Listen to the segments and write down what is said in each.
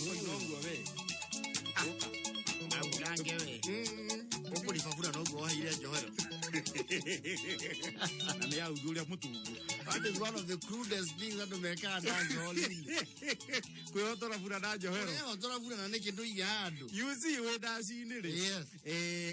Ũkoina ũguo we. Aurange we. Ũkũriba bura noguo waheire njohero. Na nĩ augi ũrĩa mũtungu. That is one of the crudest things andũ mekaga na njohero-inĩ. Kwĩhotora bura na njohero. Ũrehotora bura na nĩkĩ ndũige handũ. You see wĩ ndaci-inĩ rĩ. Yes.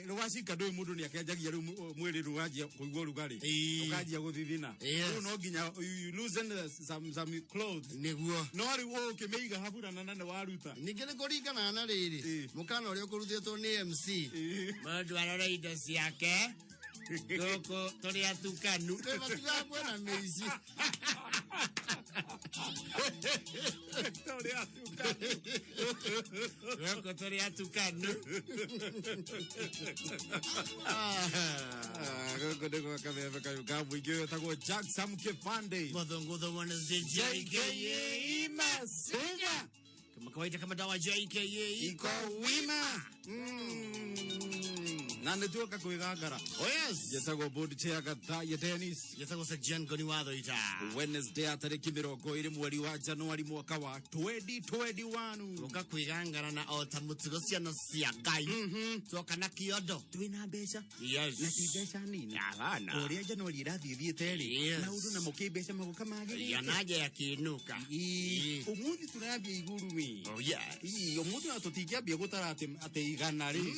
Rwacika ndũĩ mũndũ nĩ akenjagia rĩu mwĩrĩ rũwanjia kũigua ũrugarĩ. Ĩĩ. Ũkanjia gũthithina. Yes. Rĩu no nginya you loosen some clothes. Nĩguo. No rĩu ũkĩmĩiga haburana na nĩ waruta. Ningĩ nĩ kũringanaga na rĩrĩ Ĩĩ. mũkana ũrĩa ũkũrutĩtwo nĩ MC. Ĩĩ. Mũndũ arore indo ciake gũkũ tũrĩ atukanu. Ĩ, matigaga kwĩna mĩici. Tũrĩ atukanu. Gũkũ tũrĩ atukanu. Ah, gũkũ nĩ gwa kameme kayũ ka mũingĩ wetagwo Jack Sam Kipande. Mũthũngũ the one is the JKA. Masinga Kama kawaida kama dawa JKA. iko wima. Na nĩ tuoka kwĩgangara. Oh yes. Njetagwo board chair Gathaiya Dennis. Njetagwo Sir John Ngoni wa Thoita. Wednesday ya tarĩki 20 mweri wa Januari mwaka wa 2021. Tũka kwĩgangara na o ta mũtugo ciana cia Ngai. Tuoka na kĩondo. Twĩna mbeca. Yes. Na ti mbeca nini. Hapana. Ũrĩa Januari ĩrathiĩ thiĩte rĩ. Yes. Maũndũ namo kĩmbeca magoka magĩrĩte. Yanaja yakiinuka. Ĩĩ. Ũmũthĩ tũrambia igũrũ ĩ. Oh yes. Ĩĩ, ũmũthĩ ona tũtingĩambia gũtara atĩ igana rĩ.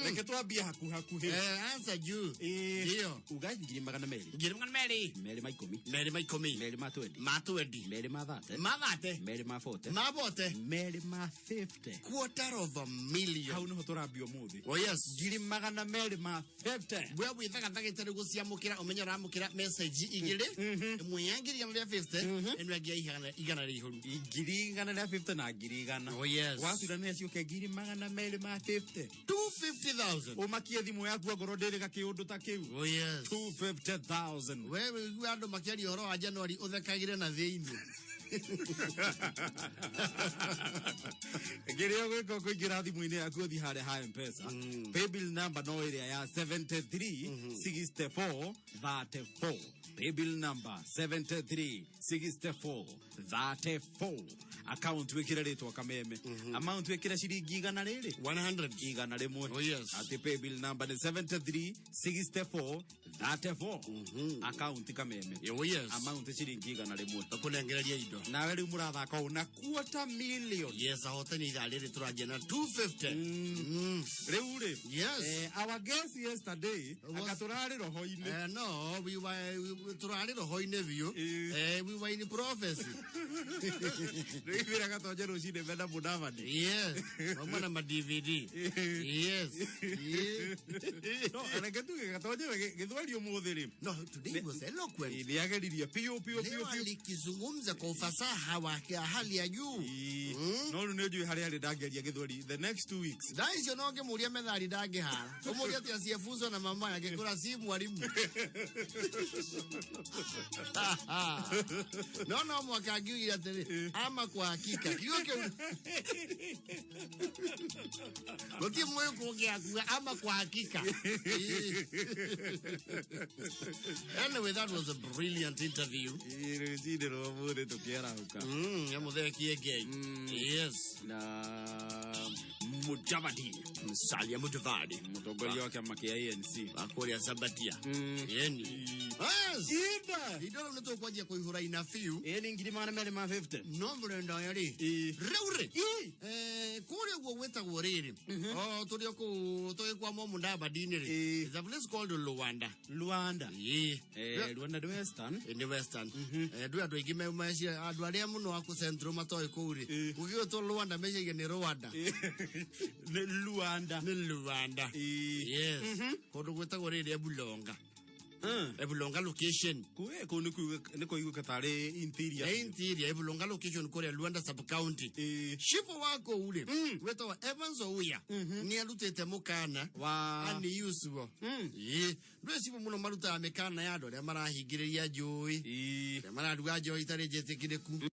Reke twambie haku hakuhĩ. Ansa juu. Ĩĩ. Ndio. Uga 200,000. 200,000. 220. 220. 220. Ma 20. 230. Ma 30. 240. Ma 40. 250. Quarter of a million. Hau nĩho tũrambia ũmũthĩ. Oh yes. 250,000. We wĩthagathagĩte rĩu gũciamũkĩra ũmenye ũramũkĩra message igĩrĩ ĩmwe ya 150,000 ĩno ĩngĩ ya 100,000. 150,000 na 100,000. Oh yes. Waturania ciũke 250,000. 250,000. Ũmakie thimũ yaku angorwo ndĩrĩ gakĩũndũ ta kĩu. Oh yes. 250,000. We wĩigua andũ makĩaria ũhoro wa Januari ũthekagĩre na thĩinĩ. Kĩrĩa ũgwĩka ũkũingĩra thimũ-inĩ yaku ũthiĩ harĩa ha M-Pesa. Paybill number no ĩrĩa ya 73 64 34. Paybill number 73 64 34. Account wĩkĩre rĩtwa Kameme. Amount wĩkĩre ciringi igana rĩrĩ. 100. 100. Oh, yes. Atĩ paybill number nĩ 73 64 34. Account Kameme. Oh yes. Amount ciringi 100. Tũkũnengereria indo. Nawe rĩu mũrathaka ũũ na quarter million. Yes, ahotani ithaa rĩrĩ tũranjia na 250. Rĩu rĩ. Yes. Our guest yesterday Was- anga tũrarĩ roho-inĩ. No, we were tũrarĩ roho-inĩ biũ. Ĩĩ. We were in prophecy. Rĩu ithuĩ gatonye rũcinĩ mena Mudavadi. Yes. Vamwe na ma DVD. Yes. Yeah. No, reke tuge gatonye we gĩthweri ũmũthĩ rĩ. No, today was eloquent. Nĩ ageririe biũ biũ biũ Leo biũ. alikizungumza kwa ufasaha wa hali ya juu. Ĩĩ. No rĩu nĩ njũĩ harĩa arĩ ndangĩaria gĩthweri the next 2 weeks. Thaa icio no ngĩmũria methali ndangĩhara. Ũmũria atĩ asiyefunzwa na mama agĩkũra si mwalimu. No mwaka angiugire atĩrĩ ama kwa hakika. Kiugo kĩu gũtirĩ mũĩ kũngĩakua ama kwa hakika. Anyway, that was a brilliant interview. Ĩĩ, rũcinĩ rwa ũmũthĩ tũkĩarahũka. Ya mũthee Kiengei. Yes. Na Mudavadi. Musalia Mudavadi. Mũtongoria wa kĩama kĩa ANC. Wa kũrĩa Sabatia. Yeni. Yes. Inda. Indo rĩu nĩ tũkwanjia kũihũra ina biũ. Ĩĩ nĩ 250,000. No mũrenda ũyũ rĩ. Ĩĩ. Rĩu rĩ. Ĩĩ. Kũrĩa ũguo gwĩtagwo rĩrĩ. O tũrĩ o kũu tũgĩkwama Mudavadi-inĩ rĩ. Ĩĩ. There's a place called Luanda. Luanda. Ĩĩ. Luanda nĩ Western. Nĩ Western. Ndũĩ andũ aingĩ meciria andũ arĩa mũno a kũ Central matoĩ kũu rĩ. Ĩĩ. Gũgĩtwo Luanda meciria nĩ Rwanda. Nĩ Luanda. Nĩ Luanda. Ĩĩ. Yes. Kũndũ gwĩtagwo rĩrĩ Ebulonga. Ebulonga location. Kũu nĩ kũiguĩka tarĩ interior. Nĩ interior Ebulonga location kũrĩa Luanda sub county. Ĩĩ. Chifu wa kũu rĩ wĩtagwo Evans Ouya nĩ arutĩte mũkana Wa ani Yusufu. Ĩĩ. Ndũĩ cibũ mũno marutaga mĩkana ya andũ arĩa marahingĩrĩria njũĩ. Ĩĩ. Arĩa mararuga njohi itarĩ njĩtĩkĩrĩku.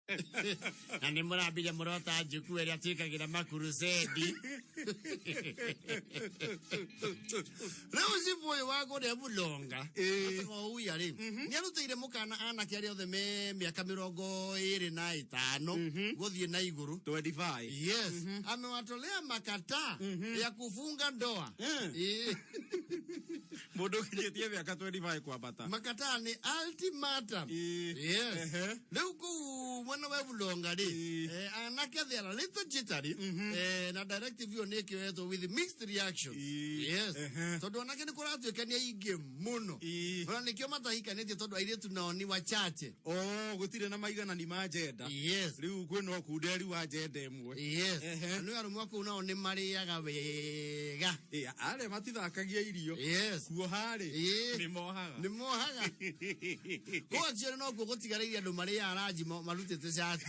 Na nä må rambirie må rota njuku ä rä a tuä kagä ra makurucendi. Rä u cibå å yå wa kå rä a Bulonga uya rä nä arutä ire må kana anake arä a othe me mä aka 25 gå thiä na igå rå. 25. Yes. Amewatolea makataa ya kufunga ndoa. Mundu kinyĩtie mĩaka 25 kwambata. Makataa ni ultimatum. Yes. Rĩu kũu mwena wa Bulonga rĩ, anake they are a little jittery, na directive ĩyo nĩ ĩkĩoetwo with mixed reactions. Yes. Tondũ anake nĩ kũratuĩka nĩ aingĩ mũno. Ona nĩkĩo matahikanĩtie tondũ airĩtu nao ni wachache. Oh, gũtirĩ na maiganani ma njenda. Yes. Rĩu kwĩna ũkunderi wa njenda ĩmwe. Yes. Na nĩ arũme a kũu nao nĩ marĩaga wega. Arĩa matithakagia irio. Yes. Kuoha rĩ, nĩ mohaga. Nĩ mohaga. Kũu actually no kuo gũtigarĩire andũ marĩaga ranji marutĩte cati.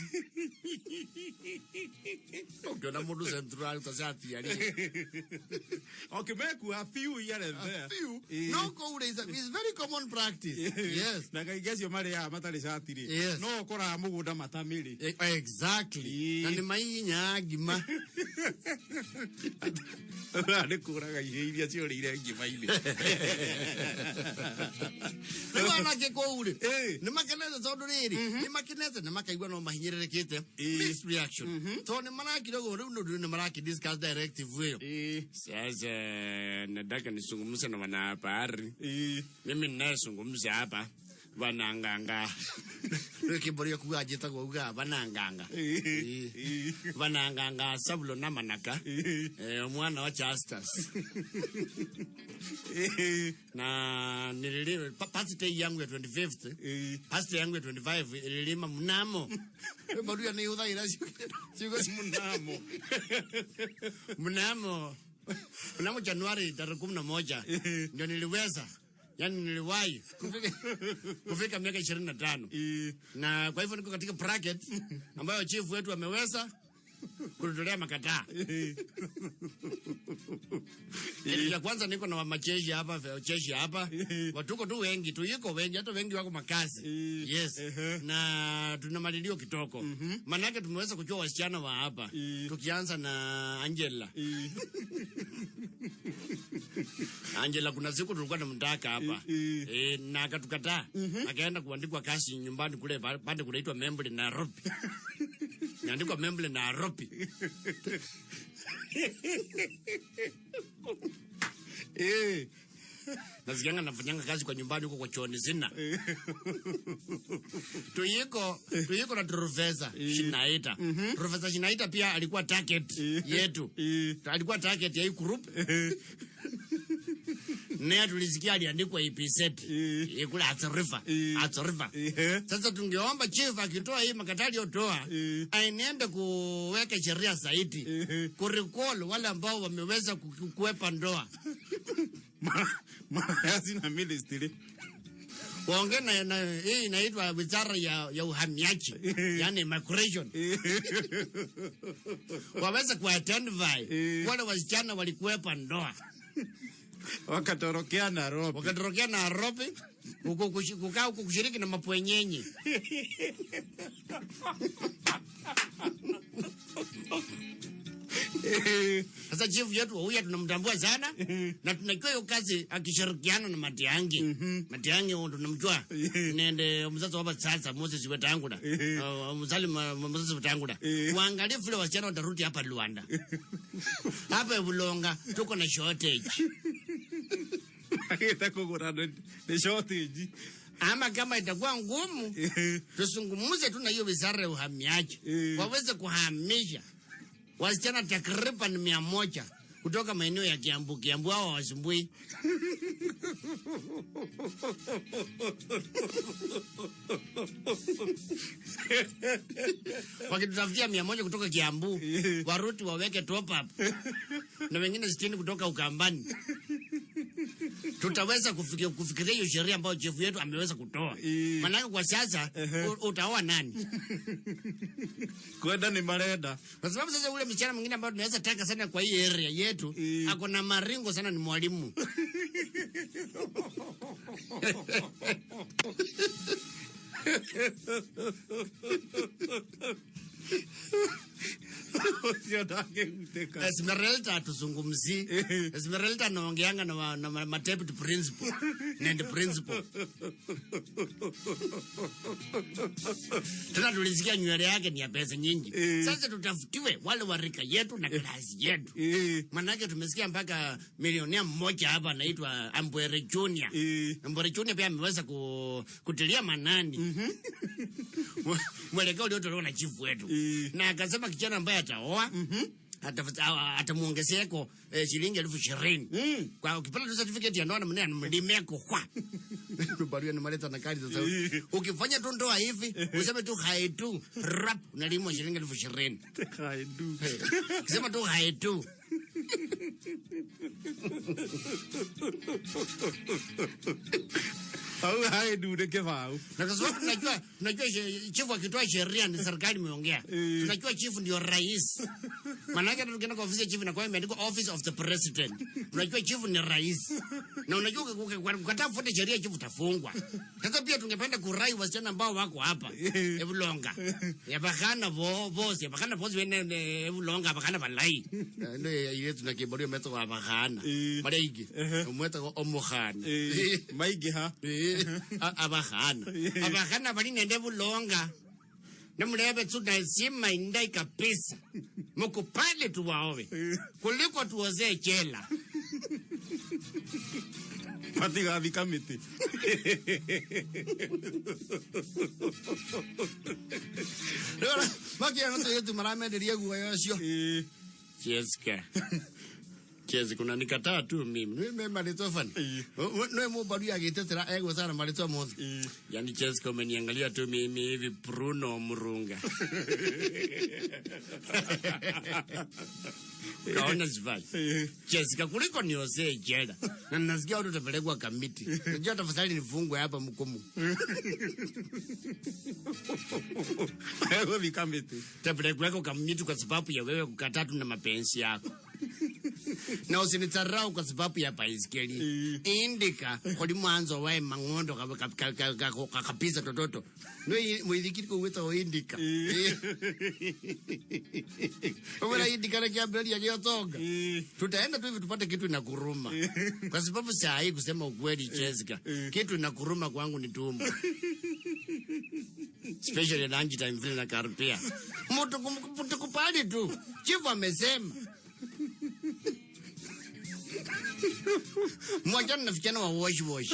Ũngĩona mũndũ Central aruta cati arĩ. Okay, mekua few here and there. Few. No kũu rĩ, it's very common practice. Yes. Na kaingĩ acio marĩaga matarĩ cati rĩ. Yes. No ũkoraga mũgũnda matamĩrĩ. Exactly. Na nĩ maihinyaga ngima. Nĩ kũraga ihĩ iria ciorĩire ngima-inĩ. Rĩu anake kũu rĩ, nĩ makenete tondũ rĩrĩ, nĩ makenete na makaigua no mahinyĩrĩrĩkĩte. Mixed reaction. Tondũ nĩ marakira ũguo rĩu nĩ nĩ maraki discuss directive ĩyo. Sasa nataka nizungumze na wanahabari. Mimi ninayezungumza hapa vananganga. Rĩu kĩmborio kuga njĩtagwo ugaga vananganga. Vananganga Sabulo na Manaka. Mwana wa Justus. Na nililima birthday yangu ya 25th. Birthday yangu ya 25 ililima mnamo. Maruya ni huthagira ciugo mnamo. Mnamo. Mnamo Januari tarehe 11 ndio niliweza. Yaani niliwahi kufika miaka 25. Na kwa hivyo niko katika bracket ambayo chief wetu ameweza kututolea makataa. Kitu cha kwanza niko na macheshi hapa, cheshi hapa. Watuko tu wengi, tu yuko wengi, hata wengi wako makazi. Yes. Na tuna malilio kitoko. Manake tumeweza kujua wasichana wa hapa. Tukianza na Angela. Angela kuna siku tulikuwa tunamtaka hapa. Na akatukataa. Akaenda kuandikwa kazi nyumbani kule pande kunaitwa Memble Nairobi. Niandikwa Memble Nairobi. Nasikianga nafanyanga kazi kwa nyumbani huko kwa chooni sina. Tuyiko na Professor Shinaita. Professor Shinaita pia alikuwa target yetu. Alikuwa target ya hii group. Naye tulisikia aliandikwa EPZ. Kule Athi River. Athi River. Sasa tungeomba chief akitoa hii makataa aliyotoa, aenende kuweka sheria zaidi. Kurecall wale ambao wameweza kuepa ndoa. Mara na ministry. Waongee na hii inaitwa wizara ya uhamiaji, yani immigration. Waweze ku-identify wale wasichana walikuepa ndoa. Wakatorokea Nairobi. Wakatorokea Nairobi, kukaa huko kushiriki na mapwenyenye. Sasa chief yetu huyu tunamtambua sana na tunajua hiyo kazi akishirikiana na Matiang'i. Matiang'i huyu tunamjua. Nende mzazi wa sasa Moses Wetangula. Mzali Moses Wetangula. Waangalie vile wasichana watarudi hapa Luanda. Hapa Bulonga tuko na shortage. Akita kugura ni shortage. Ama kama itakuwa ngumu, tuzungumze tu na hiyo wizara ya uhamiaji. Waweze kuhamisha wasichana takriban 100 kutoka maeneo ya Kiambu. Kiambu hao hawasumbui. Wakitutafutia 100 kutoka Kiambu, waruti waweke top up. Na wengine 60 kutoka Ukambani. Tutaweza kufikiria hiyo sheria ambayo chief yetu ameweza kutoa. Maanake kwa sasa utaoa nani? Kwenda ni marenda. Kwa sababu sasa ule msichana mwingine ambaye tunaweza taka sana kwa hii area yetu, ako na maringo sana, ni mwalimu. Ũcio ndangĩhutĩka. Esmeralda atuzungumzi. Esmeralda anaongeanga na deputy principal and principal. Tena tulisikia nywele yake ni ya pesa nyingi. Sasa tutafutiwe wale wa rika yetu na klasi yetu. Manake tumesikia mpaka milionea mmoja hapa anaitwa Ambwere Junior. Ambwere Junior pia ameweza kutilia manani mwelekeo uliotolewa na chifu wetu. Na akasema kijana ambaye ataoa atamuongezeko shilingi 20,000. Kwa ukipata tu certificate ya ndoa na mnene mlimeko kwa. Barua ni maleta na kali sasa. Ukifanya tu ndoa hivi, useme tu hai tu, rap unalimwa shilingi 20,000. Hai tu. Ukisema tu hai tu. Au hai du nĩ kĩbaũ. Na kwa sababu tunajua chifu akitoa sheria ni serikali imeongea. Tunajua chifu ndio rais. Maana yake tukienda kwa ofisi ya chifu inakuwa imeandikwa Office of the President. Tunajua chifu ni rais. Na unajua ukikataa kufuata sheria chifu utafungwa. Sasa pia tungependa kurai wasichana ambao wako hapa. Ebulonga. Yabakana bosi, yabakana bosi wene ebulonga abakana balai. Ndio ile tunakiborio meto wa abakana. Mara igi. Umweta omukhana. Maingĩha. Abahana abahana bali nende bulonga nemulebe tunasima indai kabisa mukupale tuwaowe kuliko tuozee jela. Matigathika mĩtĩ. Makiana tuyetu maramenderia guoya ũcio. Jessica. Jessica unanikataa tu mimi. Mimi marĩtwa bani. Nwe mũmbaru agĩtetera egwetana marĩtwa mothe. Yaani Jessica umeniangalia tu mimi hivi Bruno Murunga. Kaona sifai. Jessica kuliko niozee jela. Na nasikia watu utapelekwa kamiti. Unajua tafadhali nifungwe hapa mkumu. Egũthika mĩtĩ. Tapelekwa kamiti kwa sababu ya wewe kukataa tu na mapenzi yako. Na usinidharau kwa sababu ya baiskeli. Indika kuli mwanzo wae mang'ondo kabisa tototo. No mwithikiri kuwita indika. Wewe indika na kiambia ya tonga. Tutaenda tu hivi tupate kitu inakuruma. Kwa sababu saa hii kusema ukweli Jessica, kitu inakuruma kwangu ni tumbo. Especially lunch time vile na karipia. Mtu kumkupali tu. Chifu amesema. Mwachana na vijana wa wash wash.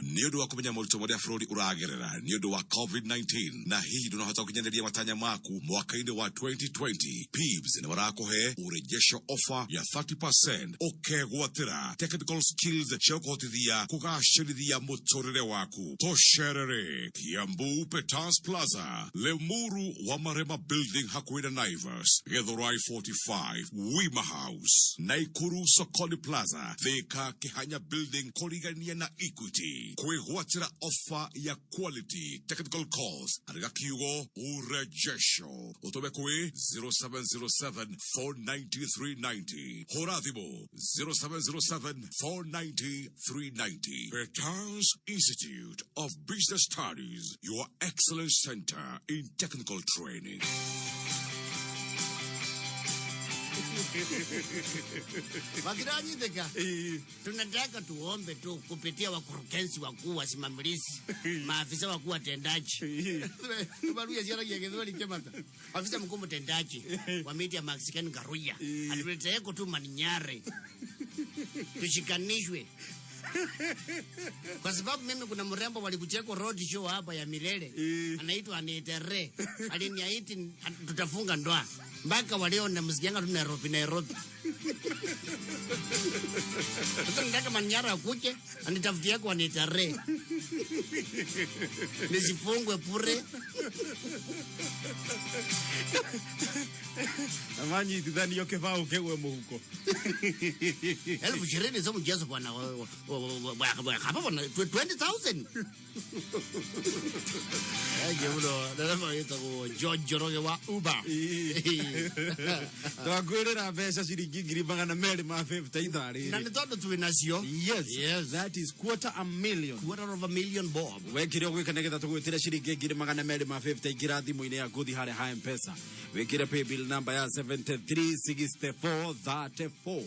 Nĩ ũndũ wa kũmenya moritũ marĩa bũrũri ũragerera nĩ ũndũ wa COVID-19 na hihi ndũnahota gũkinyanĩria matanya maku mwaka-inĩ wa 2020, PIBS nĩ marakũhe ũrejesho offer ya 30% ũkegwatĩra technical skills cia gũkũhotithia kũgacĩrithia mũtũrĩre waku. Tũcerere Kiambu Petans Plaza, Limuru wa Marema Building hakuhĩ na Naivas, Githurai 45 Wima House, Naikuru Sokoni Plaza, Thika Kihanya Building kũrigania na Equity. Kwĩgwatĩra offer ya quality technical course andĩka kiugo urejesho ũtũme kwĩ 0707 490 390. Hũra thimũ 0707 490 390. Petans Institute of Business Studies, your excellence center in technical training. Wakiranyithika. Tunataka tuombe tu kupitia wakurugenzi wakuu, wasimamizi, maafisa wakuu watendaji. Tubaruya ciaragia Gĩthweri kĩmata. Afisa mkuu mtendaji wa miti ya Mexican Garuya atuleteeko tu maninyare tushikanishwe, kwa sababu mimi kuna mrembo walikucheko road show hapa ya Milele anaitwa Anitere, aliniahidi tutafunga ndoa mpaka waleo namsikianga tu Nairobi Nairobi. Sasa nataka Manyara akuje anitafutie kwa nitare. Nisifungwe bure. Na manyitithanio kĩbaũ kĩgwe mũhuko. 20,000 sio mchezo bwana. Hapa bwana 20,000. Eh, muno ndereba wĩtagwo John Njoroge wa Uber. Twakwĩrĩra mbeca ciringi 250,000 ithaa Na rĩrĩ. nĩ tondũ twĩ nacio. Yes. Yes. That is quarter a million. Quarter of a million bob. Wekire ũgwĩka nĩgetha tũgwĩtĩre ciringi 250,000 ingĩra thimũ-inĩ yaku thiĩ harĩa ha Mpesa, wĩkĩre paybill number ya 736434,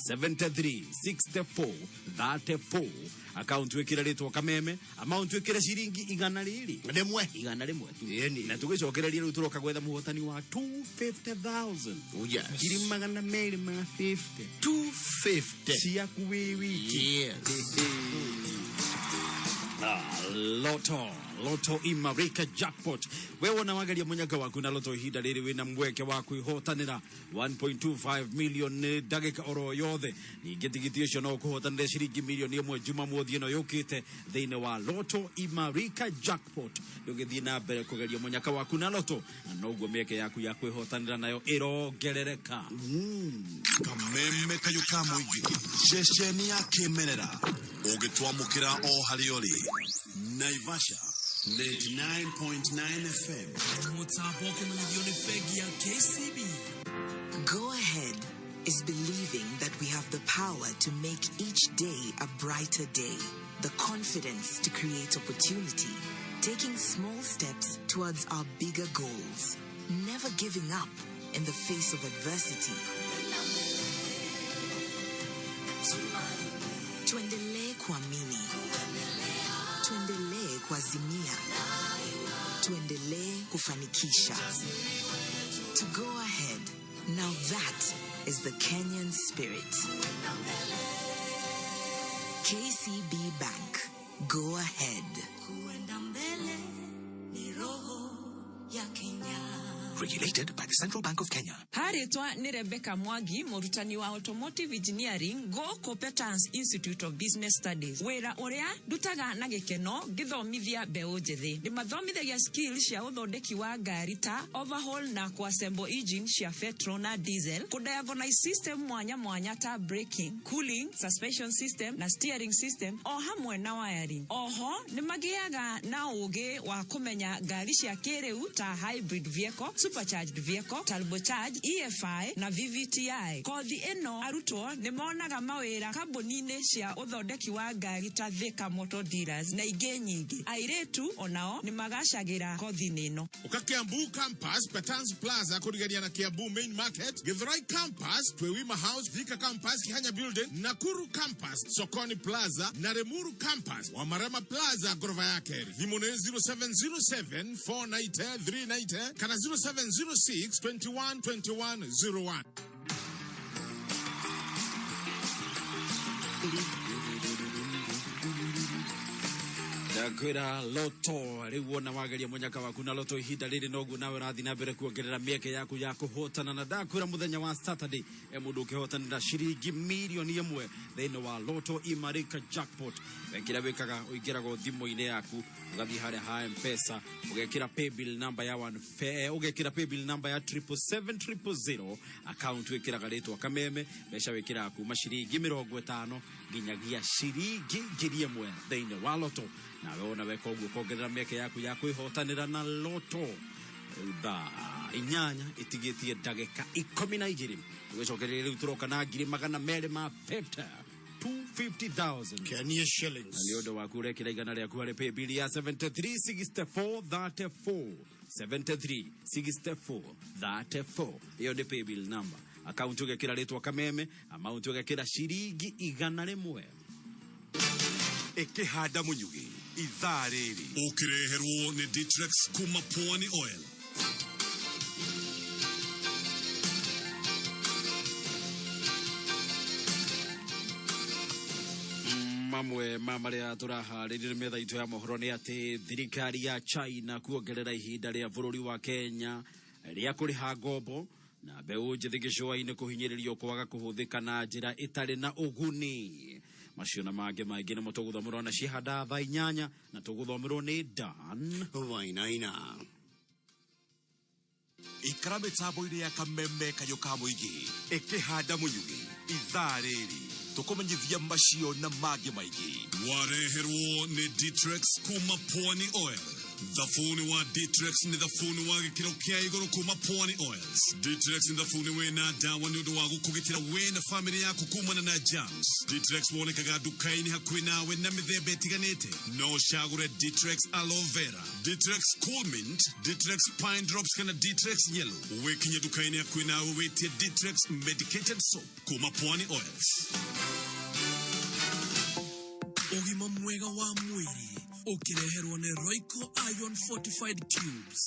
736434, account wĩkĩre rĩtwa Kameme, amount wĩkĩre ciringi igana rĩrĩ 100. 100 tu. Ĩni. Na tũgĩcokereria rĩu tũroka gwetha mũhotani wa 250,000. Oh, yes. 250,000. 250. Ciaku wĩ wiki. Yes. Ah, Lotto, Lotto Imarika jackpot. We wona wagaria munyaka waku na Lotto ihinda rĩrĩ wĩna mweke wa kwĩhotanĩra 1.25 million nĩ ndagĩka oro yothe. Ningĩ tigiti ũcio no ũkũhotanĩre ciringi 1 million Jumamothi ĩno yũkĩte thĩinĩ wa Lotto Imarika jackpot. Ũgĩthiĩ na mbere kũgeria munyaka waku na Lotto na noguo mĩeke yaku ya kwĩhotanĩra nayo ĩrongerereka. Kameme kayũ ka mũingĩ, ceceni ya kĩmerera ũngĩtwamũkĩra o harĩa ũrĩ. Naivasha 99.9 FM. Mũtambo ũkĩmenyithio nĩ bengi ya KCB. Go ahead is believing that we have the power to make each day a brighter day, the confidence to create opportunity, taking small steps towards our bigger goals, never giving up in the face of adversity. Tuendelee kuamini, tuendelee kuazimia, tuendelee kufanikisha. To go ahead. Now that is the Kenyan spirit. KCB Bank. Go ahead. Kuenda mbele ni roho ya Kenya. Regulated by the Central Bank of Kenya. Harĩtwa nĩ Rebecca Mwangi, mũrutani wa automotive engineering gũkũ Petans Institute of Business Studies. Wĩra ũrĩa ndutaga na gĩkeno ngĩthomithia mbeũ njĩthĩ, ndĩmathomithagia skills cia ũthondeki wa ngari ta overhaul na kuassemble engine cia petrol na diesel, kũdiagnose system mwanya mwanya ta braking, cooling, suspension system na steering system o hamwe na wiring. Oho nĩ magĩaga na ũgĩ wa kũmenya ngari cia kĩrĩu ta hybrid vehicle, supercharged vehicle, turbocharged, EFI na VVTi. Kothi ĩno arutwo nĩ monaga mawĩra kambuni-inĩ cia ũthondeki wa ngari ta Thika Motor Dealers na ingĩ nyingĩ. Airĩtu onao nĩ magacagĩra kothi-inĩ ĩno. Uka Kiambu Campus, Petans Plaza, kurigania na Kiambu Main Market, Githurai Campus, Twewima House, Thika Campus, Kihanya Building, Nakuru Campus, Sokoni Plaza na Limuru Campus, Wamarama Plaza, gorofa ya keri. Thimũ nĩ 0707 490 390 kana 0706 21 21 01. Ndakwĩra Lotto rĩu wona wageria mũnyaka waku na Lotto ihinda rĩrĩ noguo nawe ũrathiĩ na mbere kuongerera mĩeke yaku ya kũhotana. Na ndakwĩra mũthenya wa Saturday e mũndũ ũkĩhotanĩra ciringi 1 million thĩinĩ wa Lotto Imarika jackpot. Wekĩra wĩkaga ũingĩraga thimũ-inĩ yaku, ũgathiĩ harĩa ha Mpesa, ũgekĩra paybill number ya one ũgekĩra paybill number ya 777000, account wĩkĩraga rĩtwa Kameme, mbeca wĩkĩraga kuma ciringi 50 nginyagia ciringi 1,000 thĩinĩ wa Lotto. Nawe wona weka ũguo ũkongerera mĩeke yaku ya kwĩhotanĩra na Lotto. Thaa 8 ĩtigĩtie ndagĩka 12, tũgĩcokereria rĩu tũroka na 250,000, 250,000 Kenya shillings. Na nĩ ũndũ waku ũrekĩra 100 rĩaku harĩ paybill ya 736434, 736434, ĩyo nĩ paybill number. Account ũgekĩra rĩtwa Kameme, amount ũgekĩra ciringi 100. Ĩkĩhanda mũnyugĩ ithaa rĩrĩ ũkĩreherwo nĩ Ditrex kuma Pwani Oil. Mamwe ma marĩa tũraharĩrire metha itũ ya mohoro nĩ atĩ thirikari ya China kuongerera ihinda rĩa bũrũri wa Kenya rĩa kũrĩha ngombo. Na mbeũ njĩthĩ gĩcũa-inĩ kũhinyĩrĩrio kwaga kũhũthĩka na njĩra ĩtarĩ na ũguni. Macio na mangĩ maingĩ nĩmo tũgũthomerwo na ciahanda thaa 8 na tũgũthomerwo nĩ Dan Wainaina. Ikara mĩtambo-inĩ ya kameme kayũ ka mũingĩ ĩkĩhanda mũnyugĩ ithaa rĩrĩ tũkũmenyithia macio na mangĩ maingĩ. Wareherwo nĩ Ditrex kuma Pwani Oil. Thabuni wa Ditrex nĩ thabuni wa gĩkĩro kĩa igũrũ kuma Pwani Oils. Ditrex nĩ thabuni wĩna ndawa nĩ ũndũ wa gũkũgitĩra we na famĩlĩ yaku kumana na germs. Ditrex wonekaga nduka-inĩ hakuhĩ nawe na mĩthemba ĩtiganĩte. No ũcagũre Ditrex Aloe Vera, Ditrex Cool Mint, Ditrex Pine Drops kana Ditrex Yellow. Wĩkinye nduka-inĩ hakuhĩ nawe wĩtie Ditrex Medicated Soap kuma Pwani Oils. Ũgima mwega wa mwĩrĩ ũkĩreherwo nĩ Royco Iron Fortified Cubes.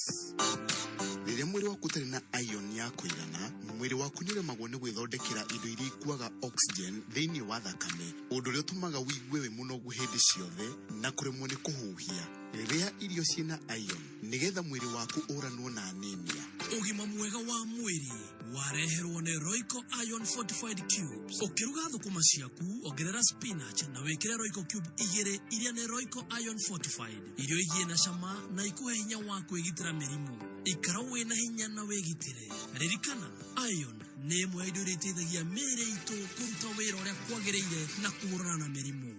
Rĩrĩa mwĩrĩ waku ũtarĩ na iron ya kũigana, mwĩrĩ waku nĩ ũremagwo nĩ gwĩthondekera indo iria ikuaga oxygen thĩinĩ wa thakame, ũndũ ũrĩa ũtũmaga ũigue wĩ mũnogu hĩndĩ ciothe na kũremwo nĩ kũhuhia. Rĩrĩa irio ciĩna iron nĩgetha mwĩrĩ waku ũranwo na anemia. Ũgima mwega wa mwĩrĩ wareherwo nĩ Royco Iron Fortified Cubes. Ũkĩruga thũkũma ciaku, ongerera spinach na wĩkĩre Royco cube 2 iria nĩ Royco Iron Fortified. Irio igie na cama na ikuhe hinya wa kwĩgitĩra mĩrimũ. Ikara wĩna hinya na wĩgitĩre. Ririkana, iron nĩ ĩmwe ya indo iria iteithagia mĩĩrĩ itũ kũruta wĩra ũrĩa kwagĩrĩire na kũhũrana na mĩrimũ.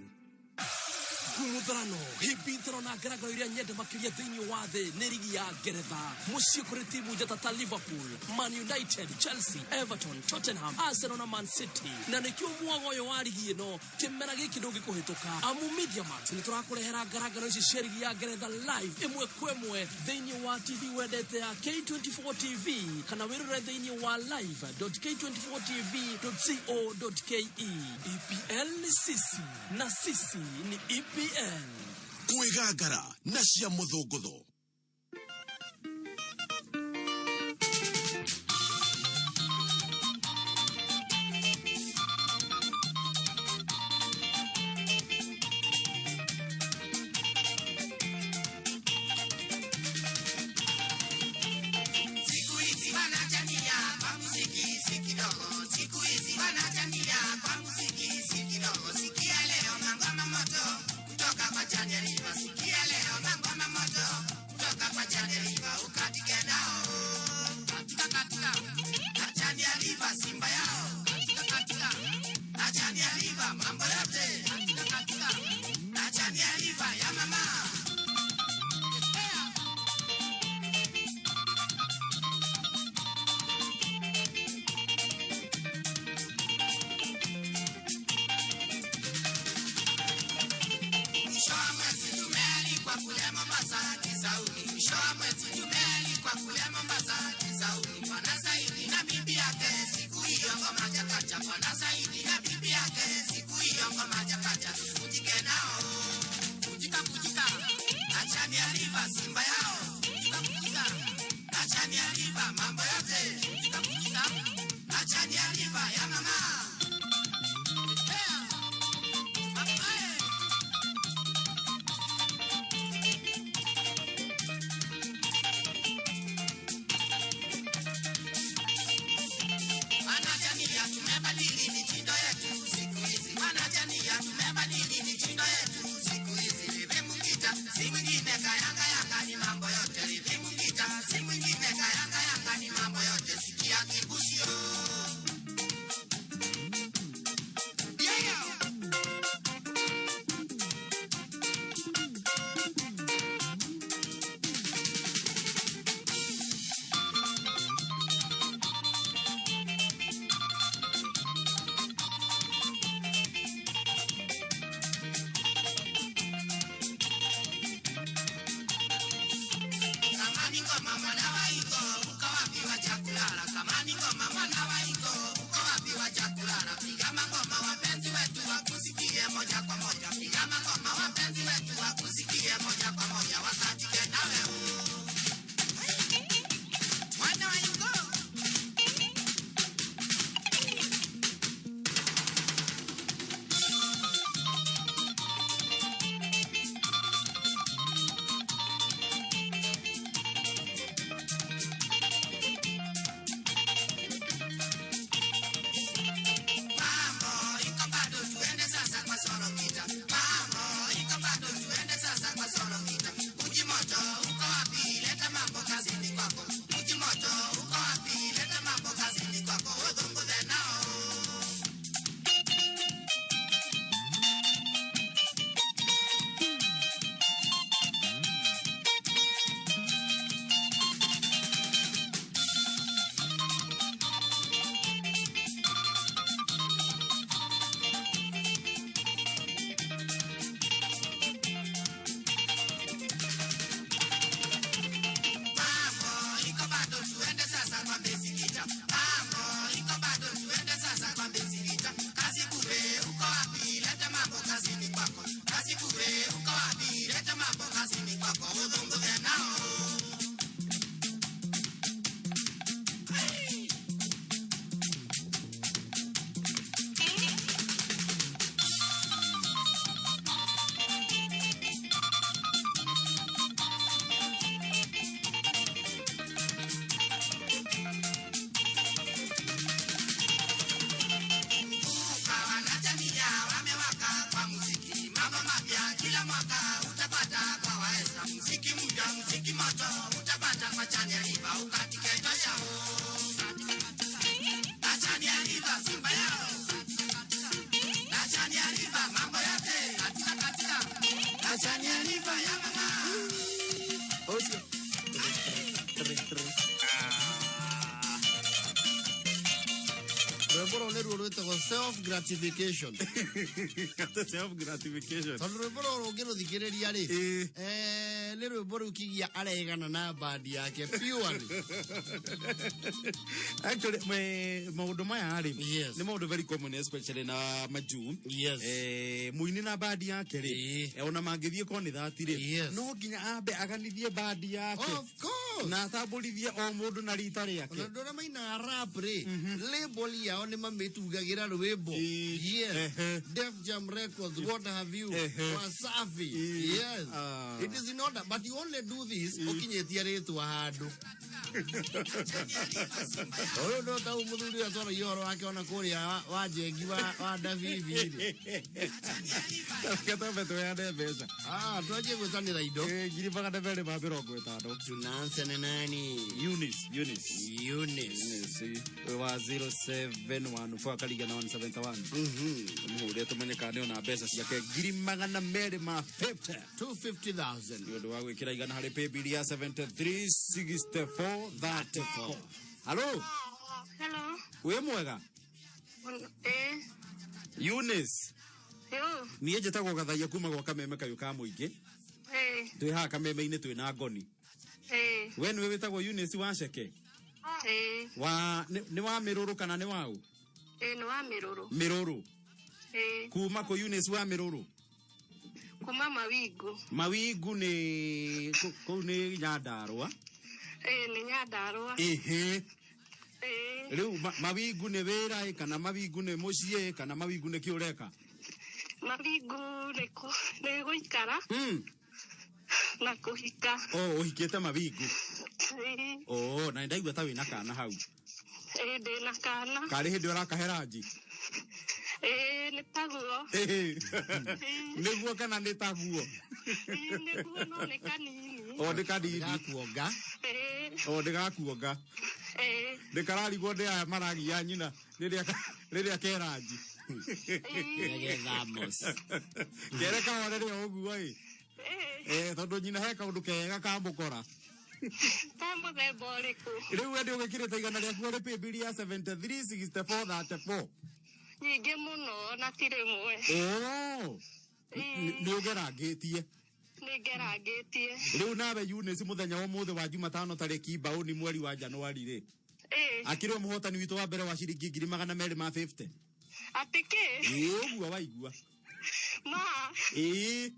Ngurutharano hĩmbithano na ngarangaro iria nyende makĩria thĩinĩ wa thĩ nĩ rigi ya Ngeretha. Mũciĩ kũrĩ timu njata ta Liverpool, Man United, Chelsea, Everton, Tottenham, Arsenal na Man City. Na nĩkĩo mwago ũyũ wa rigi ĩno kĩmera gĩkĩ ndũngĩkũhĩtũka. Amu Media Max nĩ tũrakũrehera ngarangaro ici cia rigi ya Ngeretha live ĩmwe kwa ĩmwe thĩinĩ wa TV wendete ya K24 TV kana wĩrore thĩinĩ wa live.k24tv.co.ke. EPL nĩ sisi na sisi ni EPL. Kwĩgangara na cia mũthũngũtho. Siku hizi wanajamia kwa muziki si kidogo. Siku hizi wanajamia kwa muziki si kidogo. Sikia leo mangoma moto kutoka kwa Chania River. Sikia leo mangoma moto kutoka kwa Chania River. Ukatike nao katika katika Chania River Simba yao katika katika Chania River mambo yote katika katika Chania River ya mama. Mwisho wa mwezi tumealikwa kule Mombasa Kisauni. Mwisho wa mwezi tumealikwa kule Mombasa Kisauni. Bwana Saidi na bibi yake siku hiyo ngoma chakacha. Bwana Saidi na bibi yake siku hiyo ngoma chakacha. Tuvunjike nao vunjika vunjika, Achania River Simba yao vunjika vunjika, Achania River mambo yote vunjika vunjika, Achania River ya mama. Wanajamia tumebadili mitindo yetu siku hizi. Wanajamia tumebadili mitindo yetu siku hizi. Rhythm ngita si mwingine kayanga yanga ni mambo yote. Rhythm ngita si mwingine kayanga yanga ni mambo yote. Sikia kibushio. Yeah. Directive uko wapi? Leta mambo kazini kwako uzungumze nao. Kumbuka wanajamii wamewaka kwa muziki, mambo mapya kila mwaka utapata kwa Waesa. Muziki mpya, muziki moto utapata kwa Chania River, ukatike tosha na Chania River Simba yao, na Chania River mambo yote katika katika, na Chania River ya mama. Ũcio. Rwĩmbo rũu nĩruo rwĩtagwo self gratification. Self gratification. Tondũ rwĩmbo rũrũ ũngĩrũthikĩrĩria rĩ, nĩ rwĩmbo rũu Kigia aregana na bandi yake purely. Actually, maũndũ maya rĩ, Yes. nĩ maũndũ very common especially na majuu. Yes. Mũini na bandi yake rĩ, ona mangĩthiĩ konithati rĩ, Yes. no nginya ambe aganithie bandi yake Of course. na atambũrithie o mũndũ na rita rĩake. Ona andũ arĩa mainaga rap rĩ, label yao nĩ mamĩtugagĩra rwĩmbo. Yes. Def Jam Records, what have you, Wasafi. Yes. It is in order, but you only do this ũkinyĩtie rĩtwa handũ. Ũyũ no ta ũyũ mũthuri ũrĩa twaragia ũhoro wake ona kũrĩa wa Njengi wa Davivi rĩ. Reke twambe tweane mbeca. Ah, twanjie gwĩtanĩra indo. 250,000. Tunaanza na nani? Eunice, Eunice. Eunice. Eunice, wa 0714 akariga na 171. Mũhũre tũmenye kana nĩ ona mbeca ciake 250,000. 250,000. Nĩ ũndũ wa gwĩkĩra igana harĩ paybill ya 73 64 34. Halo, Hello. wĩ mwega? Eunice, Yo. niĩ njĩtagwo Gathaia kuma gwa Kameme kayũ ka mũingĩ. Twĩ haha Kameme-inĩ twĩ na ngoni. We nĩwe wĩtagwo Eunice wa Ceke? Wa nĩ wa Mĩrũrũ kana nĩ waũ? Nĩ wa Mĩrũrũ. Mĩrũrũ. Kuma kũ Eunice wa Mĩrũrũ? Kuma Mawingu. Mawingu nĩ kũu nĩ Nyandarũa. Nĩ Nyandarũa. Rĩu mawingu nĩ wĩra ĩ, kana mawingu nĩ mũciĩ kana mawingu nĩ kĩ ũreka? Mawingu nĩ gũikara na kũhika. Oh, ũhikĩte mawingu. Oh, na nĩndaigua ta wĩna kana hau. Ndĩ na kana. Karĩ hĩndĩ ũrakahe ranji? Nĩ taguo. Nĩguo kana nĩ taguo? Nĩguo no nĩ kanini. O nĩ kanini. Gakuonga. O nĩ gakuonga. Nĩ kararigwo nĩ aya maragia nyina rĩrĩa ke ranji. Nĩgetha mos. Kere kahorere o ũguo ĩ. Tondũ nyina he kaũndũ kega kamũkora. Ta mũthemba ũrĩkũ? Rĩu we nĩ ũgĩkĩrĩte igana rĩaku harĩ paybill ya 73 64 34. Nyingĩ mũno na ti rĩmwe. Oh. Nĩ ũgerangĩtie. Nĩ ngerangĩtie. Rĩu nawe Eunice mũthenya wa ũmũthĩ wa Jumatano tarĩki mbaũni mweri wa Januari rĩ. Akĩrĩ mũhotani witũ wa mbere wa ciringi 250,000. Atĩ kĩ? Ĩĩ ũguo waigua. Ma. Ĩĩ.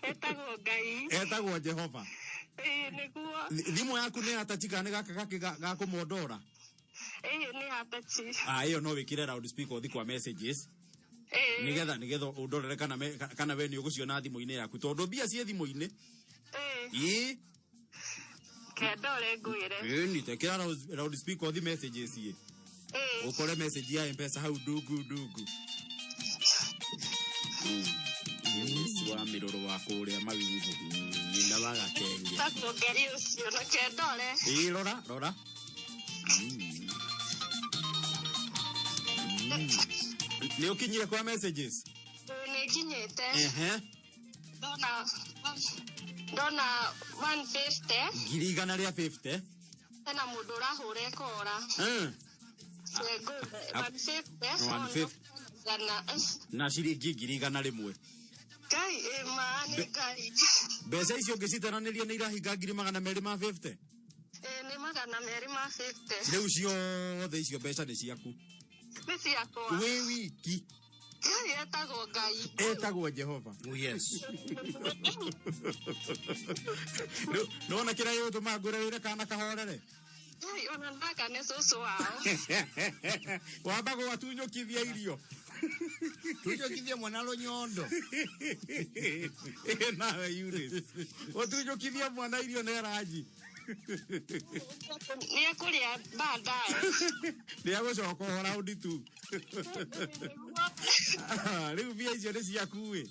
Etagwo Ngai. Etagwo Jehova. Nĩguo. Thimũ yaku nĩ ya tachi kana nĩ gaka gakĩ ga kũmondora? Nĩ ya tachi. Ah, ĩyo no wĩkĩre loud speaker ũthi kwa messages. Nĩgetha ũndorere kana we nĩ ũgũciona thimũ-inĩ yaku tondũ mbia ciĩ thimũ-inĩ. Ĩĩ. Kendore ngwĩre. Ĩĩ nĩ tekĩra loud speaker ũthi messages ĩ. Ũkore message ya M-Pesa hau ndungu ndungu. Eunice wa Mĩrũrũ wa kũrĩa Mawingu. Nyina wa Gakenge. Taguo Ngai ũcio na kendore. Ĩĩ rora rora. Nĩ ũkinyire kwa messages? Nĩ nginyĩte. Ndona 150. 150,000. Hena mũndũ ũrahũra ĩkora. 150. 150. Na ciringi 100,000. Ngai ĩma nĩ Ngai. Mbeca icio ũngĩcitaranĩria nĩ irahinga 250,000. Nĩ 250. Rĩu ciothe icio mbeca nĩ ciaku. Nĩ ciakwa. Wĩ wiki. Ngai etagwo Ngai. Etagwo Jehova. Oh, yes. Nona kĩrĩa gĩgũtũma ngwĩre wĩre kana kahorere. Ngai ona ndaka nĩ cũcũ wao. Wamba gwatunyũkithia irio. Tunyũkithie mwana rũnyondo. Ĩ nawe Eunice. Ũtunyũkithie mwana irio nĩ ranji. Nĩ ekũrĩa baadaye. Nĩ egũcoka o raundi tu. Rĩu mbia icio nĩ ciaku ĩ.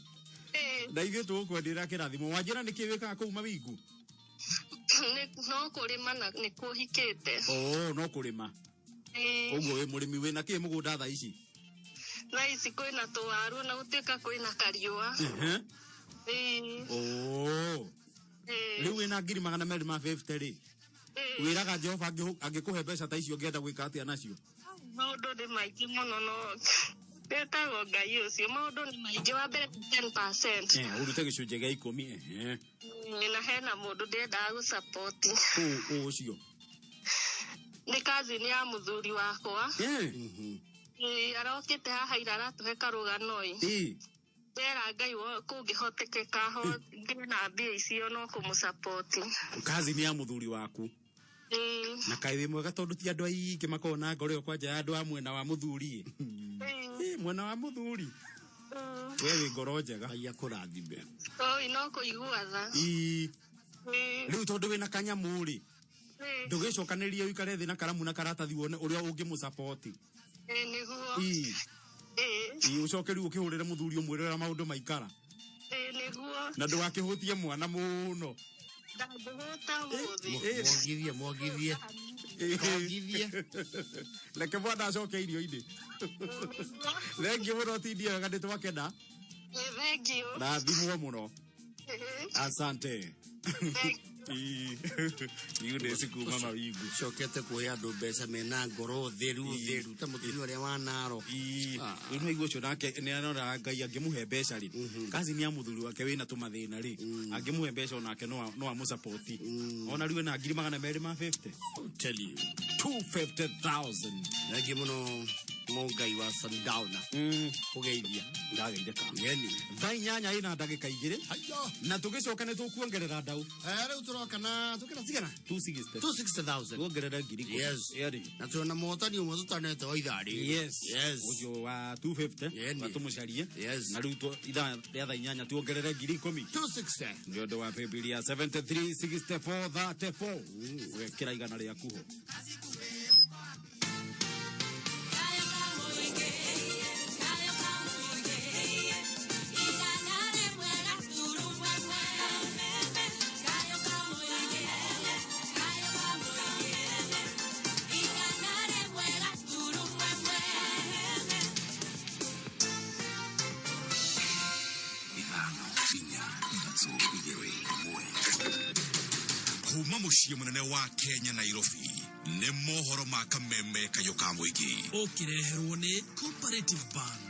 Na ithuĩ tũgũkwendera kĩrathimo. Wanjĩra nĩkĩ wĩkaga kũu Mawingu? No kũrĩma na nĩ kũhikĩte. Oh, no kũrĩma. Ũguo wĩ mũrĩmi wĩna kĩ mũgũnda thaa ici? Thaa ici kwĩna tũwaru na gũtuĩka kwĩna kariũa. Oh. Rĩu wĩna 250,000 rĩ. Wĩraga Jehova angĩkũhe mbeca ta icio ũngĩenda gwĩka atĩa nacio? Maũndũ nĩ maingĩ mũno no etagwo Ngai ũcio. Maũndũ nĩ maingĩ. Wa mbere 10%. Ũrute gĩcunjĩ gĩa 10. Na hena mũndũ ndĩendaga gũsupport. Ũcio. Nĩ cousin ya mũthuri wakwa. Arokĩte haha ira aratũhe karũgano ĩ. Ndera Ngai kũngĩhotekeka ho ngĩe na mbia icio no kũmũsupport. Cousin ya mũthuri waku. Na kaĩ wĩ mwega tondũ ti andũ aingĩ makoragwo na ngoro ĩyo kwanja ya andũ a mwena wa mũthuri. Mwena wa mũthuri. We wĩ ngoro njega. Ngai akũrathime. Oi no kũigua tha. Rĩu tondũ wĩna kanyamũ rĩ. Ndũgĩcokanĩrie ũikare thĩ na karamu na karatathi wone ũrĩa ũngĩmũsupport. Nĩguo. Ũcoke rĩu ũkĩhũrĩre mũthuri ũmwĩre ũrĩa maũndũ maikara. Nĩguo. Na ndũgakĩhũtie mwana mũno. Ndangĩhũta ũmũthĩ. Mwongithie, mwongithie. Mwongithie. Reke mwana acoke irio-inĩ. Thengiũ mũno tindie wega nĩ twakena. Thengiũ. Rathimwo mũno. Asante. Eunice kuma Mawingu. Cokete kuhe andũ mbeca mena ngoro theru theru ta mũtumia ũrĩa wa Narok. Rĩu no igua ũcio nake nĩ aroraga Ngai angĩmũhe mbeca rĩ. Cousin ya mũthuri wake wĩna tũmathĩna rĩ. Angĩmũhe mbeca onake no amũsupport. Ona rĩu ena 250,000. Tell you. 250,000. Thengiũ mũno Mũngai wa Sundowner. Kũgeithia. Ndageithĩka. Yeni. Thaa 8 ĩna ndagĩka 2. Na tũgĩcoka nĩ tũkuongerera ndau. Rĩu tũroka na tũkĩra cigana? 260. 260,000. Tuongerera 10,000. Yes. Na twĩna mũhotani ũmwe tũtanete wa ithaa rĩrĩ. Yes. Yes. Ũcio wa 250. Watũmũcarie. Yes. Na rĩu ithaa rĩa thaa 8 tuongerere 10,000. 260. Nĩ ũndũ wa Bibilia 73 64 34. Ũgekĩra igana rĩaku ho. Kuma muciĩ mũnene wa Kenya Nairobi nĩ mohoro ma kameme kayũ ka mũingĩ. Ũkĩreherwo nĩ Cooperative Bank.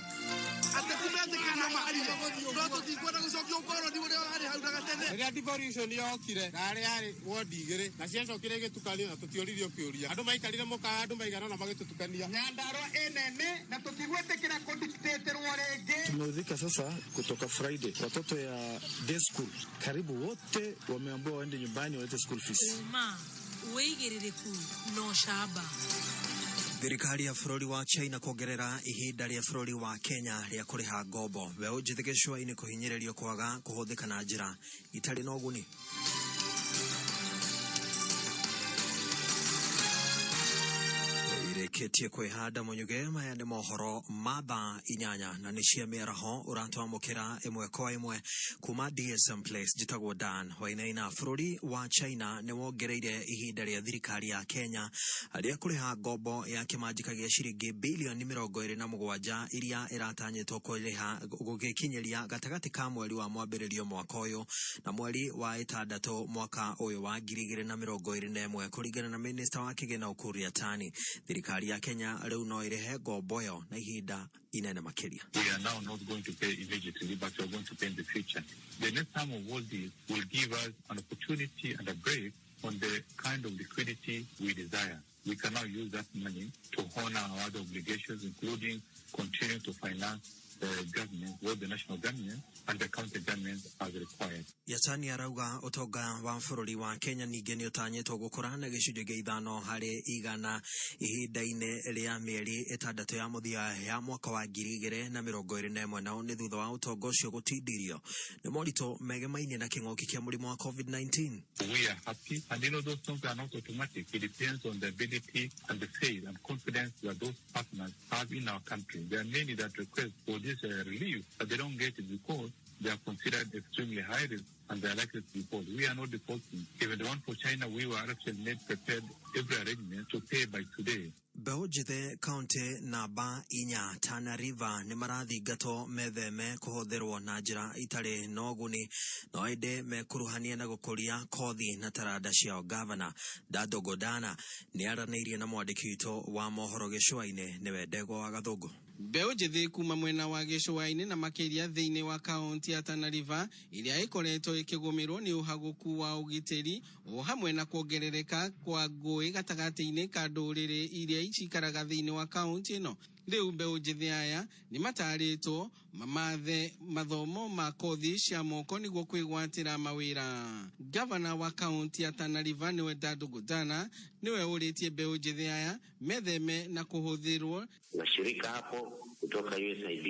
Atĩ kumetĩkĩrio marie no tũtikwenda gũcokia ũkoroni ũrĩa warĩ hau na gatene. Rĩrĩa devolution yokire ndarĩ yarĩ wodi igĩrĩ na ciacokire igĩtukanio na tũtioririo kĩũria. Andũ maikarire mũkawa andũ maigana ũna magĩtũtukania. Nyandarua ĩ nene na tũtigwĩtĩkĩra kũdictaterwo rĩngĩ. Tumeudhika sasa kutoka Friday watoto ya day school karibu wote wameambiwa waende nyumbani walete school fees. Uma wĩigĩrĩrĩku no camba. Thirikari ya bũrũri wa China kuongerera ihinda rĩa bũrũri wa Kenya rĩa kũrĩha ngombo. Mbeũ njĩthĩ gĩcũa-inĩ kũhinyĩrĩrio kwaga kũhũthĩka na njĩra itarĩ na ũguni. Irĩkĩtie kwĩhanda mũnyuge maya nĩ mohoro ma thaa 8 na nĩ cia mĩaraho ũratwamũkĩra ĩmwe kwa ĩmwe kuma DSM Place. Njĩtagwo Dan Wainaina. Bũrũri wa China nĩ wongereire ihinda rĩa thirikari ya Kenya rĩa kũrĩha ngombo ya kĩmanjĩka gĩa ciringi bilioni 27 iria ĩratanyĩtwo kũrĩha gũgĩkinyĩria gatagatĩ ka mweri wa mwambĩrĩrio mwaka ũyũ na mweri wa 6 mwaka ũyũ wa 2021 kũringana na minista wa kĩgĩna Ukur Yatani. Thirikari ya Kenya rĩu no ĩrĩhe ngombo ĩyo na ihinda inene makĩria. We are now not going to pay immediately, but we are going to pay in the future. The next time of all this will give us an opportunity and a break on the kind of liquidity we desire. We can now use that money to honor our other obligations, including continuing to finance government, both the national government and the county government as required. Yatani arauga ũtonga wa bũrũri wa Kenya ningĩ nĩ ũtanyĩtwo gũkũra na gĩcunjĩ kĩa 5% ihinda-inĩ rĩa mĩeri 6 ya mũthia ya mwaka wa 2021, nao nĩ thutha wa ũtonga ũcio gũtindirio nĩ moritũ megemainie na kĩng'ũki kĩa mũrimũ wa COVID-19. We are happy, and you know those things are not automatic. It depends on the ability and the faith and confidence that those partners have in our country. There are many that request for this relief, but they don't get it because they are considered extremely high risk and they are likely to default. We are not defaulting. Even the one for China, we were actually made prepared every arrangement to pay by today. Mbeũ njĩthĩ kaũntĩ namba 4 Tana River nĩ marathingatwo metheme kũhũthĩrwo na njĩra itarĩ na ũguni, no ĩndĩ mekuruhania na gũkũria kothi na taranda ciao. Gavana Dado Godana nĩ aranĩirie na mwandĩki witũ wa mohoro gĩcũa-inĩ nĩwe Ndegwa wa Gathũngũ. Mbeũ njĩthĩ kuma mwena wa gĩcũa-inĩ na makĩria thĩinĩ wa kaũntĩ ya Tana River ĩrĩa ĩkoretwo ĩkĩgũmĩrwo nĩ ũhagũku wa ũgitĩri o hamwe na kuongerereka kwa ngũĩ gatagatĩ-inĩ ka ndũrĩrĩ iria icikaraga thĩinĩ wa kaũntĩ ĩno. Rĩu mbeũ njĩthĩ aya nĩ matarĩtwo mamathe mathomo ma kothi cia moko nĩguo kwĩgwatĩra mawĩra. Gavana wa kaũntĩ ya Tana River nĩwe Dado Godana nĩwe ũrĩtie mbeũ njĩthĩ aya metheme na kũhũthĩrwo. Mashirika hapo kutoka USAID,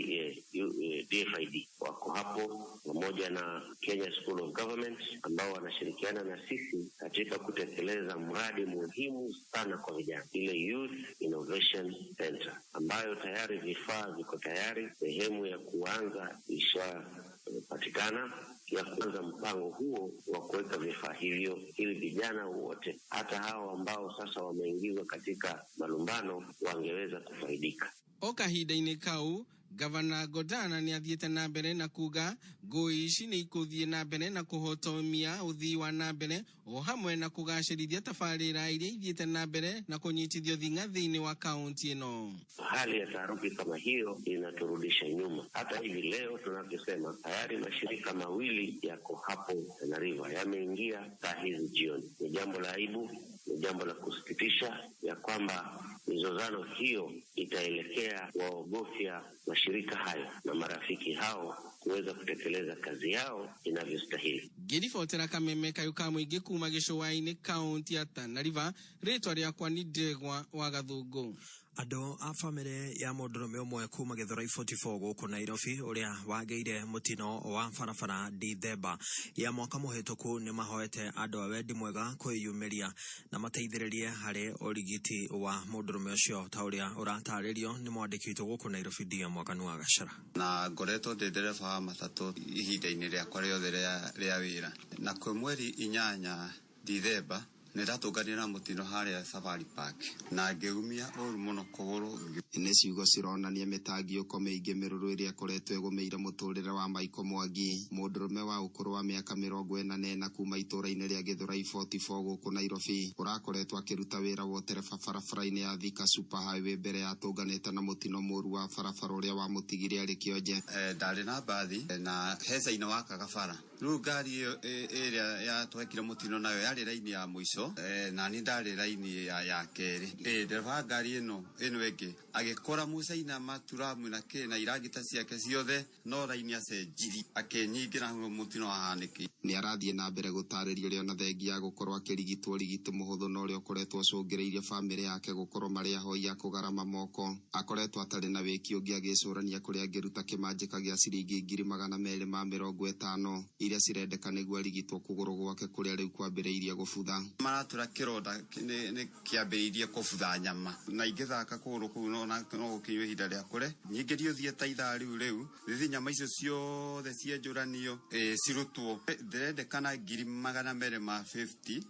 DFID wako hapo pamoja na Kenya School of Government ambao wanashirikiana na sisi katika kutekeleza mradi muhimu sana kwa vijana, ile Youth Innovation Center ambayo tayari vifaa viko tayari, sehemu ya kuanza ishapatikana ya kuanza mpango huo wa kuweka vifaa hivyo ili vijana wote hata hao ambao sasa wameingizwa katika malumbano wangeweza kufaidika. O kahinda-inĩ kau, Gavana Godana nĩ athiĩte na mbere na kuga ngũĩ ici nĩ ikũthiĩ na mbere na kũhotomia ũthii wa na mbere o hamwe na kũgacĩrithia tabarĩra iria ithiĩte na mbere na kũnyitithio thing'a thĩinĩ wa kaunti ĩno. Hali ya taharuki kama hiyo inaturudisha nyuma. Hata hivi leo tunavyosema, tayari mashirika mawili yako hapo Tana River yameingia saa hizi jioni. Ni jambo la aibu, ni jambo la kusikitisha ya kwamba mizozano hiyo itaelekea waogofya mashirika hayo na marafiki hao kuweza kutekeleza kazi yao inavyostahili. Ngĩribotera kameme kayũ ka mũingĩ kuma gĩcũa-inĩ kaũntĩ ya Tana River, rĩtwa rĩakwa nĩ Ndegwa wa Gathũngũ. Andũ a bamĩrĩ ya mũndũrũme ũmwe kuma Gĩthũrai 44 gũkũ Nairobi ũrĩa wagĩire mũtino wa barabara Dithemba ya mwaka mũhĩtũku nĩ mahoete andũ a wendi mwega kwĩyumĩria na mateithĩrĩrie harĩ ũrigiti wa mũndũrũme ũcio ta ũrĩa ũratarĩrio nĩ mwandĩki witũ gũkũ Nairobi DM Mwakanu wa Gacara. Na ngoretwo ndĩ ndereba wa matatũ ihinda-inĩ rĩakwa rĩothe rĩa wĩra, na kwĩ mweri 8 Dithemba nĩndatũnganire na mũtino harĩa Safari Park na ngĩumia ũru mũno kũgũrũ. Nĩ ciugo cironania mĩtangiũko mĩingĩ mĩrũrũ ĩrĩa ĩkoretwo ĩgũmĩire mũtũrĩre wa Michael Mwangi, mũndũrũme wa ũkũrũ wa mĩaka 44 kuma itũũra-inĩ rĩa Gĩthũrai 44 gũkũ Nairobi, ũrakoretwo akĩruta wĩra wa ũtereba barabara-inĩ ya Thika Super Highway mbere ya atũnganĩte na mũtino mũru wa barabara ũrĩa wamũtigire arĩ kĩonje. Ndarĩ na mbathi na he caina wakaga bara, rĩu ngari ĩyo ĩrĩa yatwekire mũtino nayo yarĩ raini ya mũico, na niĩ ndarĩ raini ya kerĩ. Ndereba ngari ĩno ĩngĩ agĩkora mũcaina maturamu na kĩ na irangita ciake ciothe, no raini acenjirie akĩnyingĩra hau mũtino wahanĩkĩire. Nĩ arathiĩ na mbere gũtarĩria ũrĩa ona thengia ya gũkorwo akĩrigitwo ũrigiti mũhũthũ na ũrĩa ũkoretwo ũcũngĩrĩirie bamĩrĩ yake gũkorwo marĩ ahoi a kũgarama moko. Akoretwo atarĩ na wĩki ũngĩ agĩcũrania kũrĩa angĩruta kĩmanjĩka gĩa ciringi 250,000 iria cirendeka nĩguo arigitwo kũgũrũ gwake kũrĩa rĩu kwambĩrĩirie gũbutha. Maratũra kĩronda nĩ kĩambĩrĩirie kũbutha nyama na ingĩthaka kũgũrũ kũu no gũkinywo ihinda rĩa kũre nyingĩrio thiĩ ta ithaa rĩu rĩthi nyama icio ciothe cienjũranio cirutwo. Ndĩrendekana 250,000,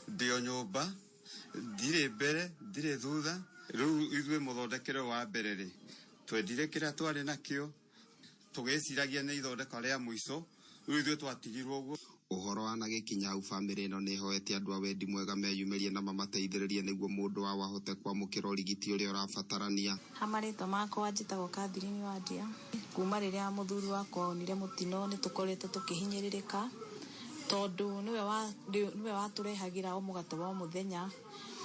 ndĩ o nyũmba, ndirĩ mbere ndirĩ thutha. Rĩu ithuĩ mũthondekere wa mbere rĩ twendire kĩrĩa twarĩ nakĩo, tũgĩciragia nĩ ithondeka rĩa mũico, rĩu ithuĩ twatigirwo ũguo. Ũhoro wanagĩkinya hau bamĩrĩ ĩno nĩ ĩhoete andũ a wendi mwega meyumĩrie na mamateithĩrĩrie nĩguo mũndũ wao ahote kwamũkĩra ũrigiti ũrĩa ũrabatarania. Ha marĩtwa makwa njĩtagwo Catherine Wandia. Kuma rĩrĩa mũthuri wakwa onire mũtino nĩ tũkoretwo tũkĩhinyĩrĩrĩka tondũ nĩwe watũrehagĩra o mũgate wa mũthenya.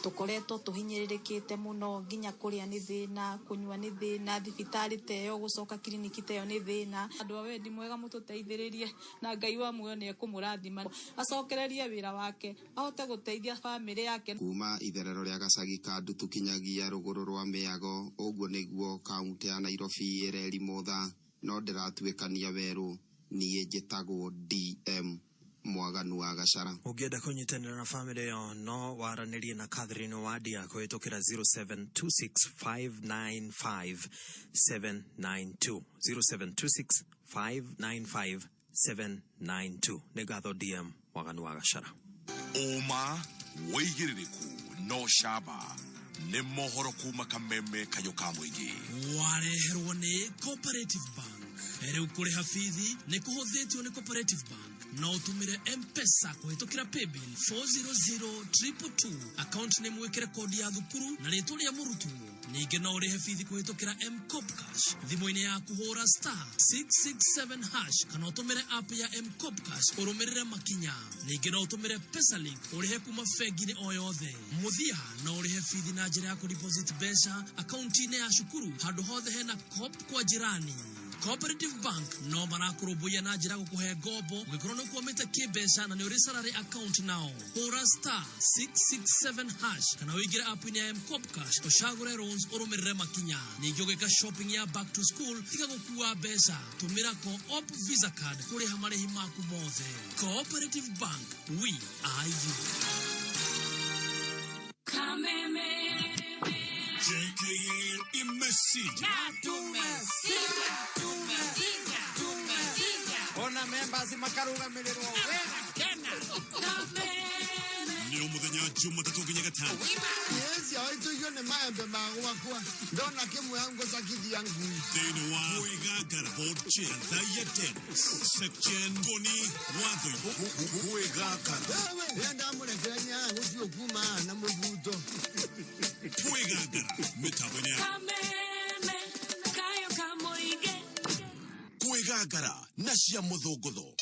Tũkoretwo tũhinyĩrĩrĩkĩte mũno, nginya kũrĩa nĩ thĩna, kũnyua nĩ thĩna, thibitarĩ ta ĩyo, gũcoka kiriniki ta ĩyo nĩ thĩna. Andũ a wendi mwega mũtũteithĩrĩrie, na Ngai wa muoyo nĩ ekũmũrathima, acokererie wĩra wake, ahote gũteithia bamĩrĩ yake. Kuma itherero rĩa gacagi ka Ndutu kinyagia rũgũrũ rwa mĩago, ũguo nĩguo kaunti ya Nairobi ĩrerimũtha, no ndĩratuĩkania werũ. Niĩ njĩtagwo DM Mwaganu wa Gachara. Ũngĩenda kũnyitanĩra na bamĩrĩ ĩyo no waranĩrie na Catherine Wadia kũhĩtũkĩra 0726595792, 0726595792. Nĩ ngatho DM Mwaganu wa Gachara. Ũma wĩigĩrĩrĩku no camba nĩ mohoro kuma Kameme kayũ ka mũingĩ. Wareherwo nĩ Cooperative Bank. Rĩu kũrĩha bithi nĩ kũhũthĩtio nĩ Cooperative Bank. No ũtũmĩre M-Pesa kũhĩtũkĩra paybill 400222, account nĩ mwĩkĩre kodi ya thukuru na rĩtwa rĩa mũrutwo. Ningĩ no ũrĩhe bithi kũhĩtũkĩra M-Kopa Cash thimũ-inĩ yaku, hũra *667# kana ũtũmĩre app ya M-Kopa Cash ũrũmĩrĩre makinya. Ningĩ no ũtũmĩre Pesalink ũrĩhe kuma bengi-inĩ o yothe. Mũthia no ũrĩhe bithi na njĩra ya kũdeposit mbeca akaunti-inĩ ya cukuru handũ hothe hena Co-op kwa jirani. Cooperative Bank no marakũrũmbũiya na njĩra gũkũhe ngombo ũngĩkorwo nĩ ũkwamĩte kĩmbeca na nĩ ũrĩ salary account nao. Hũra *667# kana ũingĩre app-inĩ ya M-Kopa Cash, ũcagũre loans, ũrũmĩrĩre makinya. Ningĩ ũgĩka shopping ya back to school, tiga gũkua mbeca, tũmĩra Co-op Visa card kũrĩha marĩhi maku mothe. Cooperative Bank, we are you. Kameme. JKL imesija. Tumesija. Tumesija. Ona members makarũgamĩrĩrwo wega tena. Nĩ o mũthenya Jumatatũ nginya Gatano. Yes, awaitũigio nĩ maembe ma gwakwa, ndona kĩmwe hau ngũcakithia ngui. Thĩinĩ wa Kwĩgangara, board chair Thaiya Dennis, Section Ngoni Watho. Kwĩgangara. Wewe rĩrĩa ndamũrekereria haha gũtirĩ ũkuma haha na mũbuto. Kwĩgangara mĩtambo-inĩ ya Kameme. Kayo kamoige. Kwĩgangara na cia mũthũngũtho.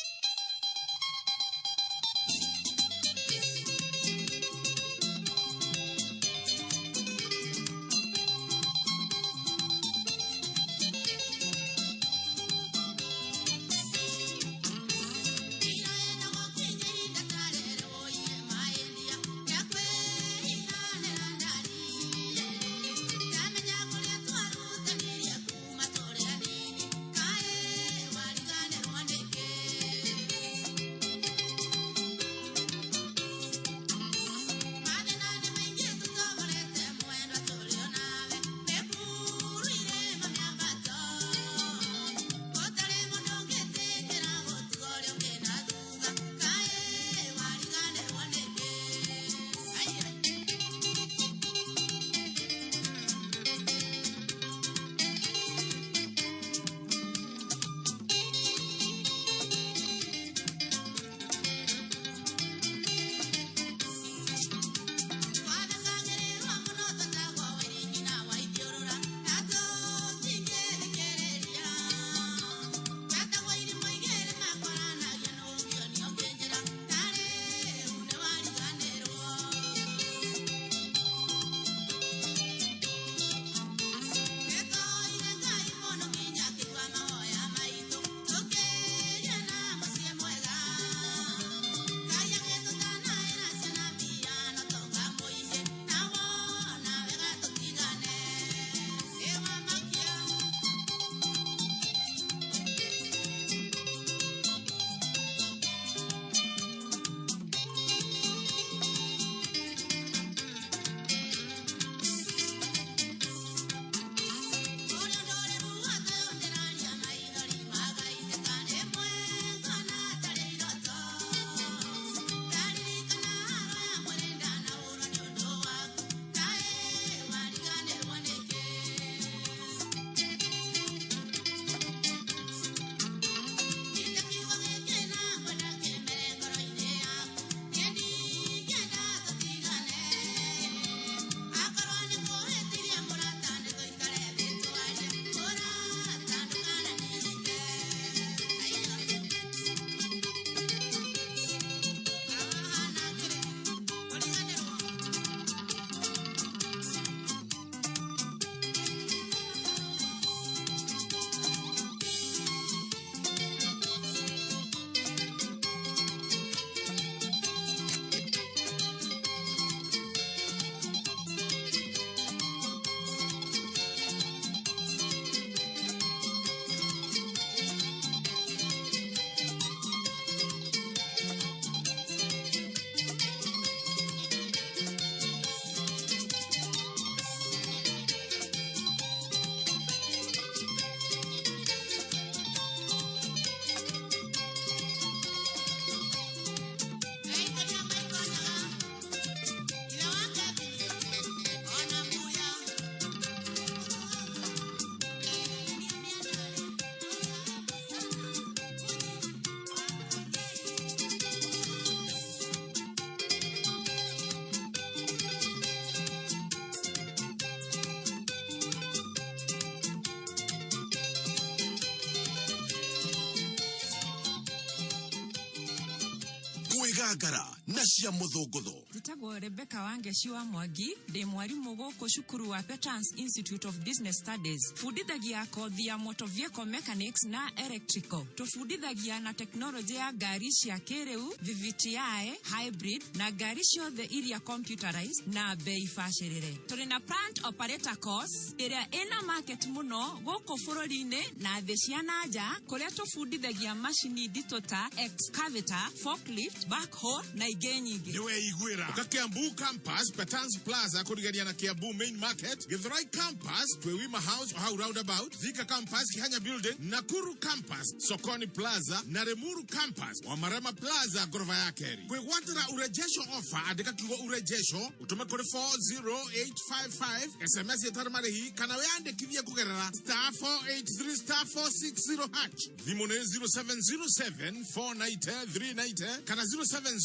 Kwĩgangara na cia mũthũngũtho. Njĩtagwo Rebecca Wangeci wa Mwangi, ndĩ mwarimũ gũkũ cukuru wa Petans Institute of Business Studies. Bundithagia kothi ya motor vehicle mechanics na electrical. Tũbundithagia na tekinoronjĩ ya ngari cia kĩrĩu, VVTi, hybrid na ngari ciothe iria computerized na bei bacĩrĩre. Tũrĩ na plant operator course ĩrĩa ĩna market mũno gũkũ bũrũri-inĩ na thĩ cia na nja, kũrĩa tũbundithagia macini nditũ ta excavator, forklift, backhoe na ingĩ nyingĩ. Nĩweiguĩra. Ũka Kiambu Campus, Petans Plaza, kũrigania na Kiambu Main Market, Githurai Campus, Twewima House, hau roundabout, Thika Campus, Kihanya Building, Nakuru Campus, Sokoni Plaza na Limuru Campus, Wamarema Plaza, ngoroba ya keri. Kwĩgwatĩra urejesho offer, andĩka kiugo urejesho ũtũme kũrĩ 40855 SMS ĩtarĩ marĩhi kana wĩyandĩkithie kũgerera star 483 star 460 hash. Thimũ nĩ 0707 490 390 kana 0706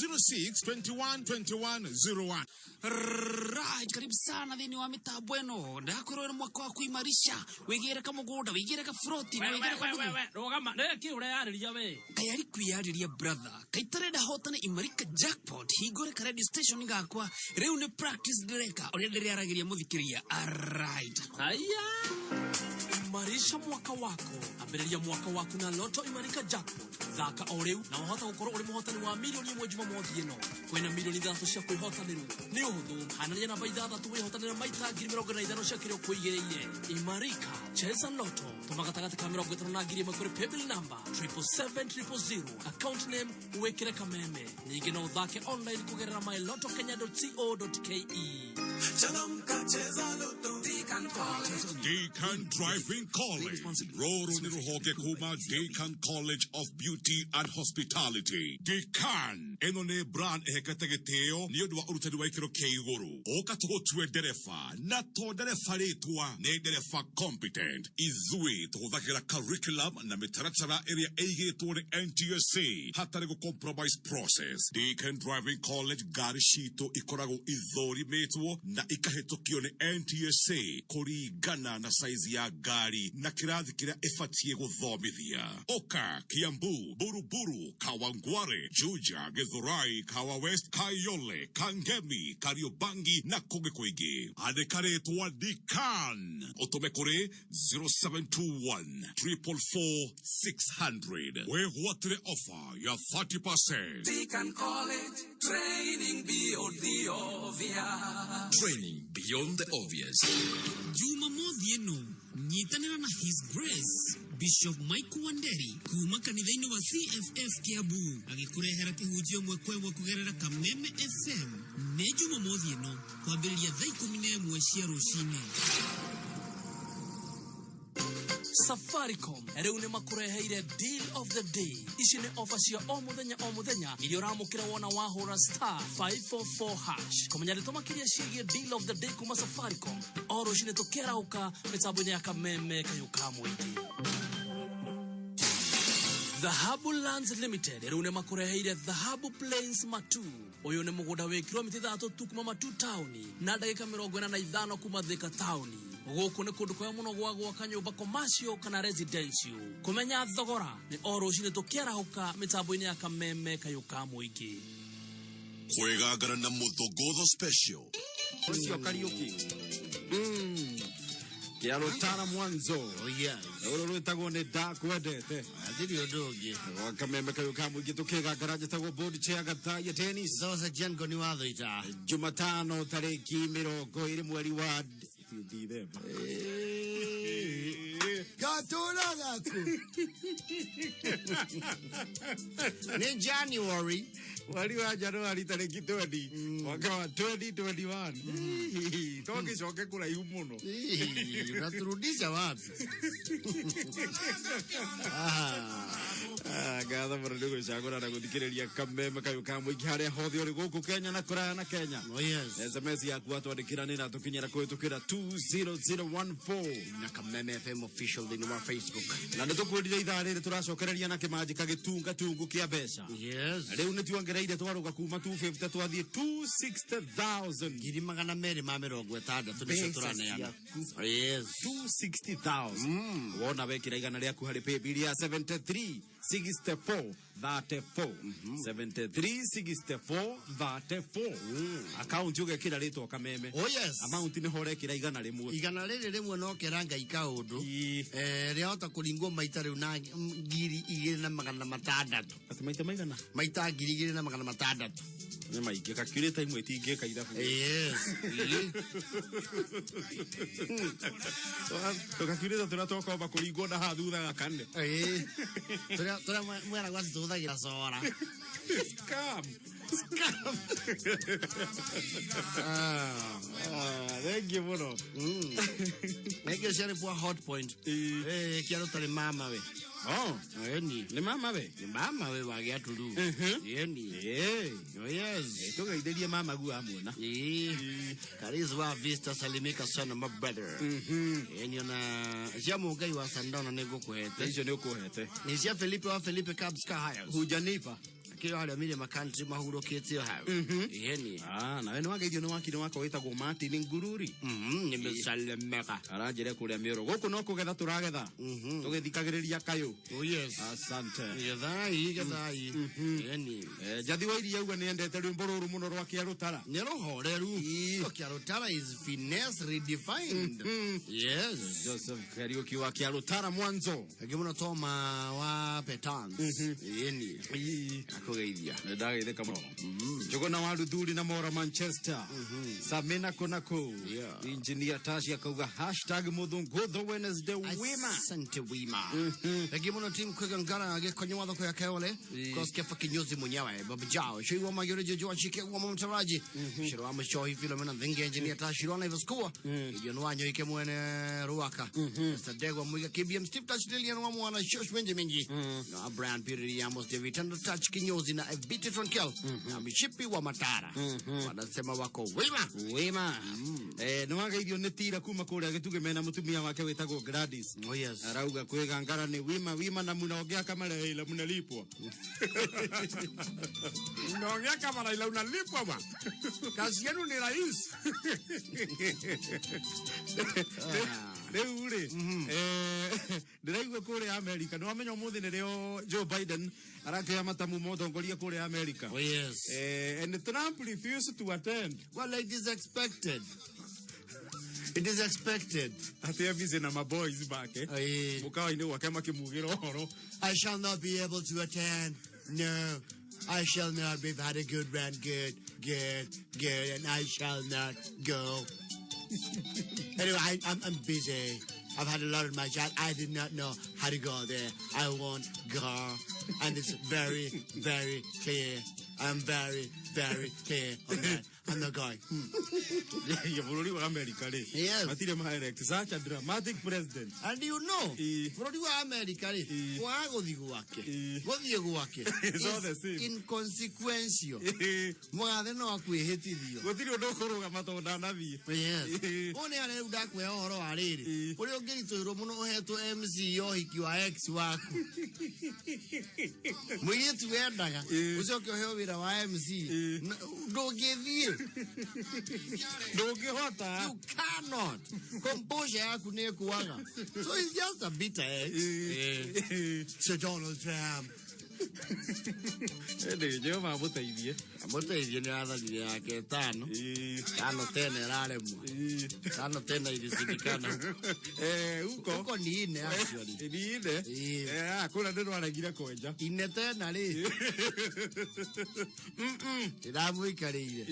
21 21 01. Right, karibu sana thĩinĩ wa mĩtambo ĩno. Ndakwĩrwo nĩ mwaka wa kuimarisha, wĩgĩre kamũgũnda, wĩgĩre kaburoti na wĩgĩre kandugu. Rũgama, nĩ kĩ ũreyarĩria we? Kaĩ arĩ kwĩyarĩria brother, kaĩ itarenda hotane Imarika jackpot, hingũre ka radio station gakwa. Rĩu nĩ practice ndĩreka ũrĩa ndĩrĩaragĩria mũthikĩrĩria. Alright. Haya. Imarisha mwaka wako. Ambĩrĩria mwaka waku na Lotto Imarika Jackpot. Thaka o rĩu na wahota gũkorwo ũrĩ mũhotani wa 1 million Jumamothi ĩno. Kwĩna 3 million cia kwĩhotanĩrwo. Nĩ ũhũthũ, hanania namba ithathatũ wĩhotanĩre maita 45,000 cia kĩrĩa ũkwĩigĩrĩire. Imarika, cheza Lotto. Tũma gatagatĩ ka 50 na 1,000 kũrĩ paybill number 777 000. Account name wĩkĩre Kameme. Ningĩ no ũthake online kũgerera mylottokenya.co.ke. Changamka, cheza Lotto. Deacon College. Deacon Driving College. Rũrũ nĩ rũhonge kuma Deacon College of Beauty and Hospitality. Deacon ĩno nĩ brand ĩhekete gĩtĩo nĩ ũndũ wa ũrutani wa ikĩro kĩa igũrũ. Ũka tũgũtue ndereba, na to ndereba rĩtwa, nĩ ndereba competent. Ithuĩ tũhũthagĩra curriculum na mĩtaratara ĩrĩa ĩigĩtwo nĩ NTSA hatarĩ gũ compromise process. Deacon Driving College, ngari citũ ikoragwo ithũrimĩtwo na ikahĩtũkio nĩ NTSA kũringana na size ya ngari na kĩrathi kĩrĩa ĩbatiĩ gũthomithia. Ũka Kiambu, Buruburu, Kawangware, Juja, Githurai, Kawa West, Kayole, Kangemi, Kariobangi na kũngĩ kũingĩ. Andĩka rĩtwa Decan ũtũme kũrĩ 0721 444 600 wĩgwatĩre offer ya 30%. Deacon College, training beyond the obvious. Training beyond the obvious. Jumamothi ĩno nyitanĩra na His Grace Bishop Mike Wanderi kuma kanitha-inĩ wa CFF Kiambu agĩkũrehera kĩhunjio ĩmwe kwa ĩmwe kũgerera Kameme FM. Nĩ Jumamothi ĩno kwambĩrĩria thaa 11 cia rũcinĩ. Safaricom rĩu nĩ makũreheire deal of the day. Ici nĩ ofa cia o mũthenya o mũthenya iria ũramũkĩra wona wahũra star 544 hash. Kũmenya ndeto makĩria ciĩgiĩ deal of the day kuma Safaricom nĩ o rũcinĩ tũkĩarahũka mĩtambo-inĩ ya Kameme kayũ ka mũingĩ. Dhahabu Lands Limited rĩu nĩ makũreheire Dhahabu Plains Matu. Ũyũ nĩ mũgũnda wĩ kilomita 3 tu kuma Matu taũni na ndagĩka 45 kuma Thika taũni. Gũkũ nĩ kũndũ kwega mũno gwa gwaka nyũmba commercial kana residential. Kũmenya thogora nĩ o rũcinĩ tũkĩarahũka mĩtambo-inĩ ya Kameme kayũ ka mũingĩ. Kwĩgangara na mũthũngũtho special. Ũcio Kariũki kĩa rũtara mwanzo. Oh, yes. Rũrũ rwĩtagwo nĩ ndakwendete. Hatirĩ ũndũ ũngĩ. Gwa Kameme kayũ ka mũingĩ tũkĩgangara, njĩtagwo board chair Gathaiya Dennis. Zosa Jengo ni watho ita. Jumatano tarĩki 20 mweri wa Dithemba. Gatũra gaku. Nĩ January. Mweri wa Januari tarĩki 20 mwaka wa 2021. Tũgĩcoke kũraihu mũno. Unaturudisha wapi? Ah, ngatho mũno nĩ gwĩcagũra na gũthikĩrĩria Kameme kayũ ka mũingĩ harĩa hothe ũrĩ gũkũ Kenya na kũraya na Kenya. Oh, yes. SMS yaku watwandĩkĩra nĩ ĩratũkinyĩra kũhĩtũkĩra 20014 na Kameme FM official thĩinĩ wa Facebook. Na nĩ tũkwĩrire ithaa rĩrĩ tũracokereria na kĩmanjĩka gĩtunga tungu kĩa mbeca. Yes. Rĩu nĩ tuongereire twarũga kuma 250 twathiĩ 260,000. 260,000 nĩcio Mbeca tũraneana. ciaku. Yes. 260,000. Wona wekĩra 100 rĩaku harĩ paybill ya 73 64 34 73 64 34 akaunti ũgekĩra rĩtwa Kameme. Oh, yes. Amount nĩho ũrekĩra 100. 100 rĩmwe no kera Ngai kaũndũ. Rĩahota kũringwo maita rĩu na 2600. Atĩ maita maigana? Maita 2600. Nĩ maingĩ, calculator imwe itingĩka ithabu. Yes. Tũkakiurĩta tũrĩa twakomba kũringwo na haha thutha gakane. Tũrĩa mweragwo atĩ tũhũthagĩra cora. Scam. Scam. Thengiũ mũno. Thengiũ ciarĩ kwa Hot Point. Kĩarũ tarĩ mama we. Oh. Eni. Nĩ mama we? Nĩ mama we wa Gĩaturu. Eni. Oh yes. Tũgeithĩrie mama guo amuona. Karis wa Vista, salimika sana my brother. Eni, ona cia Mũngai wa Sandona nĩ ngũkũhete. Icio nĩ ũkũhete. Nĩ cia Felipe wa Felipe Cabs Car Hires. Hujanipa. Kĩo harĩa Mirema Country mahurũkĩtio hau. Eni. Ah, nawe nĩ wageithio nĩ wakiri wakwa wĩtagwo Martin Ngururi. Nimesalimika. Aranjĩre kũrĩa mĩoro. Gũkũ no kũgetha tũragetha. Tũgĩthikagĩrĩria kayũ. Oh yes. Asante. Gethai, gethai. Eni. Njathi wa iria auga nĩ endete rwĩmbo rũrũ mũno rwa Kĩarũtara. Nĩ rũhoreru. Kĩarũtara is finesse redefined. Yes. Joseph Kariuki wa Kĩarũtara mwanzo. Angĩ mũno Toma wa Petans. Eni. Akũgeithia. Ndageithĩka mũno. Njũgũna wa Ruthuri na Mora Manchester. Samina Konako. Engineer Tashi akauga #Mũthũngũtho Wednesday wima. Asante wima. Angĩ mũno team Kwega Ngara gĩkonyo wa thoko ya Kayole. Koskefa kinyozi mwenyewe Baba Jao. Shoi wa Magere Jojo wa Chike wa Mtaraji. Shiro wa Mshohi Philomena Thinge Engineer Tashi Rona Ivaskua. Gideon Wanyo ike mwene Ruaka. Mr. Degwa Mwiga KBM Steve Touch Lilian wa Mwana Shosh Benjamin. Na Brian Peter Yamos David Tando Touch kinyozi na FBT Tronkel na Mishipi wa Matara. Wanasema wako wima. Wima. Nĩ wageithio nĩ tira kuma kũrĩa gĩtugĩ mena mũtumia wake wĩtagwo Gladys. Oh yes. Arauga kwĩga ngara nĩ wima wima na munaongea kama Raila mnalipwa. Unaongea kama Raila unalipwa bwana. Kazi yenu ni rahisi. Rĩu rĩ, ndĩraigua kũrĩa America nĩ wamenya ũmũthĩ nĩrĩo Joe Biden arakĩoya matamu ma ũtongoria kũrĩa America. Oh yes. And Trump refused to attend. Well, it is expected. It is expected. Atĩ e busy na maboys make mũkawa-inĩ gwake makĩmugĩra ũhoro. I shall not be able to attend. No, I shall not. We've had a good run. Good, good, good. And I shall not go. Anyway, I'm busy. I've had a lot of my chat. I did not know how to go there. I won't go. And it's very, very clear. I'm very, very clear on that. I'm not going. Ya bũrũri wa America rĩ, matirĩ ma elect such a dramatic president. And you know, bũrũri wa America rĩ, kwaga gũthiĩ gwake, gũthiĩ gwake It's all the is same. inconsequential. Mũgathe no akwĩhĩtithio. Gũtirĩ ũndũ ũkũrũgama tondũ ndanathiĩ. Yes. Ũũ nĩ harĩa rĩu ndakũhe ũhoro wa rĩrĩ, ũrĩa ũngĩritũhĩrwo mũno ũhetwo MC ya ũhiki wa ex waku. Mũirĩtu wendaga, ũcoke ũheo wĩra wa MC. Ndũngĩthiĩ. Ndũngĩhota. You cannot. Composure yaku nĩ ĩkuaga. So he's just a bitter ex. Sir Donald Trump. Ĩndĩ Jehova amũteithie. Amũteithie nĩ atharire yake tano. Tano tena ĩraremwo. Tano tena ilishindikana. Huko. Huko ni ine actually. Ni ine? Kũrĩa nĩ rwaregire kwenja. Ine tena rĩ. Ndĩramũikarĩire.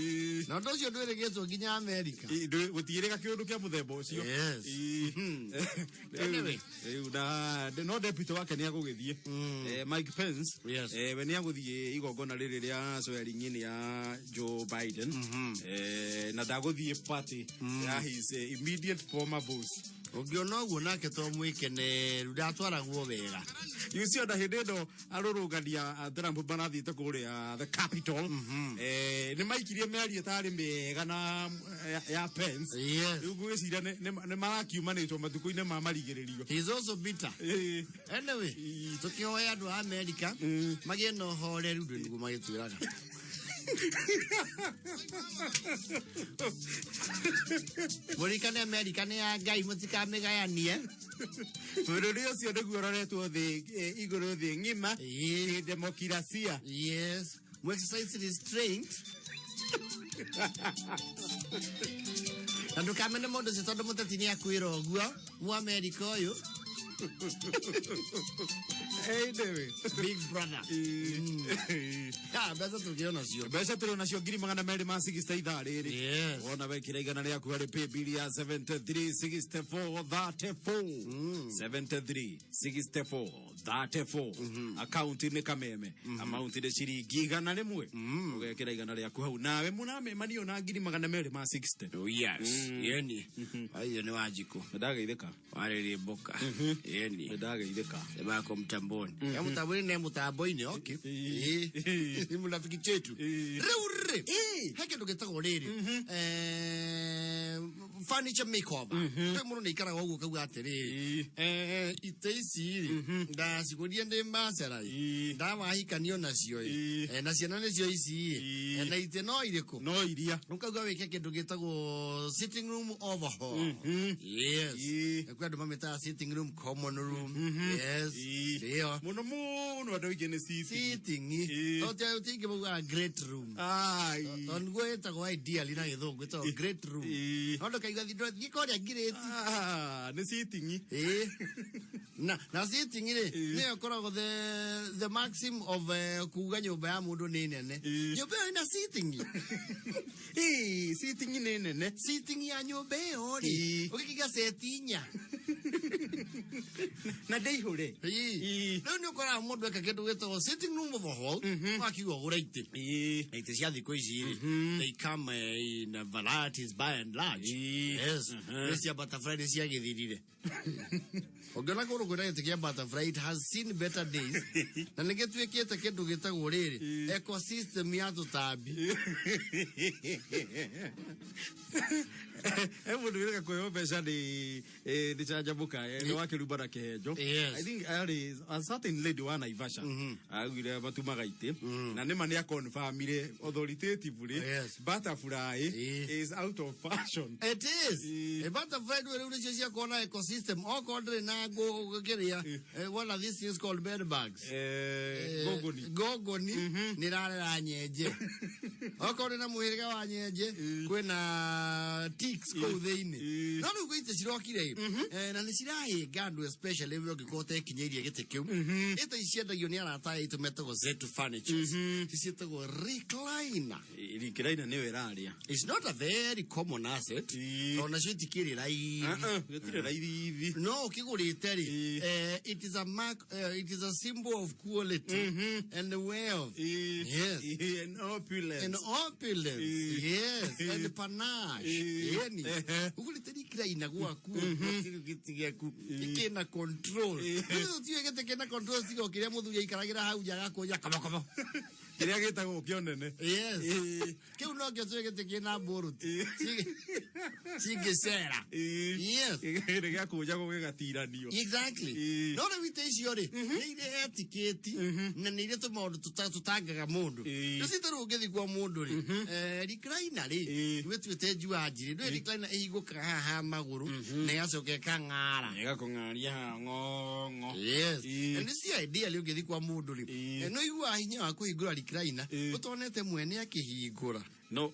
Na ũndũ ũcio ndwĩrĩgĩtwo nginya Amerika. Gũtiĩrĩga kĩũndũ kĩa mũthemba ũcio. Yes. Anyway. Rĩu na no deputy wake nĩ agũgĩthiĩ. Mike Pence. Yes. We nĩ agũthiĩ igongona rĩrĩ rĩa swearing in ya Joe Biden. Na ndagũthiĩ party ya his immediate former boss. Ũngĩona ũguo nake to mwĩkeneru ndatwaragwo wega. You see, ona hĩndĩ ĩno arũrũngani a Trump marathiĩte kũrĩa the Capitol, nĩ maikirie mĩario ĩtarĩ mĩega na ya Pence. Yes. Rĩu ngwĩciria nĩ marakiumanĩtwo matukũ-inĩ ma marigĩrĩrio. He is also bitter. Anyway, tũkĩhoya andũ a America magĩe na ũhoreru ndũ nĩguo magĩtwĩraga. Mũririkane Amerika nĩ ya Ngai mũtikamĩgayanie. Bũrũri ũcio nĩguo ũroretwo thĩ igũrũ thĩ ng'ima demokrasia. Yes. Mu exercise restraint. Na ndũkamene mũndũ ũcio tondũ mũteti nĩ akwĩra ũguo mu Amerika ũyũ. Anyway. Big brother. Ha, mbeca tũkĩrĩ nacio. Mbeca tũrĩ nacio 260,000 ithaa rĩrĩ. Yes. Wona wekĩra 100 rĩaku harĩ paybill ya 73 64 34. 73 64 34. Akaunti nĩ Kameme. Amount nĩ ciringi 100. Ũgekĩra 100 rĩaku hau. Nawe mũnamemanio na 260,000. Oh, yes. Yeni. Aiyo nĩ Wanjikũ. Nĩndageithĩka. Warĩrĩmbũka. Yeni. Nĩndageithĩka. Sema mtamboni. Ya mtamboni na mtambo-inĩ, okay. Ni mrafiki chetu. Rĩu rĩ, he kĩndũ gĩtagwo rĩrĩ. Furniture makeover. Kwĩ mũndũ nĩ aikaraga ũguo kauga atĩrĩrĩ, itĩ ici rĩ, ndacigũrire ndĩ Maserai. Ndawahikanio nacio ĩ. Na ciana nĩcio ici ĩ. Na itĩ no irĩkũ? No iria. Ũkauga wĩke kĩndũ gĩtagwo sitting room overhaul. Yes. Kwĩ andũ mamĩtaga sitting room, common room. Yes. Ndio. Mũno mũno andũ aingĩ nĩ sitting. Sitting. Tondũ ti aingĩ maugaga great room. Ai. Tondũ nĩguo ĩtagwo ideally na gĩthũngũ ĩtagwo great room. No ndũkaigua thiĩ kũrĩa great. Nĩ sitting. Na sitting rĩ, nĩyo ĩkoragwo the maxim of kuga nyũmba ya mũndũ nĩ nene. Nyũmba ĩyo ĩna sitting. Sitting nĩ nene. Sitting ya nyũmba ĩyo rĩ, ũgĩkĩiga seti inya. Na ndĩihũre. Rĩu nĩ ũkoraga mũndũ eka kĩndũ gĩtagwo sitting room overhaul, wakiuga ũgũre itĩ. Na itĩ cia thikũ ici rĩ, they come in varieties by and large. Yes. Nĩ cia butterfly nĩ ciagĩthirire. Ũngĩona kũndũ kwĩna gĩtĩ kĩa butterfly, it has seen better days. Na nĩ gĩtuĩkĩte kĩndũ gĩtagwo rĩrĩ, ecosystem ya tũtambi. He mũndũ wĩrĩga kũheo mbeca nĩ canjamũka nĩ wakĩrumba na kĩhenjo. I think arĩ a certain lady wa Naivasha augire matumaga itĩ na nĩma nĩ akonfirmire authoritatively butterfly is out of fashion. It is. Butterfly rĩu nĩcio cia kuona ecosystem okorwo ndĩrĩ na ngũkĩrĩa one of these things called bed bugs. Gogoni. Gogoni nĩ ĩrarera nyenje. Okorwo ndĩ na mũhĩrĩga wa nyenje kwĩna ticks kũu thĩinĩ. No rĩu gwĩ itĩ cirokire na nĩ cirahĩnga andũ especially we ũngĩkorwo ũtekinyĩirie gĩtĩ kĩu. Itĩ ici ciendagio nĩ arata aitũ metagwo Zetu Furnitures. Ciĩtagwo recliner. Recliner nĩyo ĩraria. It's not a very common asset. Tondũ nacio itikĩrĩ raithi. Gĩtirĩ raithi. No ũkĩgũrĩte rĩ, it is a mark, it is a symbol of quality and wealth. Yes. And opulence. And opulence. Yes. And panache. Yeni. Ũgũrĩte recliner gwaku gũtirĩ gĩtĩ gĩaku kĩna control. Rĩu tiwe gĩtĩ kĩna control tiga o kĩrĩa mũthuri aikaragĩra hau nja agakũnja kobokobo. Kĩrĩa gĩtagwo kĩonene. Yes. Kĩu no kĩo tũĩ gĩtĩ kĩna mbũrũti. Cingĩcera. Yes. Nĩ gĩakũnjagwo gĩgatiranio. Exactly. No rĩu itĩ icio rĩ, nĩ irĩ etiquette na nĩ irĩ tũmaũndũ tũtangaga mũndũ. Rĩu cita rĩu ũngĩthiĩ kwa mũndũ rĩ, recliner rĩ, wĩtuĩte njua njirĩ, ndũĩ recliner ĩhingũkaga haha ha magũrũ na ĩgacoka ĩkang'ara. Ĩgakũng'aria haha ng'ong'o. Yes. Na nĩ cia ideally ũngĩthiĩ kwa mũndũ rĩ, nĩ ũiguaga hinya wa kũhingũra recliner ũtonete mwene akĩhingũra. No,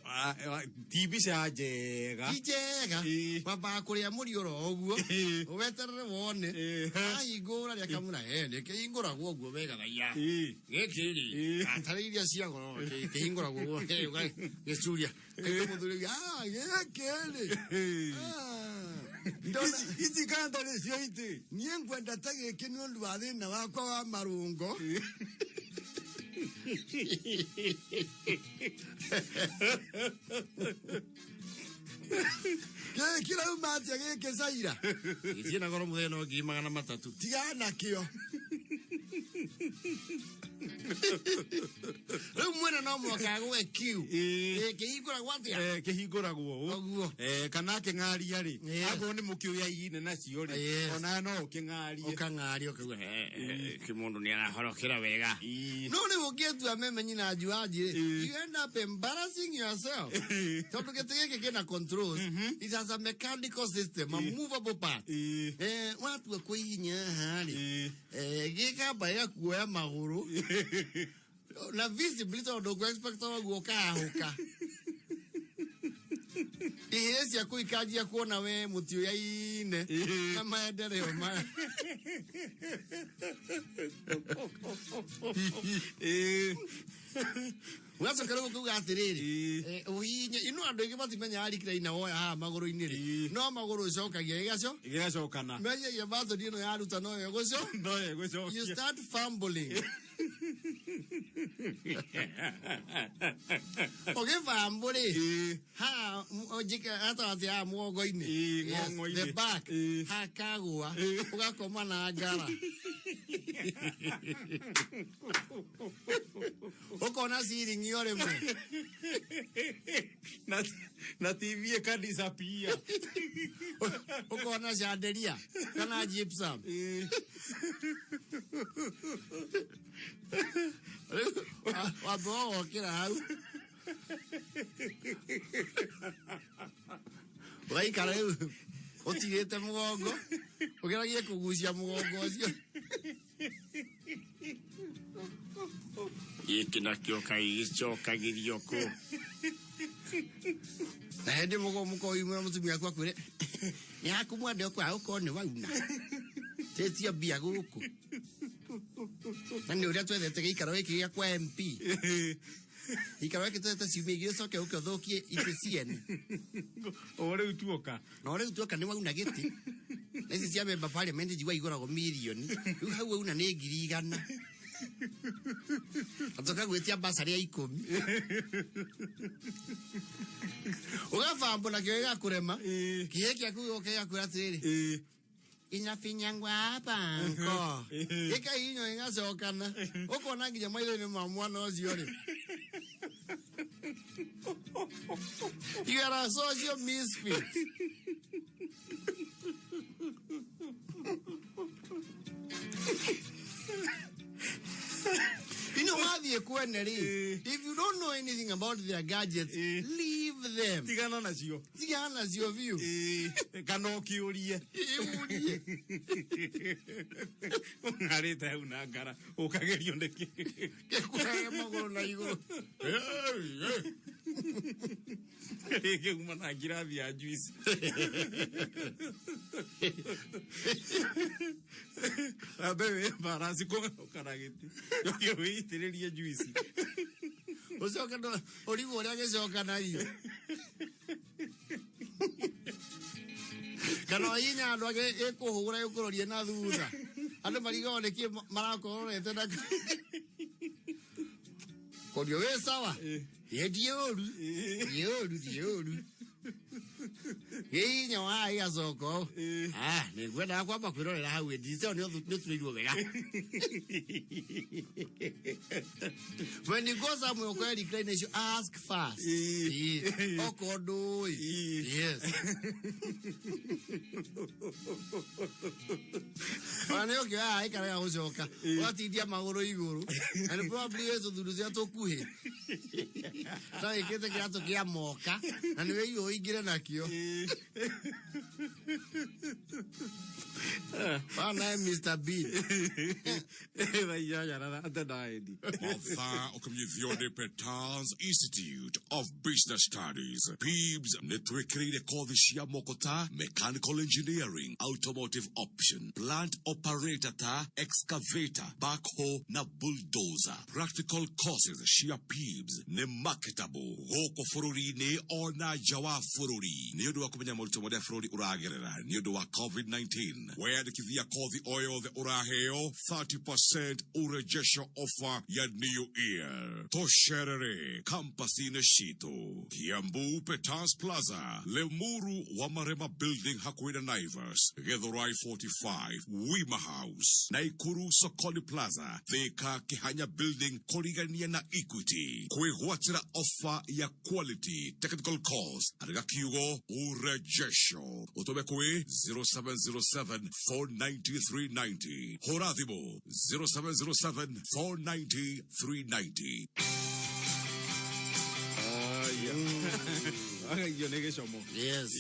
ti mbica njega. Ti njega. Wambaga kũrĩa mũri oro ũguo, weterere wone. Ahingũra rĩ akamwĩra, nĩ kĩhingũragwo ũguo wega thaiya. Gĩkĩ rĩ, atarĩ iria cia goro, kĩhingũragwo ũguo, gĩcuria. Kaita mũthuri, gĩkĩ rĩ. Ici kanda nĩcio itĩ. Niĩ ngwenda ta gĩkĩ nĩ ũndũ wa thĩna wakwa wa marũngo. Gĩkĩ kĩrauma atĩa gĩkĩ Caira? Gĩtirĩ na goro mũthenya no 300,000. Tigana nakĩo. Rĩu mwene Mwene no mũhaka agwe kiu. Kĩhingũragwo atĩa? Kĩhingũragwo ũguo. Kana akĩng'aria rĩ, akorwo nĩ mũkĩũya ine nacio rĩ, ona no ũkĩng'arie. Ũkang'aria ũkauga kĩmũndũ nĩ arahorokera wega. No rĩu ũngĩtua meme nyina njuanji rĩ, you end up embarrassing yourself. Tondũ gĩtĩ gĩkĩ kĩna controls. It has a mechanical system, a movable part. Watua kwĩhihinya haha rĩ, gĩkamba gĩgakuoya magũrũ. Na visibly tondũ ndũkũ expect ũguo ũkahahũka. Ihĩĩ ciaku ikanjia kuona we mũtiũyaine na maendeleo maya. Ũgacoka rĩu ũkauga atĩrĩrĩ, ũhihinye ino andũ aingĩ matimenyaga recliner woya haha magũrũ-inĩ rĩ, no magũrũ ũcokagia gĩgacokana. Menyagia batoni ĩno yaruta no yo ĩgũco. No yo ĩgũcokia. You start fumbling. Ũgĩbambũ rĩ, haha gatagatĩ haha mũgongo-inĩ. Yes, ng'ong'o-inĩ. the back. Hakagũa, ũgakoma na ngara. Ũkona ciringi o rĩmwe. Na TV ĩkadisappear. Ũkona chandelier kana gypsum. Rĩu wamba ũgokĩra hau. Ũgaikara rĩu ũtigĩte mũgongo, ũgeragie kũgucia mũgongo ũcio. Gĩkĩ nakĩo kaĩ gĩcokagĩrio kũ? Na hĩndĩ mũkoimĩra mũtumia waku akwĩre, nĩ haku mwende ũkwaga gũkorwo nĩ wauna. Tĩtia mbia gũkũ. Na nĩ ũrĩa twethete gĩikaro gĩkĩ gĩa kwa MP. Gĩikaro gĩkĩ twethete ciumia igĩrĩ ũcoke ũke ũthũkie itĩ ciene. O rĩu tuoka. Na o rĩu tuoka nĩ wauna gĩtĩ. Na ici cia member parliament njigua igũragwo mirioni. Rĩu hau wauna nĩ 100,000. Na tũkagwĩtia basarĩ ya 10. Ũgabambwo nakĩo gĩgakũrema. Kĩhĩ gĩaku gĩgoka gĩgakwĩra atĩrĩrĩ, inafinyangwa hapa nko. Gĩkahihinywo gĩgacokana. Ũkona nginya maitho-inĩ ma mwana ũcio rĩ. You are a social misfit. You know wathiĩ kwene rĩ, if you don't know anything about their gadgets, leave them. Tigana nacio. Tigana nacio biũ. Kana ũkĩũrie. Ũrie. Ũng'arĩte hau na ngara, ũkagerio nĩkĩ? Gĩkũraga magũrũ na igũrũ. Rĩngĩ uma na ngirathi ya juice. Ambe wĩ mbarasi kũgarũka gĩtĩ. Ũke wĩitĩrĩrie juice. Ũcoke ũrigwo ũrĩa gĩcokanagio. Kana ũhihinya andũ angĩ ĩkũhũra ĩkũrorie na thutha. Andũ marigagwo nĩkĩ marakororete na Korio wĩ sawa? Ĩ ndiĩ ũru. Ndiĩ ũru, ndiĩ ũru. Gĩhihinya wa gĩgacoka ũũ. Nĩ ngwendaga kwamba kwĩrorera hau ĩ, ndiceo nĩ ũturĩirwo wega. When you go somewhere ũkoya recliner icio, ask first. Okorwo ndũĩ. Yes. Ona nĩ ũkĩoya ĩkarega gũcoka. Ũgatindia magũrũ igũrũ. And probably wĩ tũthundu cia tũkuhĩ. Ta wĩkĩte kĩratũ kĩa moka na nĩ wĩigua ũingĩre nakĩo. Bana Mr. Bean. Mathaa ũkĩmenyithio nĩ Petals Institute of Business Studies. PIBS nĩ twĩkĩrĩire kothi cia moko ta mechanical engineering, automotive option, plant operator ta excavator, backhoe na bulldozer. Practical courses cia PIBS nĩ marketable gũkũ bũrũri-inĩ ona nja wa bũrũri. Nĩ ũndũ wa Kũmenya moritũ marĩa bũrũri ũragerera nĩ ũndũ wa COVID-19, weyandĩkithia kothi o yothe ũraheo 30% urejesho offer ya New Year. Tũcerere kampasi-inĩ citũ Kiambu, Peters Plaza, Limuru wa Marema Building hakuhĩ na Naivas, Githurai 45 Wima House, Naikuru Sokoni Plaza, Thika Kihanya Building kũrigania na Equity. Kwĩgwatĩra offer ya quality technical course, andĩka kiugo urejesho ũtũme kwĩ 0707 490 390. Hũra thimũ 0707 490 390. Agagio nĩ gĩcomo. Yes.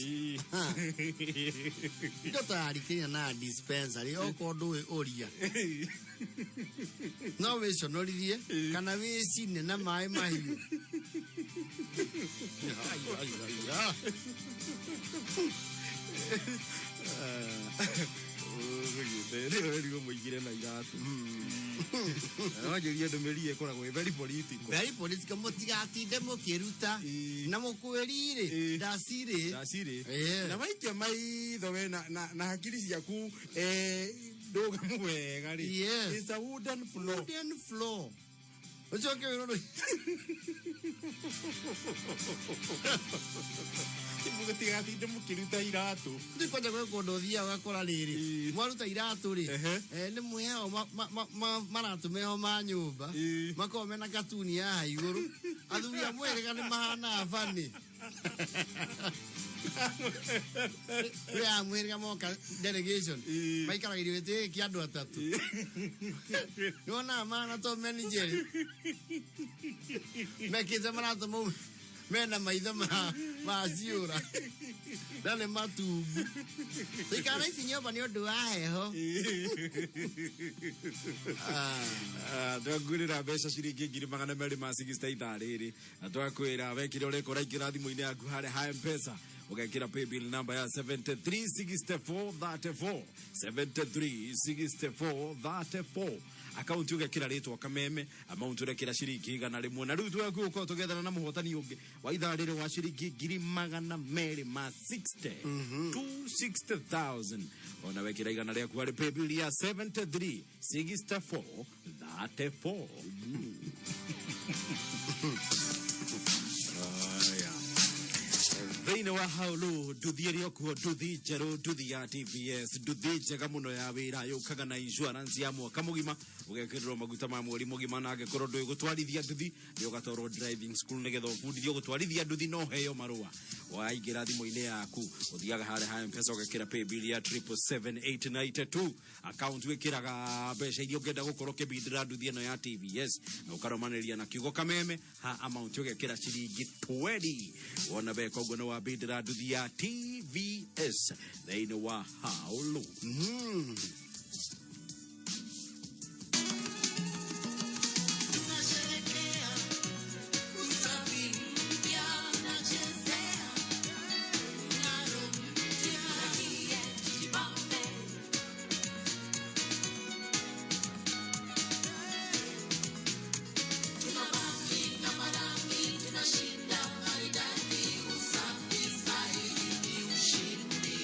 Indo ta yarikĩria na dispensary okorwo ndũĩ ũria no wĩconorithie kana wĩcine na maĩ mahiũ. Rĩu mũingĩre na iratũ wanjĩrie ndũmĩrĩri ĩkoragwo ĩ very political. Very political, mũtigatinde mũkĩruta na mũkwĩri-rĩ ndacirĩ. Ndacirĩ. Eh. Na waikia maitho we na hakiri ciaku ndũgamu wega rĩ. Yes. It's a wooden floor. Wooden floor. Ũcoke wĩrwo Mũtigatinde mũkĩruta iratũ. Nĩ kwanja gwĩ kũndũ ũthiaga ũgakora rĩrĩ mwaruta iratũ rĩ, nĩ mwĩheo maratũ meho ma nyũmba makoragwo mena katuni haha igũrũ. Athuri a mũhĩrĩga nĩ mahanaga bani rĩrĩa a mũhĩrĩga moka delegation maikaragĩrio gĩtĩ gĩkĩ kĩa andũ atatũ. Nĩwonaga mahana Tom and Jerry mekĩte maratũ mau mena maitho ma ciũra na nĩ matungu. Tũikara ici nyũmba nĩ ũndũ wa heho. Twangwĩrĩra mbeca ciringi 260,000 ithaa rĩrĩ na twakwĩra wekire ũreka ũraingĩra thimũ-inĩ yaku harĩa ha Mpesa ũgekĩra paybill number ya 736434, 736434, akaunti ũgekĩra rĩtwa Kameme, amount ũrekĩra ciringi 100. Na rĩu twagũkorwo tũgethana na mũhotani ũngĩ wa ithaa rĩrĩ wa ciringi 260,000, 260,000. Ona wekĩra 100 rĩaku harĩ paybill ya 736434. Aya. Thĩinĩ wa haulu nduthi ĩrĩ okuo, nduthi njerũ, nduthi ya TVS, nduthi njega mũno ya wĩra yũkaga na insurance ya mwaka mũgima, ũgekĩrĩrwo maguta ma mweri mũgima, na angĩkorwo ndũĩ gũtwarithia nduthi nĩ ũgatwarwo driving school nĩgetha ũbundithio gũtwarithia nduthi no ũheo marũa. Waingĩra thimũ-inĩ yaku ũthiaga harĩa ha Mpesa ũgekĩra paybill ya 777892, account wĩkĩraga mbeca iria ũngĩenda gũkorwo ũkĩbindĩra nduthi ĩno ya TVS na ũkaromanĩria na kiugo Kameme, ha amount ũgekĩra ciringi 20. Wona weka ũguo nĩ wabindĩra nduthi ya TVS thĩinĩ wa haulu. Tunasherekea usafi mpya, nachezea mng'aro mpya, tujibambe. Tunabaki kama rangi, tunashinda maridadi, usafi sahihi ni ushindi.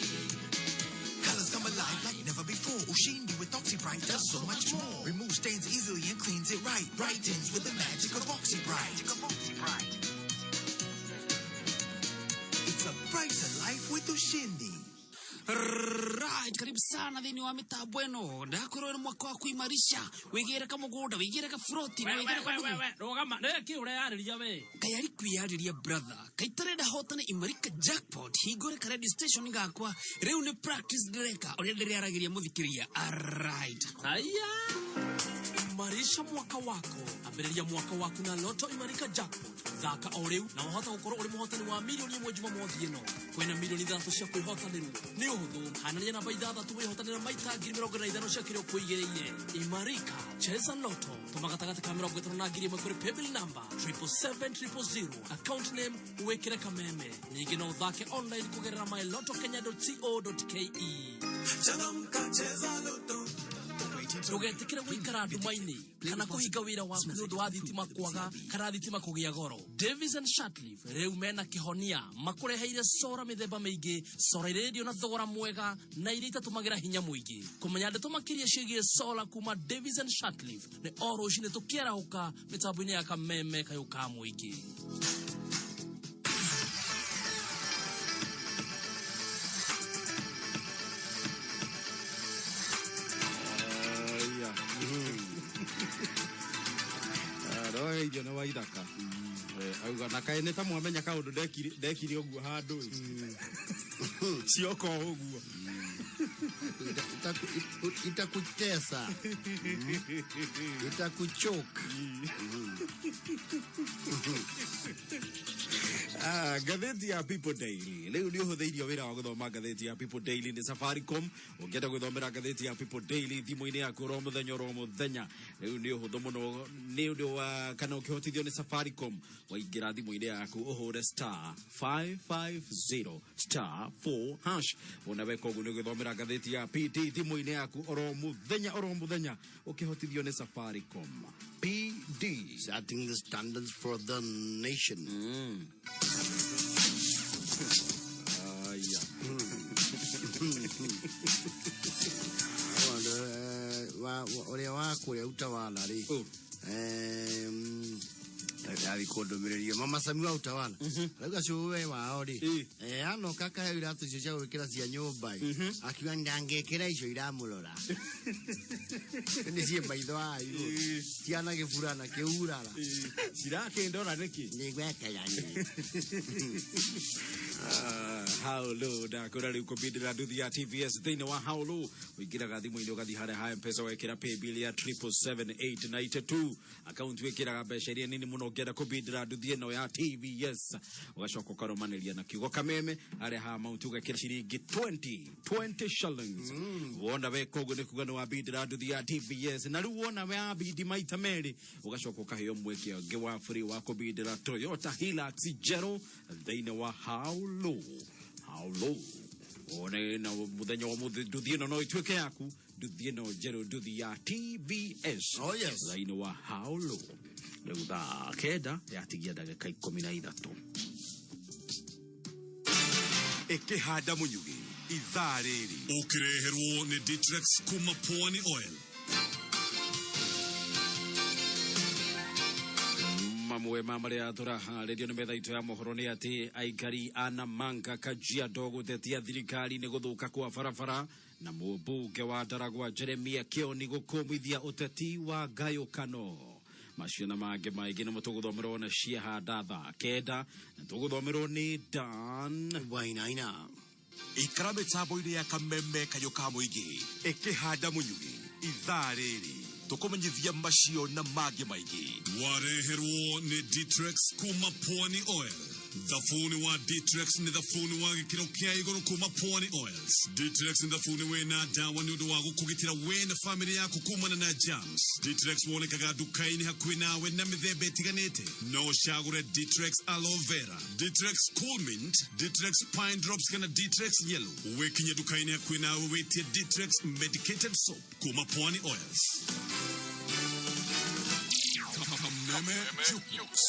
Colors come alive like never before. Ushindi with OxyBright does so much more. Removes stains easily and cleans it right. Brightens with the magic of OxyBright. It's a brighter life with Ushindi. Right, karibu sana thĩinĩ wa mĩtambo ĩno. Ndakwĩrwo nĩ mwaka wa kũimarisha, wĩgĩre kamũgũnda, wĩgĩre kaburoti na wĩgĩre kandugu. Rũgama nĩ ũreyarĩria we. Ngai arĩ kwĩyarĩria brother, kaitarenda hotane Imarika jackpot hingũre ka radio station gakwa. Rĩu nĩ practice ndĩreka ũrĩa ndĩrĩaragĩria mũthikĩria. Alright. Aya, imarisha mwaka wako, ambĩrĩria mwaka waku na Lotto Imarika jackpot. Thaka o rĩu na wahota gũkorwo ũrĩ mũhotani wa 1 million Jumamothi ĩno. Kwĩna 6 million cia kwĩhotanĩrwo. Nĩ ũhũthũ, hanania namba 6 wĩhotanĩre maita 45,000 cia kĩrĩa ũkwĩigĩrĩire. Imarika, cheza Lotto. Tũma gatagatĩ ka 50 na 1,000 kũrĩ paybill number 777,000, account name wĩkĩre Kameme. Ningĩ no ũthake online kũgerera mylotokenya.co.ke. Changamka, cheza Lotto. Ndũgetĩkĩre gũikara nduma-inĩ kana kũhinga wĩra waku nĩ ũndũ wa thitima kwaga kana thitima kũgĩa goro. Davis and Shatliff rĩu mena kĩhonia, makũreheire sora mĩthemba mĩingĩ, sora irendio na thogora mwega na iria itatũmagĩra hinya mũingĩ. Kũmenya ndeto makĩria ciĩgiĩ sola kuma Davis and Shatliff nĩ o rũcinĩ tũkĩarahũka mĩtambo-inĩ ya Kameme kayũ ka mũingĩ. Aya. Roe irio nĩ waithaka. Auga na kaĩ nĩ ta mwamenya kaũndũ ndekire ũguo handũ ĩ. Cioka o ũguo. Itakutesa. Itakuchoka. Ah, ngathĩti ya People Daily rĩu nĩ ũhũthĩirio wĩra wa gũthoma ngathĩti ya People Daily nĩ Safaricom. Ũngĩenda gwĩthomera ngathĩti ya People Daily thimũ-inĩ yaku oro mũthenya oro mũthenya, rĩu nĩ ũhũthũ mũno nĩ ũndũ wa kana ũkĩhotithio nĩ Safaricom, waingĩra thimũ-inĩ yaku ũhũre star 550 star 4 hash. Wona weka ũguo nĩ ũgĩthomera ngathĩti ya PD thimũ-inĩ yaku oro mũthenya oro mũthenya ũkĩhotithio nĩ Safaricom PD. Setting the standards for the nation. Aya. Ũrĩa wa kũrĩa Utawala rĩ, athi kũndũmĩrĩria mama Sami wa Utawala arauga cũwe wao rĩ, anoka akaheo iratũ icio cia gwĩkĩra cia nyũmba ĩ, akiuga ndangĩkĩra icio iramũrora nĩ ciĩ maitho ayo ciana gĩburana kĩurara. Cirakĩndora nĩkĩ? Nĩgwekera nĩ. Haulo ndakũra rĩu kũbindĩra nduthi ya TVS thĩinĩ wa Haulo, ũingĩraga thimũ-inĩ ũgathiĩ harĩa ha Mpesa wekĩra paybill ya 777,892, akaunti wĩkĩraga mbeca iria nini mũno ũngĩenda kũbindĩra nduthi ĩno ya TVS, ũgacoka ũkarũmanĩria na kiugo Kameme harĩa ha amount ũgekĩra ciringi 20 20 shillings. Wona weka ũguo nĩ kuga nĩ wabindĩra nduthi ya TVS, na rĩu wona wabindi maita merĩ ũgacoka ũkaheo mweke ũngĩ wa free wa kũbindĩra Toyota Hilux njerũ thĩinĩ wa Haulo. Haulo one na muthenya wa muthi nduthi ĩno no ituĩke yaku, nduthi ĩno njerũ, nduthi ya TVS. Oh, yes. Thĩinĩ wa Haulo rĩu thaa 9 yatigia ndagĩka 13. Ĩkĩhanda mũnyugĩ ithaa rĩrĩ Ũkĩreherwo nĩ Ditrex kuma Pwani Oil. Mamwe ma marĩa tũraharĩrio nĩ metha itũ ya mohoro nĩ atĩ aikari a Namanga Kajiado gũtetia thirikari nĩ gũthũka kwa barabara, na mũmbunge wa Ndaragwa Jeremia Kĩoni gũkũmithia ũteti wa ngayũkano. Macio na mangĩ maingĩ nĩmo tũgũthomerwo na ciahanda thaa 9, na tũgũthomerwo nĩ Dan Wainaina. Ikara mĩtambo-inĩ ya Kameme kayũ ka mũingĩ ĩkĩhanda mũnyugĩ ithaa rĩrĩ tũkũmenyithia macio na mangĩ maingĩ. Wareherwo nĩ Ditrex kuma Pwani Oil. Thabuni wa Ditrex nĩ thabuni wa gĩkĩro kĩa igũrũ kuma Pwani Oils. Ditrex nĩ thabuni wĩna ndawa nĩ ũndũ wa gũkũgitĩra we na famĩlĩ yaku kumana na germs. Ditrex wonekaga nduka-inĩ hakuhĩ nawe na mĩthemba ĩtiganĩte. No ũcagũre Ditrex Aloe Vera, Ditrex Cool Mint, Ditrex Pine Drops kana Ditrex Yellow. Wĩkinye nduka-inĩ hakuhĩ nawe wĩtie Ditrex Medicated Soap kuma Pwani Oils. Kameme Jukebox.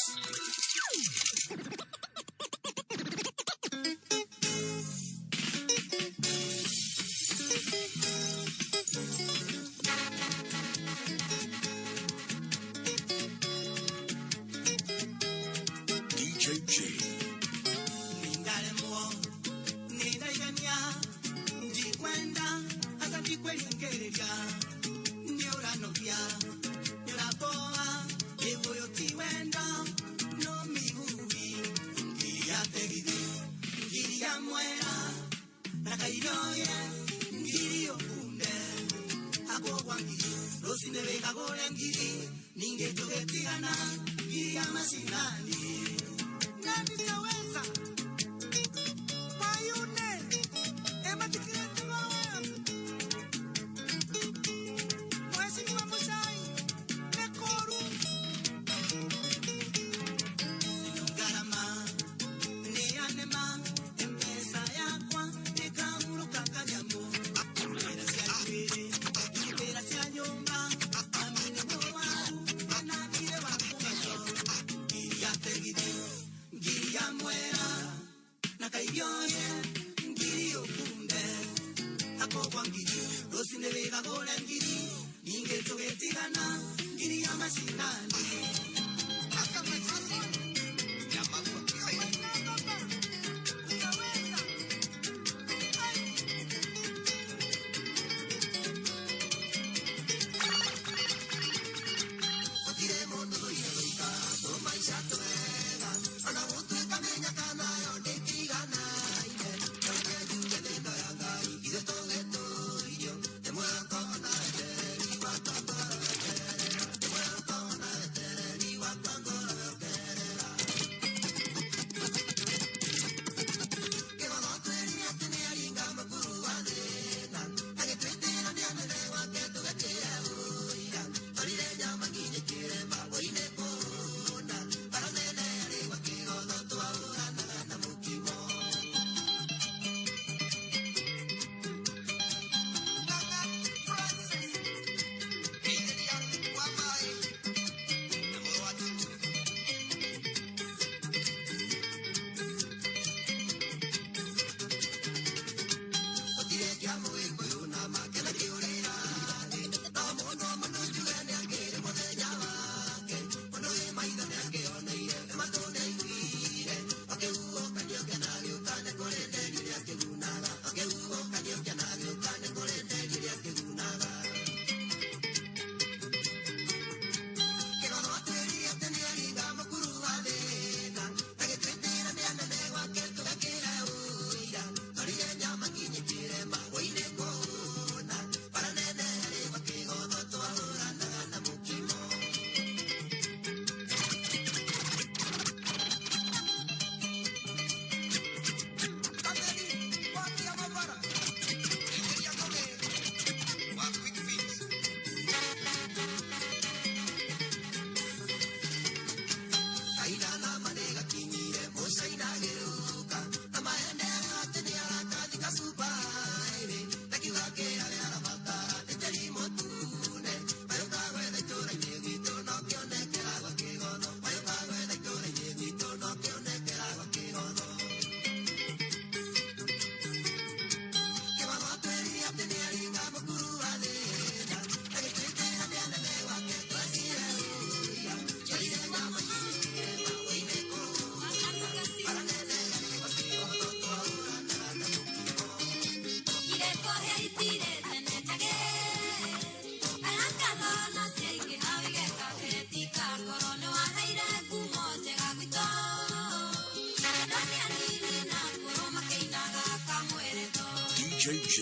DJ G. Nindaremwo, nindaigania, ndikwenda, hata ndikwĩringĩrĩria. Nĩũranogia, nĩũraboa, gĩkũyũ ti wendo, no mĩgui. Ngiri ya tegithi, ngiri ya mwera, na kairioye, ngiri ũkunde. Akũgwa ngiri, rũcinĩ wĩkagũre ngiri, ningĩ tũgĩtigana, ngiri ya macinani. Na nitaweza Mayune ematikiretigowe Mheshimiwa Muchai Nekoru Ngarama ni anema Mpesa yakwa ikamuruka kanyamu Mbera cia njuĩrĩ, mbera cia nyũmba. Kamwera na kaibioye ngiri okumbe akogwa ngiri rũcinĩ wĩgagũre ngiri ningĩ tũgĩtigana ngiri ya macinani. JJ.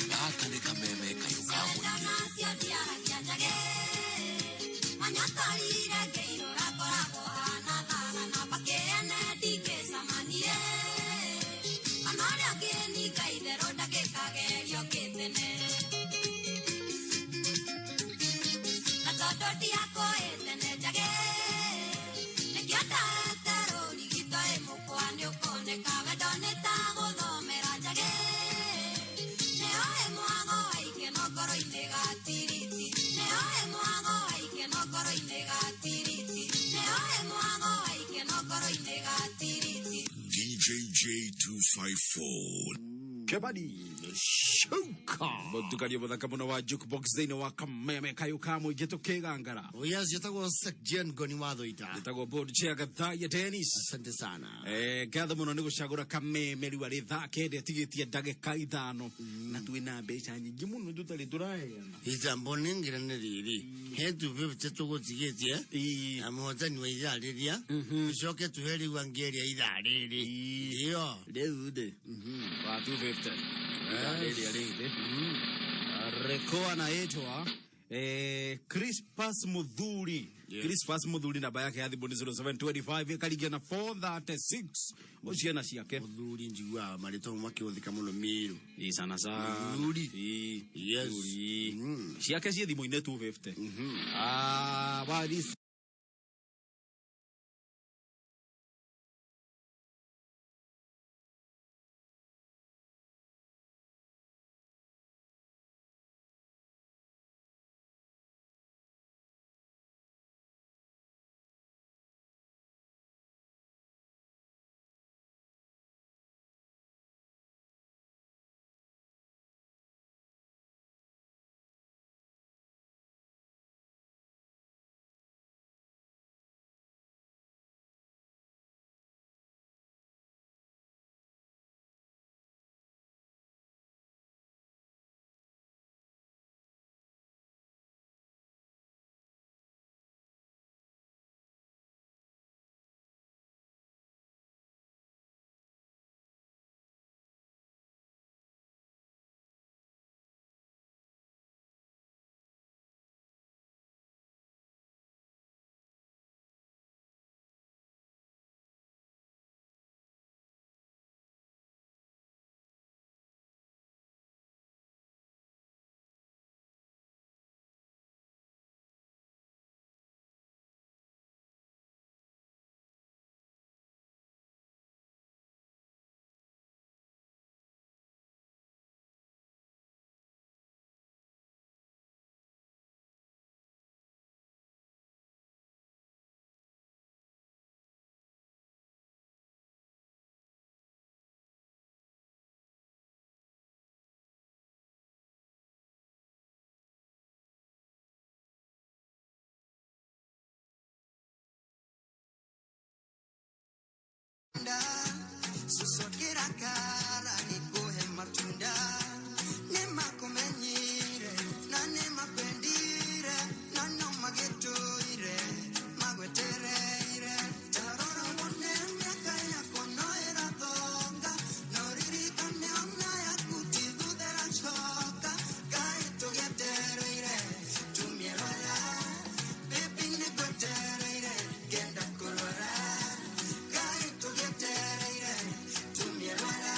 Gaka nĩ kameme kayũ ka mũingĩ. J254. Kebadi Shuka Mũtukanio mũthaka mũno wa jukebox thĩinĩ wa kameme kayũ ka mũingĩ tũkĩgangara. Oh yes, njĩtagwo Sekjen Ngoni wa Thoita. Njĩtagwo board chair Gathaiya Dennis. Asante sana. Ngatho mũno nĩ gũcagũra kameme rĩu arĩ thaa kenda ĩtigĩtie ndagĩka 5 na twĩna mbeca nyingĩ mũno tũtarĩ tũraheana. Itambo nĩngira nĩ rĩrĩ he 250 tũgũtigĩtie na mũhotani wa ithaa rĩrĩa tũcoke tũhe rĩu angĩ ĩrĩa ithaa rĩrĩ iyo rĩu rĩ wa 250 ithaa rĩrĩa rĩngĩ reko anaitwa Crispas Muthuri. Crispas Muthuri namba yake ya thimũ nĩ 0725 ĩkaringia na 436 ũcio na ciake. Muthuri njiguaga marĩtwa makĩhũthĩka mũno Mĩrũ. Ĩ sana sana. Muthuri. Yes. Ciake ciĩ thimũ-inĩ 250. Ah, wari Susokera kara nikuhe matunda nĩmakũmenyire na nĩmakwendire na no magĩtũire magwetereire tarora wone mĩaka yakwa no ĩrathonga no ririkane ona yaku ti thutha ĩracoka Ngai tũgĩetereire tumĩrora baby nĩngwetereire ngenda kũrora Ngai tũgĩetereire tumĩrora.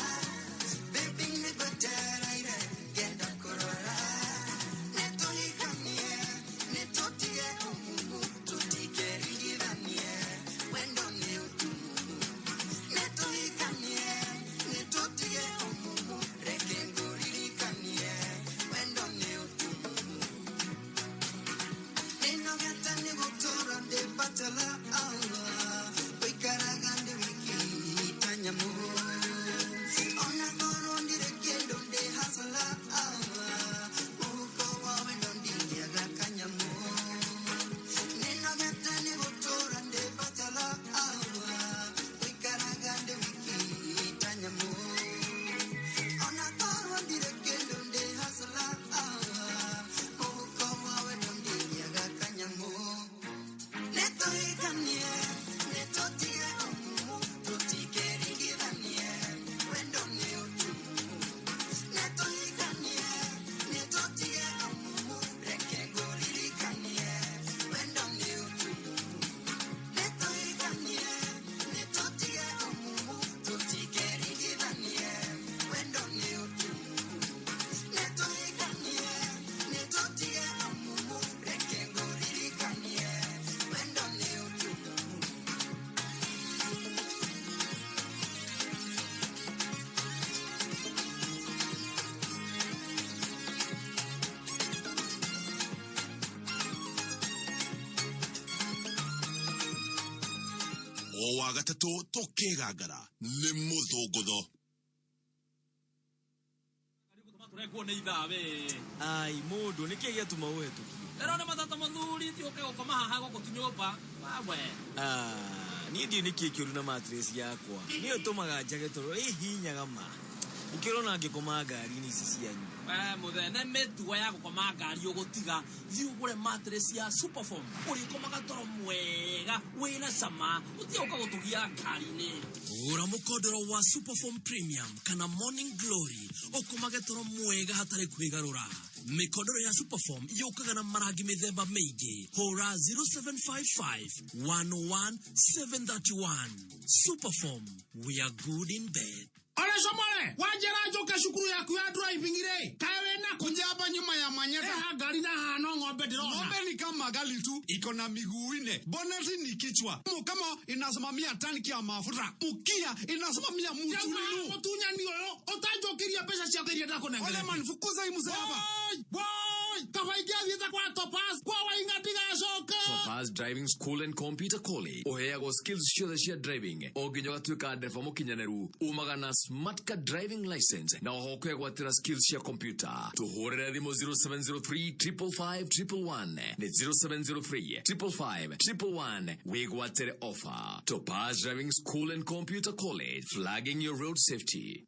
O wa gatatũ tũkĩgangara nĩ mũthũngũtho. Tũrekwo nĩ ithaa we. Ai mũndũ nĩkĩ gĩatũma ũhetũkio? Ĩro nĩ matata mũthuri ti ũke gũkoma haha gũkũ ti nyũmba. Wawe. Ah, niĩ ndiũĩ nĩkĩ kĩũru na mattress yakwa nĩyo ĩtũmaga njage toro ĩhinyaga ma ũkĩrona ngĩkoma ngari-inĩ ici cianyu. We mũthee nĩ mĩtugo ya gũkoma ngari ũgũtiga. Thiĩ ũgũre mattress ya Superform. Ũrĩkomaga toro mwega wĩna cama ũtige gũka gũtũgia ngari-inĩ. Gũra mũkondoro wa Superform Premium kana Morning Glory ũkomage toro mwega hatarĩ kwĩgarũra. Mĩkondoro ya Superform yũkaga na marangi mĩthemba mĩingĩ. Hũra 0755 101 731. Superform, we are good in bed. Olecomore wanjĩra njũke cukuru yaku ya driving rĩ kaĩ wĩna kunjaba nyuma ya manyata eha ngari na hano ng'ombe ndĩrona. Ng'ombe ni kama gari tu iko na miguu ine, boneti ni kichwa, mukamo inasimamia tanki ya mafuta, mkia inasimamia mchululu. Mũtunyani ũyũ ũtanjũkĩria mbeca ciakwa iria ndakũnengera. Ole man, fukuza hii mzee hapa. Woi, kaba ingĩathiĩte kwa Topaz kwa Waing'a ndigacoke. Topaz Driving School and Computer College uheagwo skills ciothe cia driving o nginya ũgatuĩka ndereba mũkinyanĩru umaga na smart card driving license na oho ũkegwatĩra skills cia computer. Tũhũrĩre thimũ 0703 555 111 nĩ 0703 555 111 wĩgwatĩre offer. Topaz Driving School and Computer College, flagging your road safety.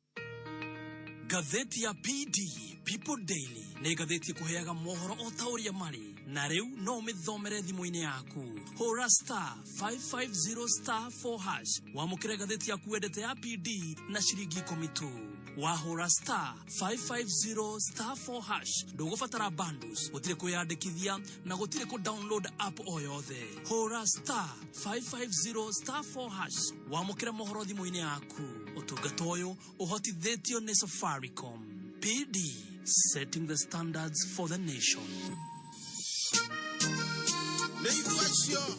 Ngathĩti ya PD People Daily nĩ ngathĩti ĩkũheaga mohoro o ta ũrĩa marĩ na rĩu no ũmĩthomere thimũ-inĩ yaku. Hũra star 550 star 4 hash wamũkĩre ngathĩti yaku wendete ya PD na ciringi ikũmi tu. Wahũra star 550 star 4 hash ndũgũbatara bundles, gũtirĩ kwĩyandĩkithia na gũtirĩ kũ download app o yothe. Hũra star 550 star 4 hash wamũkĩre mohoro thimũ-inĩ yaku. Ũtungata ũyũ ũhotithĩtio nĩ Safaricom. PD, setting the standards for the nation. Nĩ ithuĩ acio.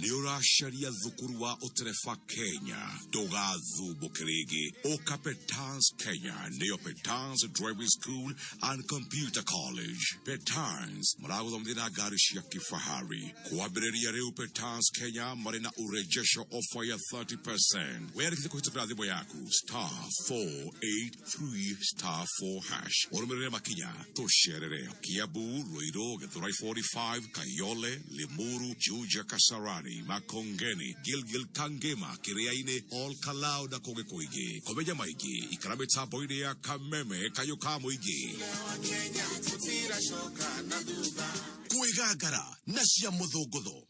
Nĩ ũracaria thukuru wa ũtereba Kenya, ndũgathumbũke rĩngĩ. Ũka Petans Kenya, nĩyo Petans Driving School and Computer College. Petans maragũthomithia na ngari cia kifahari. Kwambĩrĩria rĩu Petans Kenya marĩ na urejesho offer ya 30%. Wĩyandĩkithie kũhĩtũkĩra thimũ yaku star 483 star 4 hash ũrũmĩrĩre makinya. Tũcerere Kiambu, Ruiru, Githurai 45, Kayole, Limuru, Juja, Kasarani, Makongeni, Gilgil, Kangema, Kiriaini, Ol Kalou na kũngĩ kũingĩ. Kũmenya maingĩ ikara mĩtambo-inĩ ya Kameme kayũ ka mũingĩ. Kwĩgangara na cia mũthũngũtho.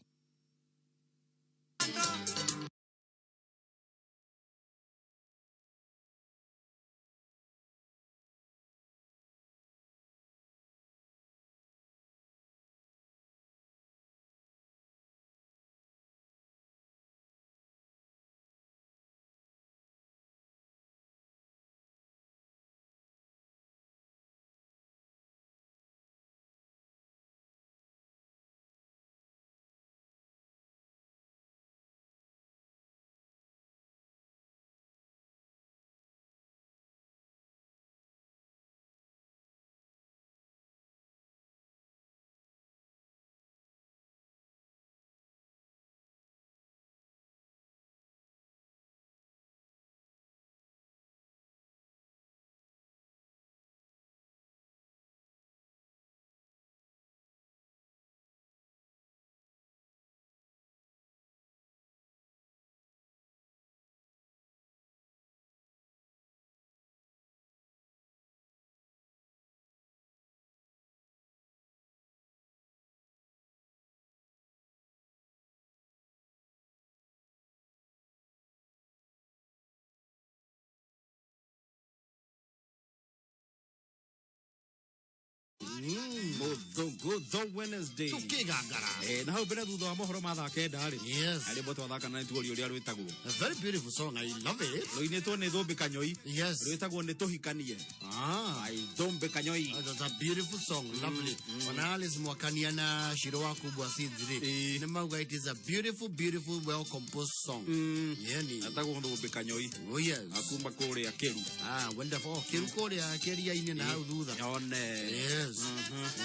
Muthũngũtho Wednesday. Tũkĩgangara. Na hau mbere thutha wa mohoro ma thaa kenda rĩ. Yes. Arĩ mboto wathaka na nĩtuoria ũrĩa rwĩtagwo. A very beautiful song. I love it. Rũinĩtwo nĩ Thũmbĩ Kanyoi. Yes. Rwĩtagwo nĩ Tũhikanie. Ah. Ai Thũmbĩ Kanyoi. That's a beautiful song. Lovely. Ona Alice Mwakania na Shiro wa Kubwa Seeds rĩ. Nĩ mauga it is a beautiful, beautiful, well composed song. Yani. Etagwo Thũmbĩ Kanyoi. Oh yes. Akuma kũrĩa Kĩru. Ah, wonderful. Oh, Kĩru kũrĩa kĩria-inĩ na hau thutha. Yone. Yes.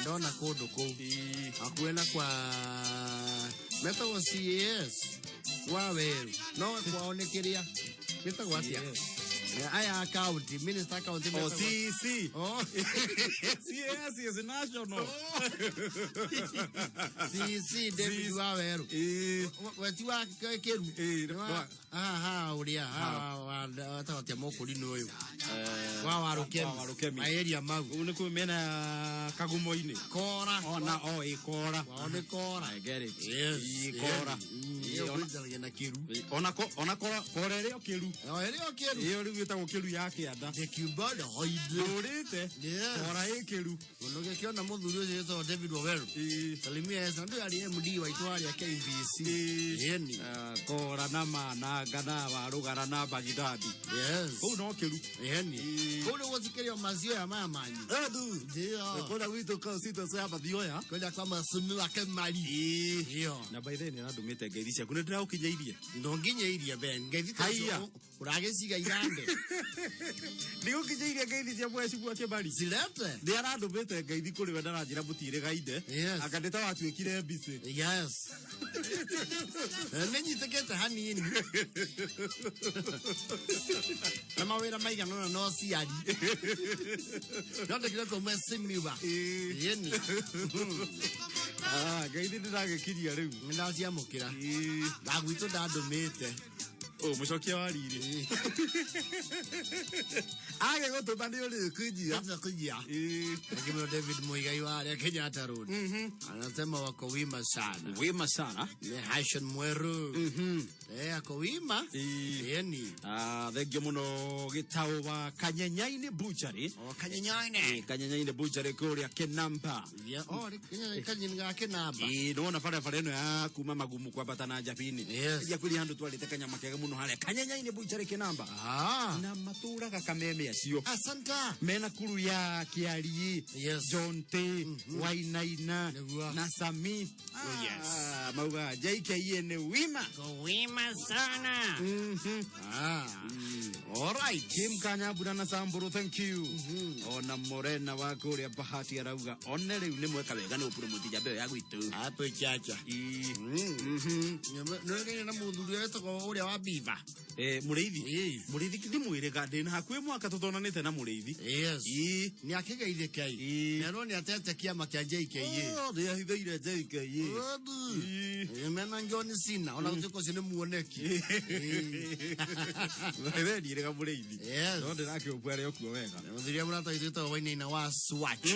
Ndona kũndũ kũu hakuhĩ na kwa metagwo CAS wa Weru no kwao nĩ kĩrĩa gĩtagwo atĩa? Aya county minister county O metagwo- CC. Oh. CAS is national. CC David wa Weru weti wa Kĩru haha ũrĩa wetagwo atĩa mũkũrinũ ũyũ wa Warũkemi area mau Ũguo nĩkuo mĩena ya Kagumo-inĩ. Kora. Ona o ĩ kora. Kwao nĩ kora. I get it. Yes. Ĩ kora. Ĩyo kũringanagia na Kĩru. Ona ko ona kora kora ĩrĩ o Kĩru. O ĩrĩ o Kĩru. Ĩyo rĩu ĩtagwo Kĩru ya kĩanda. The Cuban Hide. Ndũrĩte. Yes. Kora ĩ Kĩru. Mũndũ ũngĩkĩona mũthuri ũcio wĩtagwo David Waweru. Salimia Esther, ndũyũ arĩ MD waitũ harĩa KBC. Yeni. Kora na mananga na warũgara na Bagidadi. Yes. Kũu no Kĩru. Yeni. Kũu nĩguo cikĩrĩo macio maya manyu. Edu. Ndio. Kũrĩa gwitũ kau citũ cia mathioya. Kũrĩa kwa macumi wa Kemari. Ndio. Na by the way nĩarandũmĩte ngeithi ciaku nĩ ndĩragũkinyĩirie. Ndũnginyĩirie Ben. Ngeithi ta Haiya. icio ũragĩciga irande. Ndigũkinyĩirie ngeithi cia mwecibua Kĩmari. Cirete. Nĩ arandũmĩte ngeithi kũrĩ we ndaranjĩra mũtirĩgainde. Yes. Anga nĩ ta watuĩkire mbicĩ. Yes. Nĩ nyitĩkĩte hanini. Na mawĩra maigana ũna no ciari. No ndĩkire kũ mheshimiwa. Yeni. Ah, ngeithi ndĩragĩkiria rĩu. Nĩ ndaciamũkĩra. Ndagwitũ ndandũmĩte. Ũ mũcokia wa riri. Age gũtũma nĩ ũrĩkũnjia. Kujia. Lakini David Muigai wa harĩa Kenyatta Road. Anasema wako wima sana. Wima sana. Ni Hashon Mweru. Eh, ako wima. Yeni. Ah, thengio mũno gĩtaũ wa Kanyenyainĩ Butchery. O Kanyenyainĩ. Kanyenyainĩ Butchery kũrĩa Kĩnamba. Yeah, oh, Kanyenyainĩ ga Kĩnamba. Ĩĩ, nĩwona barabara ĩno ya kuma Magumu kwambata na Njabini. Yes. Ya kwĩrĩ handũ twarĩte kanyama kega mũno harĩa Kanyenyainĩ Butchery Kĩnamba. Ah. Na matũraga kameme acio. Asanta. Mena kuru ya Kĩariĩ, Yes. John T, Wainaina Nĩguo. na Sami. Oh, yes. Ah, mauga JKE nĩ wima. Wima sana. Ah. All right. Kim Kanyambura na Samburu, thank you. Ona Morena wa kũrĩa Bahati arauga one rĩu nĩ mweka wega nĩ ũpromote njamba ĩyo ya gwitũ. Hapo chacha. Nĩũrĩkaine na mũthuri ũrĩa wĩtagwo ũrĩa wa Biva. Eh, mũrĩithi. Mũrĩithi ndimwĩrĩga ndĩna hakuhĩ mwaka tũtonanĩte na mũrĩithi. Yes. Ĩ. Nĩ akĩgeithĩka ĩ. Nerwo nĩ atete kĩama kĩa JKA. Oh, nĩ ahithĩire JKA. Ĩ, mena John Cena ona gũtuĩka ũcio nĩ muoneki. We ndiĩrĩga mũrĩithi. Yes. No ndĩrakĩũmbũ arĩ o kuo wega. Mũthuri ũrĩa mũrata witũ wĩtagwo Wainaina wa Swatch.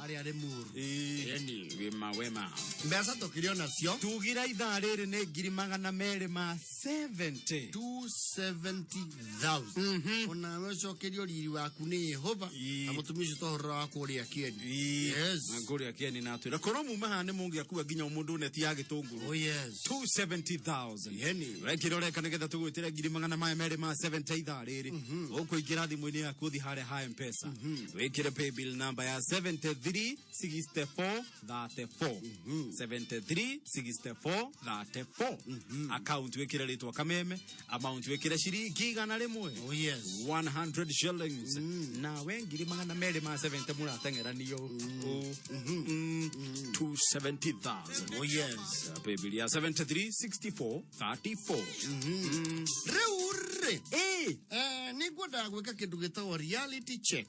Arĩa arĩ Muru. Ĩ. Wema wema. Mbeca tũkĩrĩ o nacio. Tugira ithaa rĩrĩ nĩ 270,000. 270,000. Ona we ũcokerio riri waku nĩ Yehova na mũtumia ũcio tohorora wa kũrĩa Kĩeni. Yes. Na kũrĩa Kĩeni na atwĩra korwo muma haha nĩ mũngĩakua nginya mũndũ neti ya gĩtũngũrũ. Oh yes. 270,000. Yeni. Wekĩra ũreka nĩgetha tũgwĩtĩre 270,000 ithaa rĩrĩ. Ũkũingĩra thimũ-inĩ yaku ũthiĩ harĩa ha M-Pesa. Wĩkĩre paybill number ya 73 64 34. 73 64 34. Account wĩkĩre rĩtwa Kameme, amount wĩkĩre ciringi 100. Oh yes. 100 shillings. Nawe 270,000 mũrateng'eranio. 270,000. Oh yes. Paybill ya 73 64 34. Rĩu rĩ. Ĩ. Nĩ ngwendaga gwĩka kĩndũ gĩtagwo reality check.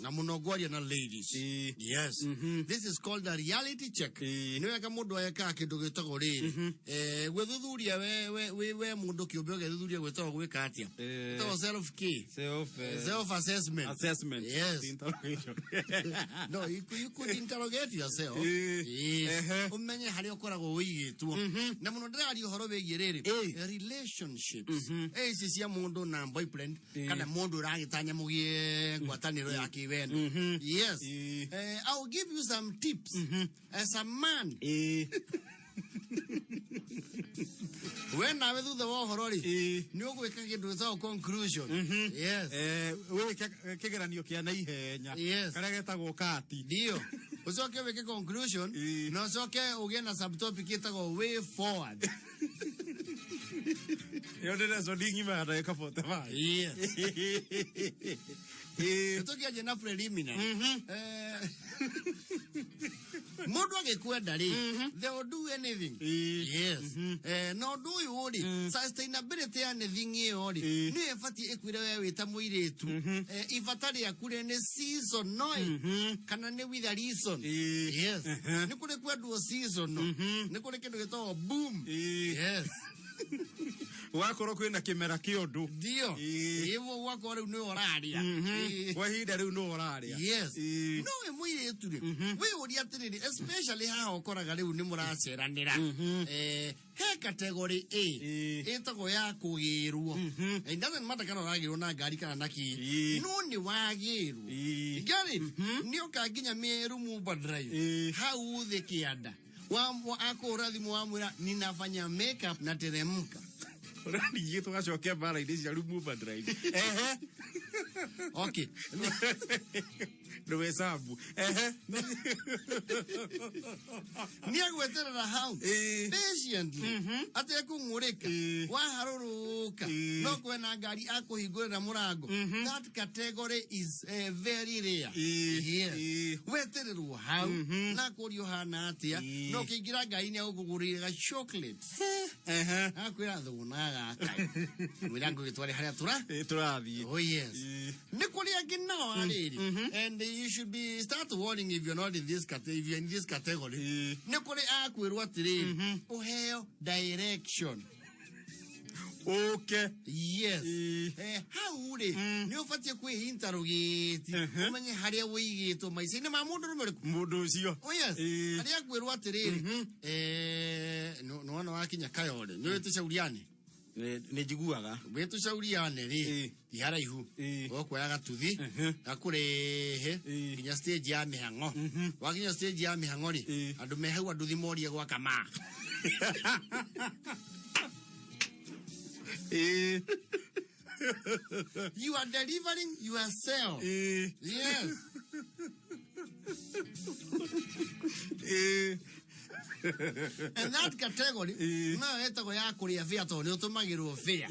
Na mũno ngwaria na ladies. Yes. This is called a reality check. Nĩ wega mũndũ agekaga kĩndũ gĩtagwo rĩrĩ. Gwĩthuthuria we mũndũ kĩũmbe ũgethuthuria gwĩtagwo gwĩka atĩa? Gwĩtagwo self care. Self Self assessment. Assessment. Yes. Interrogation. No, you could interrogate yourself. Yes. Ũmenye harĩa ũkoragwo wĩigĩtwo. Na mũno ndĩraria ũhoro wĩgiĩ rĩrĩ. Relationships. Ici cia mũndũ na boyfriend kana mũndũ ũragĩtanya mũgĩe ngwatanĩro ya kĩwendo. Yes. I'll give you some tips as a man. We nawe thutha wa ũhoro rĩ nĩ ũgwĩka kĩndũ gĩtagwo conclusion. Yes. Wĩke kĩgeranio kĩa naihenya. Yes. Karĩa getagwo kati. Ndio. Ũcoke wĩke conclusion na ũcoke ũgĩe na subtopic ĩtagwo way forward. Ĩyo nĩ lesson ng'ima ya ndagĩka 45. Yes. Tũkĩanjia na preliminary. Mũndũ agĩkwenda rĩ, they will do anything. Yes. Na ũndũ ũyũ rĩ, sustainability ya anything ĩyo rĩ, nĩyo ĩbatiĩ ĩkwĩre we wĩ ta mũirĩtu, ibata rĩaku rĩ nĩ seasonal kana nĩ with a reason. Yes. Nĩ kũrĩ kwendwo seasonal, nĩ kũrĩ kĩndũ gĩtagwo boom. Yes. Gũgakorwo kwĩna kĩmera kĩa ũndũ. Ndio. Ĩguo gwakorwo rĩu nĩwe ũraria. Kwa ihinda rĩu nĩwe ũraria. Yes. No we mũirĩtu rĩ, wĩyũrie atĩrĩrĩ, especially haha ũkoraga rĩu nĩ mũraceranĩra. He category A ĩtagwo ya kũgĩrwo. It doesn't matter kana ũragĩrwo na ngari kana na kĩ. No nĩ wagĩrwo. Get it? Nĩ ũka nginya Meru Mumba Drive. Hau thĩ kĩanda. Akũhũra thimũ wamwĩra ninafanya makeup na teremka. Ũrarigĩ tũgacokia mbara-inĩ cia Lumumba Drive. Ehe. Okay. Ndũhesabu. Ehe. Nĩ agweterera hau patiently atekũng'ũrĩka, waharũrũka no kwena ngari akũhingũrĩra mũrango. That category is very rare. Yes. Wetererwo hau na kũria ũhana atĩa, no ũkĩingĩra ngari-inĩ agũkũgũrĩire ga chocolate, akwĩra thũna gaka, mwĩra ngũgĩtware harĩa tũrathiĩ. Oh yes. Nĩ kũrĩ angĩ nao arĩrĩ, and you should be start warning if you're not in this category, if you're in this category. Nĩ kũrĩ akwĩrwo atĩrĩrĩ, ũheo direction. Ũke. Yes. Hau rĩ, nĩ ũbatiĩ kwĩhinta rũgĩti ũmenye harĩa wĩigĩtwo maica-inĩ ma mũndũ rũme ũrĩkũ. Mũndũ ũcio. Oh yes. Harĩa akwĩrwo atĩrĩrĩ, nĩwona wakinya Kayole, nĩ wĩtũcauriane. Nĩ njiguaga. Wĩtũcauriane rĩ, ti haraihu, ũkuoya gatuthi gakũrehe nginya stage ya mĩhang'o. Wakinya stage ya mĩhang'o rĩ, andũ me hau anduthi morie gwa kamaa. You are delivering yourself. Yes. And that category no ĩtagwo ya kũrĩa fare tondũ nĩ ũtũmagĩrwo fare.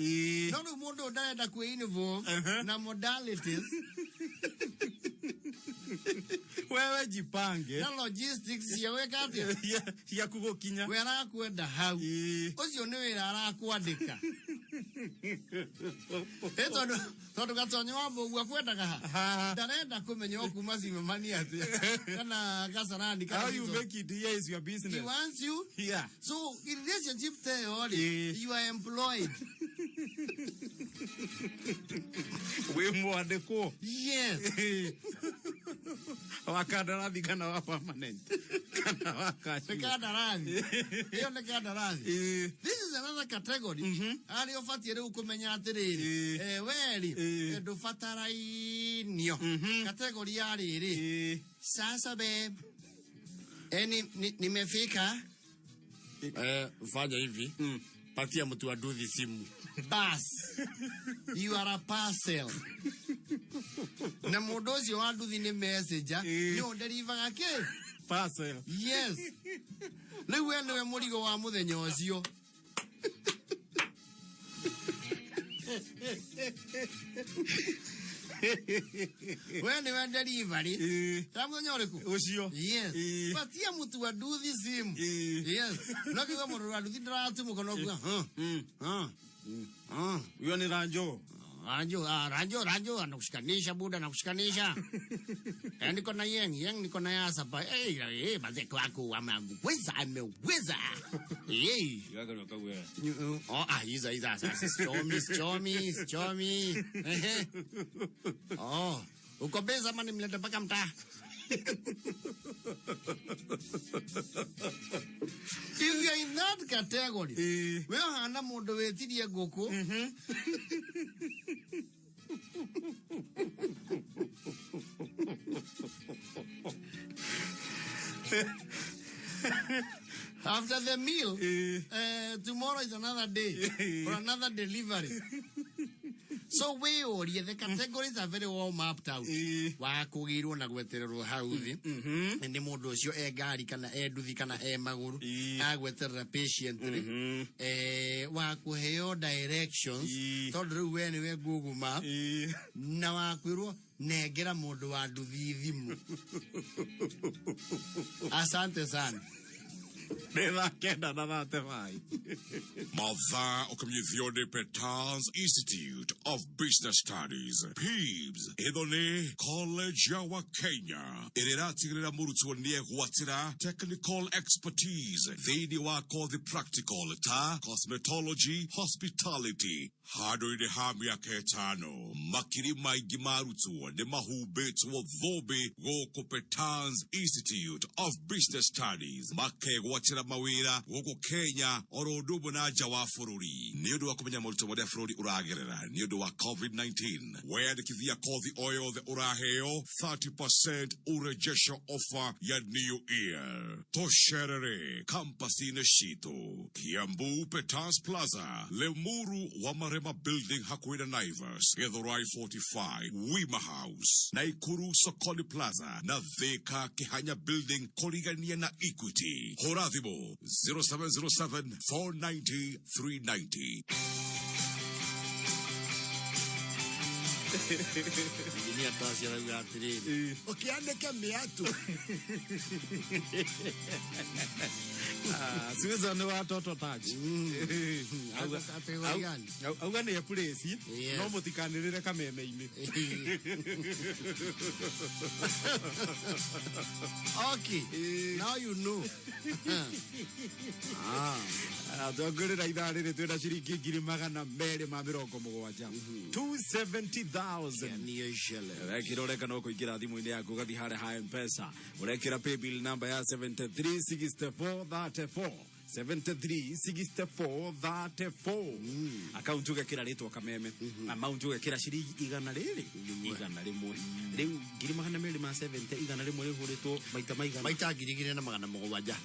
No rĩu mũndũ ũyũ ndarenda kwĩ involve na modalities Wewe jipange. Na logistics cia gwĩka atĩa? Ciaku gũkinya. We arakwenda hau. Ũcio nĩ wĩra arakwandĩka. Tondũ gatonyo wa mbũgu akwendaga ha? Ndarenda kũmenya ũkuma Simamani atĩa kana Kasarani kana How you Gito. make it here is your business. He wants you. Yeah. So in relationship theory, you are employed. Wĩ mwandĩkwo. Yes. Wa kandarathi kana wa permanent kana wa Nĩ kandarathi. Ĩyo nĩ kandarathi. This is another category. Harĩa ũbatiĩ rĩu kũmenya atĩrĩrĩ, we rĩ, ndũbataraiinio. Category ya rĩrĩ. Sasa babe, nimefika. Fanya hivi. Patia mtu wa nduthi simu. Bas. You are a parcel. Na mũndũ ũcio wa nduthi nĩ messenger. Nĩ ũnderivaga kĩ? Parcel. Yes. Rĩu we nĩwe mũrigo wa mũthenya ũcio. We nĩwe delivery. Ta mũthenya ũrĩkũ? Ũcio. Yes. Patia mũtu wa nduthi simu. Yes. No kiuga mũndũ wa nduthi ndaratumũka no kuga. Huyo ni Ranjo. Ranjo, Ranjo, Ranjo anakushikanisha buda, anakushikanisha. Niko na Yeng, Yeng niko na Yasa pa. Mazee kwako ameweza, ameweza. Oh, iza, iza, sasa. Sichomi, sichomi, sichomi. Ehe. Oh, uko beza ama nimlete mpaka mtaa? If you're in that category, we hana mundu wetirie nguku. After the meal, tomorrow is another day for another delivery. So wĩyũrie, the categories are very well mapped out, wa kũgĩrwo na gwetererwo hau thĩ nĩ mũndũ ũcio e ngari kana e nduthi kana e magũrũ agweterera patient rĩ, wa kũheo directions tondũ rĩu we nĩwe Google Map, na wa kwĩrwo nengera mũndũ wa nduthi thimũ. Asante sana. Nĩ thaa 9 na 35. Mathaa ũkĩmenyithio nĩ Petals Institute of Business Studies, PIBS. Ĩno nĩ college ya wa Kenya ĩrĩa ĩratigĩrĩra mũrutwo nĩ egwatĩra technical expertise thĩinĩ wa kothi practical ta cosmetology, hospitality. Handũ-inĩ ha mĩaka 5, makiri maingĩ ma arutwo nĩ mahumbĩtwo thũmbĩ gũkũ Petals Institute of Business Studies, makegwatĩra mawĩra gũkũ Kenya oro ũndũ ũmwe na nja wa bũrũri. Nĩ ũndũ wa kũmenya moritũ marĩa bũrũri ũragerera nĩ ũndũ wa COVID-19, weyandĩkithia kothi o yothe ũraheo 30% urejesho offer ya New Year. Tũcerere kampasi-inĩ citũ: Kiambu, Petals Plaza; Limuru, Wamarema Building hakuhĩ na Naivas; Githurai 45, Wima House; Naikuru, Sokoni Plaza; na Thika, Kihanya Building kũrigania na Equity. Hũra thimũ 0707 490 390. Injinia Tasia arauga atĩrĩrĩ, ũkĩanĩke mĩatũ. Ah, Susan wa Toto Touch. Auga category gani? Auga nĩ place no mũtikanĩrĩre kameme-inĩ. Okay, now you know. Twangũrĩra ithaa rĩrĩ twĩna ciringi 270,000, 270,000. Ũrekĩra, ũreka no kũingĩra thimũ-inĩ yaku, ũgathiĩ harĩa ha Mpesa, ũrekĩra paybill number ya 736434, 736434, akaunti ũgekĩra rĩtwa Kameme, amount ũgekĩra ciringi igana rĩrĩ 100. Rĩu 270,000, 100 rĩhũrĩtwo maita maigana? Maita 2700.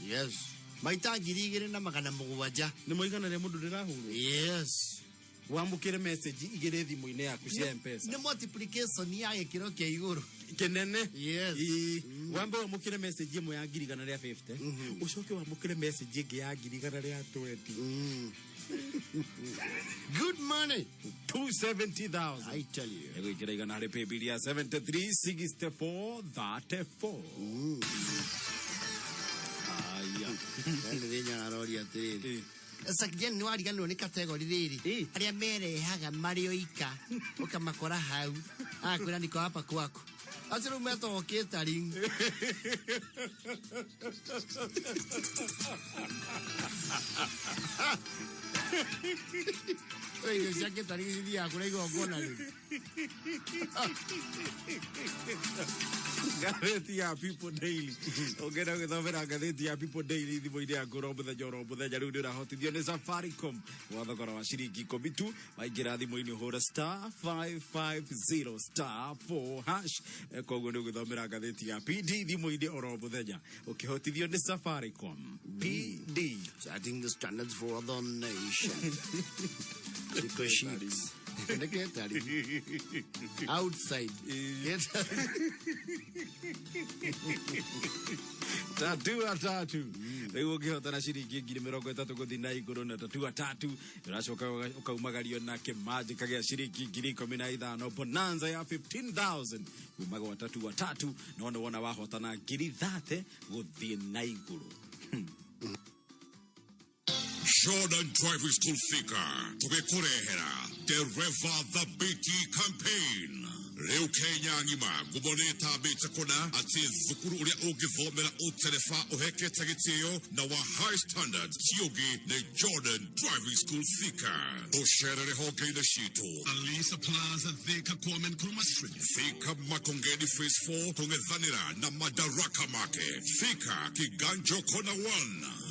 Yes, maita 2700. Nĩ mo igana rĩa mũndũ rĩrahũrwo? Yes. Wamũkĩre message igĩrĩ thimũ-inĩ yaku cia Mpesa. Nĩ multiplication ya gĩkĩro kĩa igũrũ. Kĩnene. Yes. Ĩĩ. Wambe wamũkĩre message ĩmwe ya 150,000, ũcoke wamũkĩre message ĩngĩ ya 120,000. Good money. 270,000. I tell you. Ĩgwĩkĩra igana harĩ paybill ya 736434. Aya. Nĩ aroria atĩrĩrĩ, Sakjen, nĩ wariganĩrwo nĩ category rĩrĩ, arĩa merehaga marĩ oika, ũkamakora hau agakwĩra niko hapa kwaku, acio rĩu metagwo catering. We, irio cia catering cithiaga kũrĩa igongona rĩu. Ngathĩti ya People Daily, ũngĩenda gwĩthomera ngathĩti ya People Daily thimũ-inĩ yaku oro mũthenya oro mũthenya, rĩu nĩ ũrahotithio nĩ Safaricom gwa thogora wa ciringi 10 tu. Waingĩra thimũ-inĩ ũhũra *550*4#. Koguo nĩ ũgũthomera ngathĩti ya PD thimũ-inĩ oro mũthenya ũkĩhotithio nĩ Safaricom. PD. Setting the standards for the nation. Chico sheets. Nĩ catering. Outside. Tatua tatu, rĩu ũngĩhotana ciringi 30,000 gũthiĩ na igũrũ na tatua tatu, ũracoka ũkaumagario na kĩmanjĩka gĩa ciringi 15,000, bonanza ya 15,000 kuma gwa tatua tatu. No nĩ wona wahotana 30,000 gũthiĩ na igũrũ. Jordan Driving School Thika tũgĩkũrehera Dereva Thabiti Campaign. Rĩu Kenya ng'ima ngumo nĩ ĩtambĩte kũna atĩ thukuru ũrĩa ũngĩthomera ũtereba ũhekete gĩtĩo na wa high standard ti ũngĩ nĩ Jordan Driving School Thika. Tũcerere honge-inĩ citũ: Alisa Plaza, Thika, Kwame Nkrumah Street; Thika, Makongeni Phase 4 kũng'ethanĩra na Madaraka Market; Thika, Kiganjo Corner 1;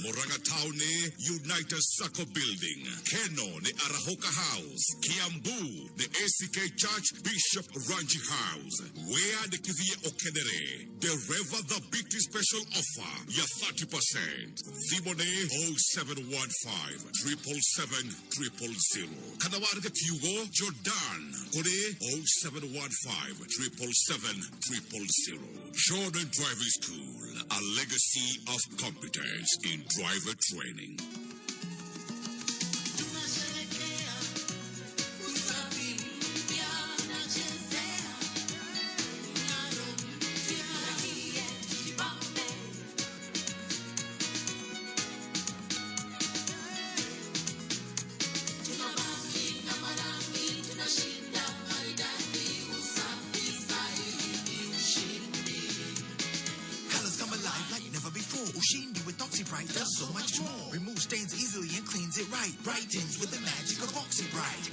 Murang'a Town nĩ United Sacco Building; Keno nĩ Arahoka House; Kiambu nĩ ACK Church Bishop Right. Jeevanjee House. Wĩyandĩkithie ũkenere Dereva Thabiti special offer ya 30%. Thimũ nĩ 0715 777 000 kana warĩke kiugo Jordan kũrĩ 0715 777 000. Jordan Driving School, a legacy of competence in driver training. Tunasherekea usafi mpya, nachezea mng'aro mpya, furahie, tujibambe. Tunabaki na marangi, tunashinda maridadi, usafi sahihi ni ushindi. Colors come alive like never before. Ushindi with OxyBright does so much more. Removes stains easily and cleans it right. Brightens with the magic of OxyBright.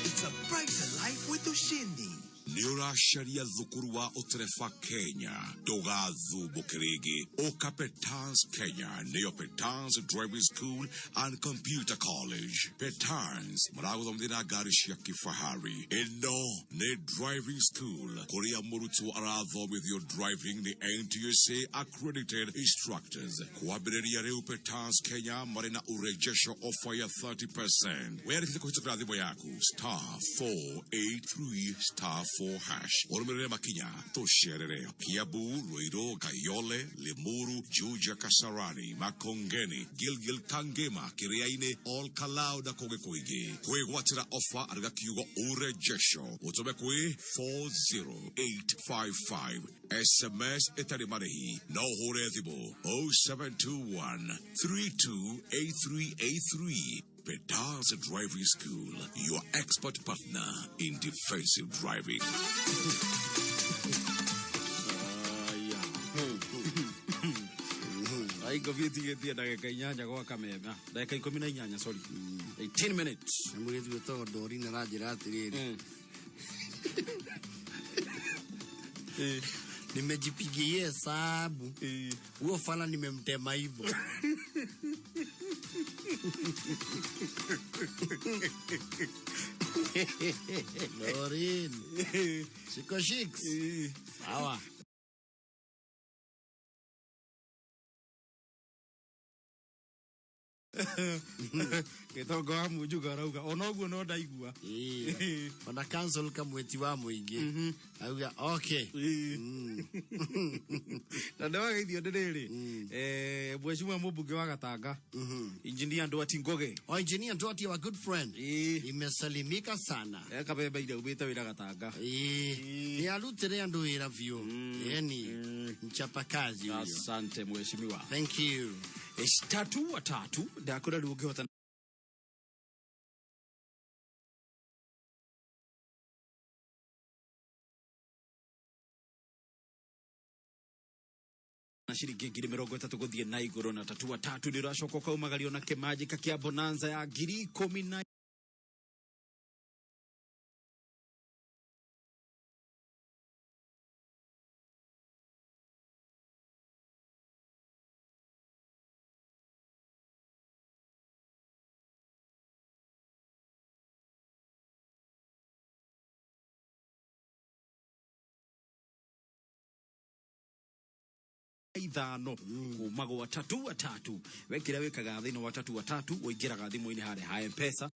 It's a brighter life with Ushindi. Nĩ ũracaria thukuru wa ũtereba Kenya, ndũgathumbũke rĩngĩ. Ũka Petans Kenya, nĩyo Petans Driving School and Computer College. Petans maragũthomithia na ngari cia kifahari. Ĩno nĩ driving school kũrĩa mũrutwo arathomithio driving nĩ NTSA accredited instructors. Kwambĩrĩria rĩu Petans Kenya marĩ na urejesho offer ya 30%. Wĩyandĩkithie kũhĩtũkĩra thimũ yaku star 483 star 4 hash. Ũrũmĩrĩre makinya tũcerere Kiambu, Ruiru, Kayole, Limuru, Juja, Kasarani, Makongeni, Gilgil, Kangema, Kiriaini, Ol Kalou na kũngĩ kũingĩ. Kwĩgwatĩra ofa arĩga kiugo urejesho ũtũme kwĩ 40855 SMS ĩtarĩ marĩhi. No ũhũre thimũ 0721 328383. Petals Driving School, your expert partner in defensive driving. Aiko thiä ndagä 8 gwa kameme, ndagä 18, sorry, 18 minutes. Nä må rä tu wä Ndori na ranjä ra atä rä rä, nimejipigia hesabu, huo fala nimemtema hivyo. Lorin shiko shiks sawa. Gä tongo wa munjuga arauga ona å guo no ndaigua. Ona council kamweti wa muingi auga okay. Na ndĩwageithio nĩ rĩrĩ, mheshimiwa mũmbunge wa Gatanga, Engineer Ndwati Ngoge. Oh, Engineer Ndwati, our good friend, imesalimika sana. Kabembe ire umĩte wĩra Gatanga. Ni arutire andu wira biũ, yani mchapakazi huyo. Asante mheshimiwa. Thank you. Tatu watatu ndakwĩra rĩu ũngĩhota na ciringi 30,000 gũthiĩ na igũrũ na tatu watatu nĩ ũracoka ũkaumagario na kĩmanjĩka kĩa bonanza ya 15 kuma gwa tatu watatu. Wekira wikaga thĩinĩ wa tatu watatu, ũingĩraga thimũ-inĩ harĩa ha M-Pesa.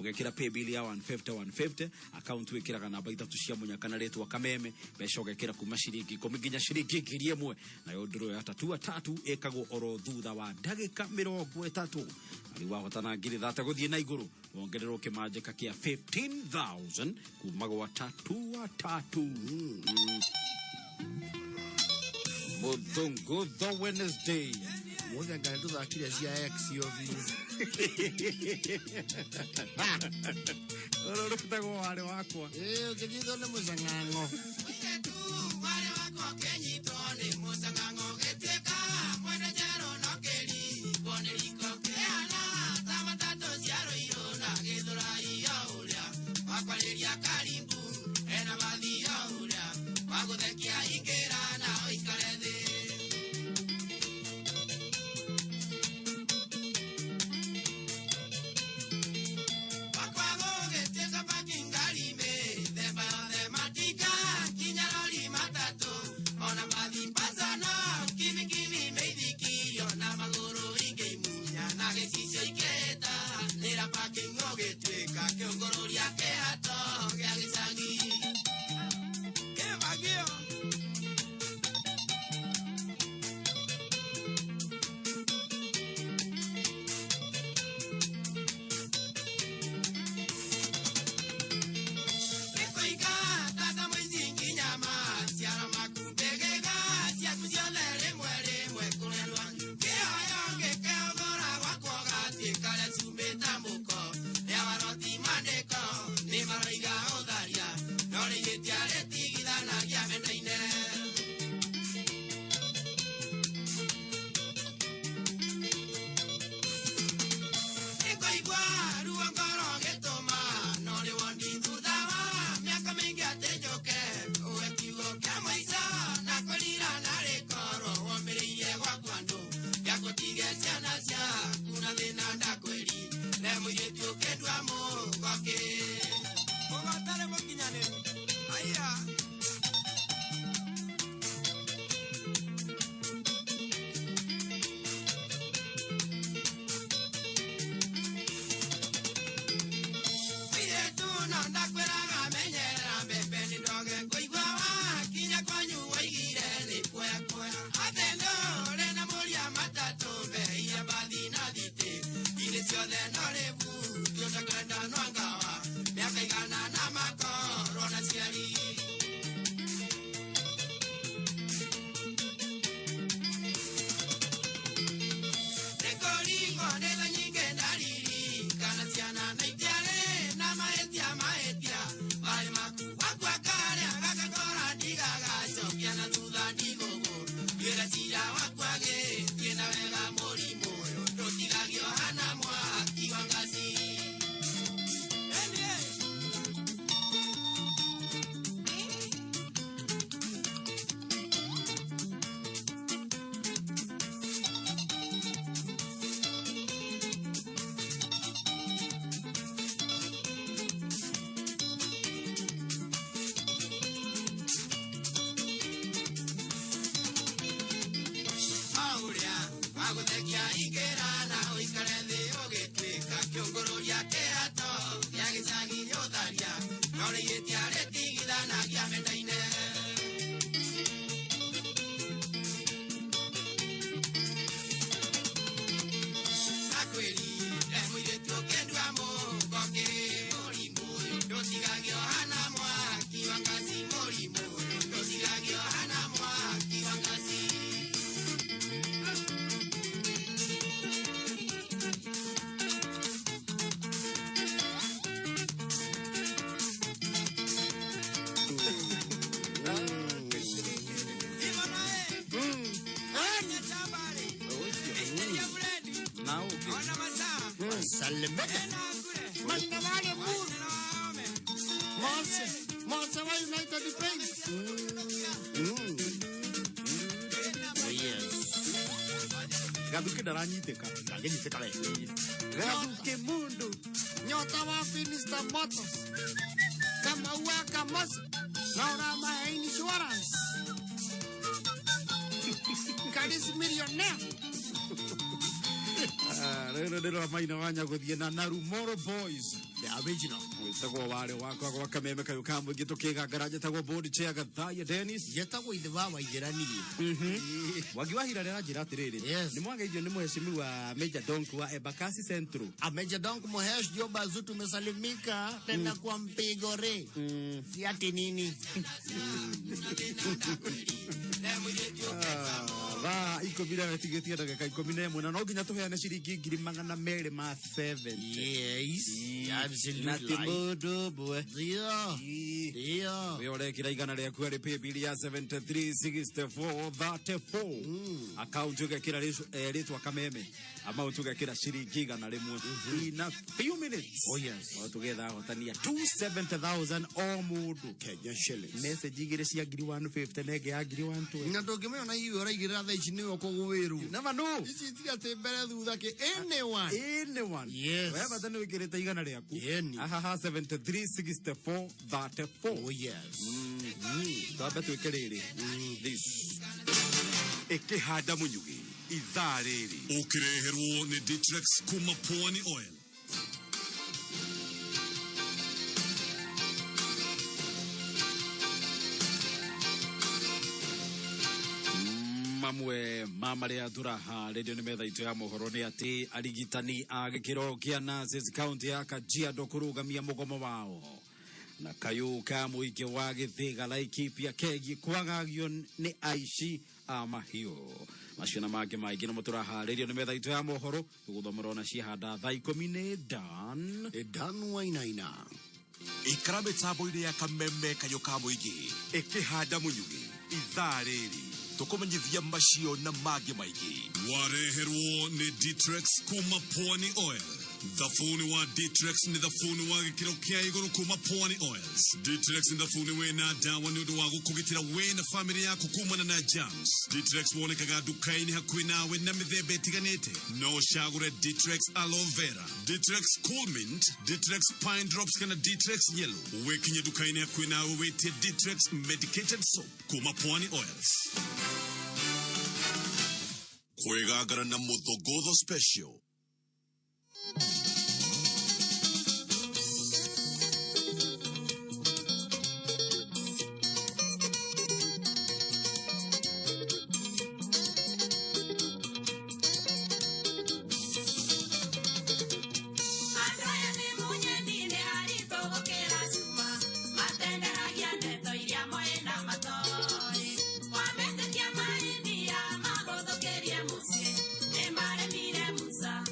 Ũgekĩra paybill ya 150 150, account wĩkĩraga namba ithatũ cia mũnyaka na rĩtwa Kameme. Mbeca ũgekĩra kuma ciringi 10 nginya ciringi 1000. Nayo ndũrũ ya tatua tatu ĩkagwo oro thutha wa ndagĩka 30. Na rĩu wahotana 30,000 gũthiĩ na igũrũ, wongererwo kĩmanjĩka kĩa 15,000 kuma gwa tatua tatu. Muthungutho Wednesday. Mũthenya ngai tũthakire cia ex obi. Ũrĩa ũrutagwo warĩ wakwa. Ĩĩ ũkĩnyitwo nĩ mũcang'ang'o. Salimeka. Mandamane Moon. Monse. Monse wa United Paint. Oh yes. Gathuke ndaranyitĩka. Ndangĩnyitĩka we. Gathuke mundu. Nyota wa Finista Motors. Kamau wa Kamosa. Na ũramahe insurance. Karis millionaire. Rĩrĩ ndĩrora maina wa nyagũthiĩ na Narumoro Boys the original gwĩtagwo warĩ wakwa gwa kameme kayũ ka mũingĩ tũkĩgangara njĩtagwo board chair Gathaiya Dennis njetagwo ithe wa waithĩranirie. Mwangi wa Hira aranjĩra atĩrĩrĩ, nĩ mwageithio nĩ mheshimiwa Major Donk wa Embakasi Central. A Major Donk Mohesh Joba Zutu tumesalimika tena kwa mpigo re. Si ati nini. Thaa 10 na tigĩtie ndagĩka 11 na no nginya tũheane ciringi 270,000. Yes, absolutely. Na ti mũndũ ũmwe. Ndio. Ndio. We ũrekĩra 100 rĩaku harĩ paybill ya 736434, account ũgekĩra rĩtwa Kameme, amount ũgekĩra ciringi 100. In a few minutes, Oh yes. o tũgetha ahotania 270,000 o mũndũ. Kenya shillings. Message igĩrĩ cia ngiri 150 na ĩngĩ ya ngiri 120. Na ndũngĩmenya na iwe ũraigĩrĩra thaa ici nĩwe ũkũgũwĩrwo. Never know. Ici itirĩ atĩ mbere thutha kĩ anyone. Anyone. Yes. We bata nĩ wĩkĩrĩte 100 rĩaku. Yeni. Ahaha, 736434. Oh yes. Twambe twĩke rĩrĩ. This. Ĩkĩhanda mũnyugĩ ithaa rĩrĩ Ũkĩreherwo nĩ Ditrex kuma Pwani Oil. Mamwe ma marĩa tũraharĩrio nĩ metha itũ ya mohoro nĩ atĩ arigitani a gĩkĩro kĩa nurses county ya Kajiado kũrũgamia mũgomo wao, na kayũ ka mũingĩ wa Gĩthĩga Laikipia kegiĩ kwagagio nĩ aici a mahiũ. Macio na mangĩ maingĩ nĩmo tũraharĩrio nĩ metha itũ ya mohoro, tũgũthomerwo na ciahanda thaa 10 nĩ Dan. Dan Wainaina. Ikara mĩtambo-inĩ ya kameme kayũ ka mũingĩ, ĩkĩhanda mũnyugĩ ithaa rĩrĩ tũkũmenyithia macio na mangĩ maingĩ. Wareherwo nĩ Ditrex kuma Pwani Oil. Thabuni wa Ditrex nĩ thabuni wa gĩkĩro kĩa igũrũ kuma Pwani Oils. Ditrex nĩ thabuni wĩna ndawa nĩ ũndũ wa gũkũgitĩra we na famĩlĩ yaku kumana na germs. Ditrex wonekaga nduka-inĩ hakuhĩ nawe na mĩthemba ĩtiganĩte. No ũcagũre Ditrex Aloe Vera, Ditrex Cool Mint, Ditrex Pine Drops kana Ditrex Yellow. Wĩkinye nduka-inĩ hakuhĩ nawe wĩtie Ditrex Medicated Soap kuma Pwani Oils. Kwĩgangara na mũthogotho special. Andũ aya nĩ munyeni nĩ aritũ gũkĩra cuma, matenderagia ndeto iria moĩ na matoĩ. Wametĩkia maindia magũthũkĩrie mũciĩ, nĩ maremire Musa.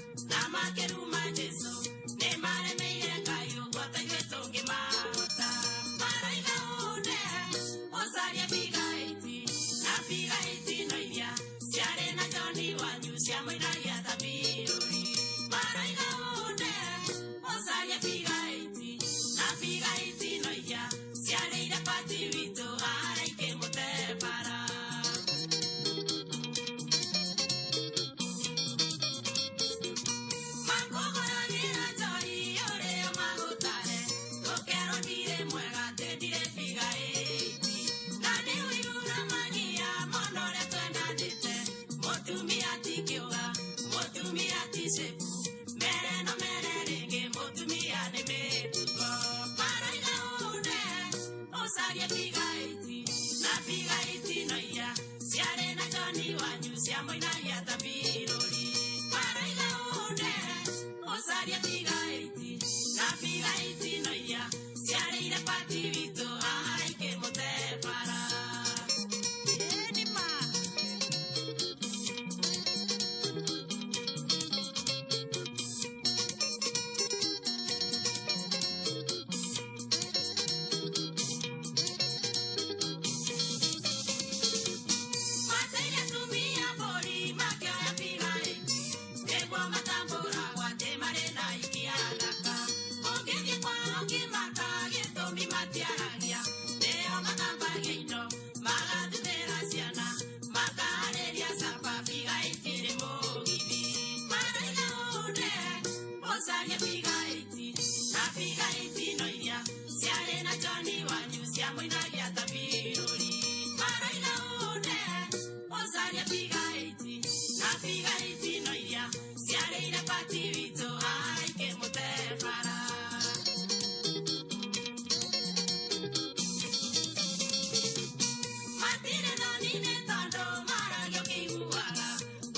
Mũnyeni nĩ tondũ maragio ũkĩiguaga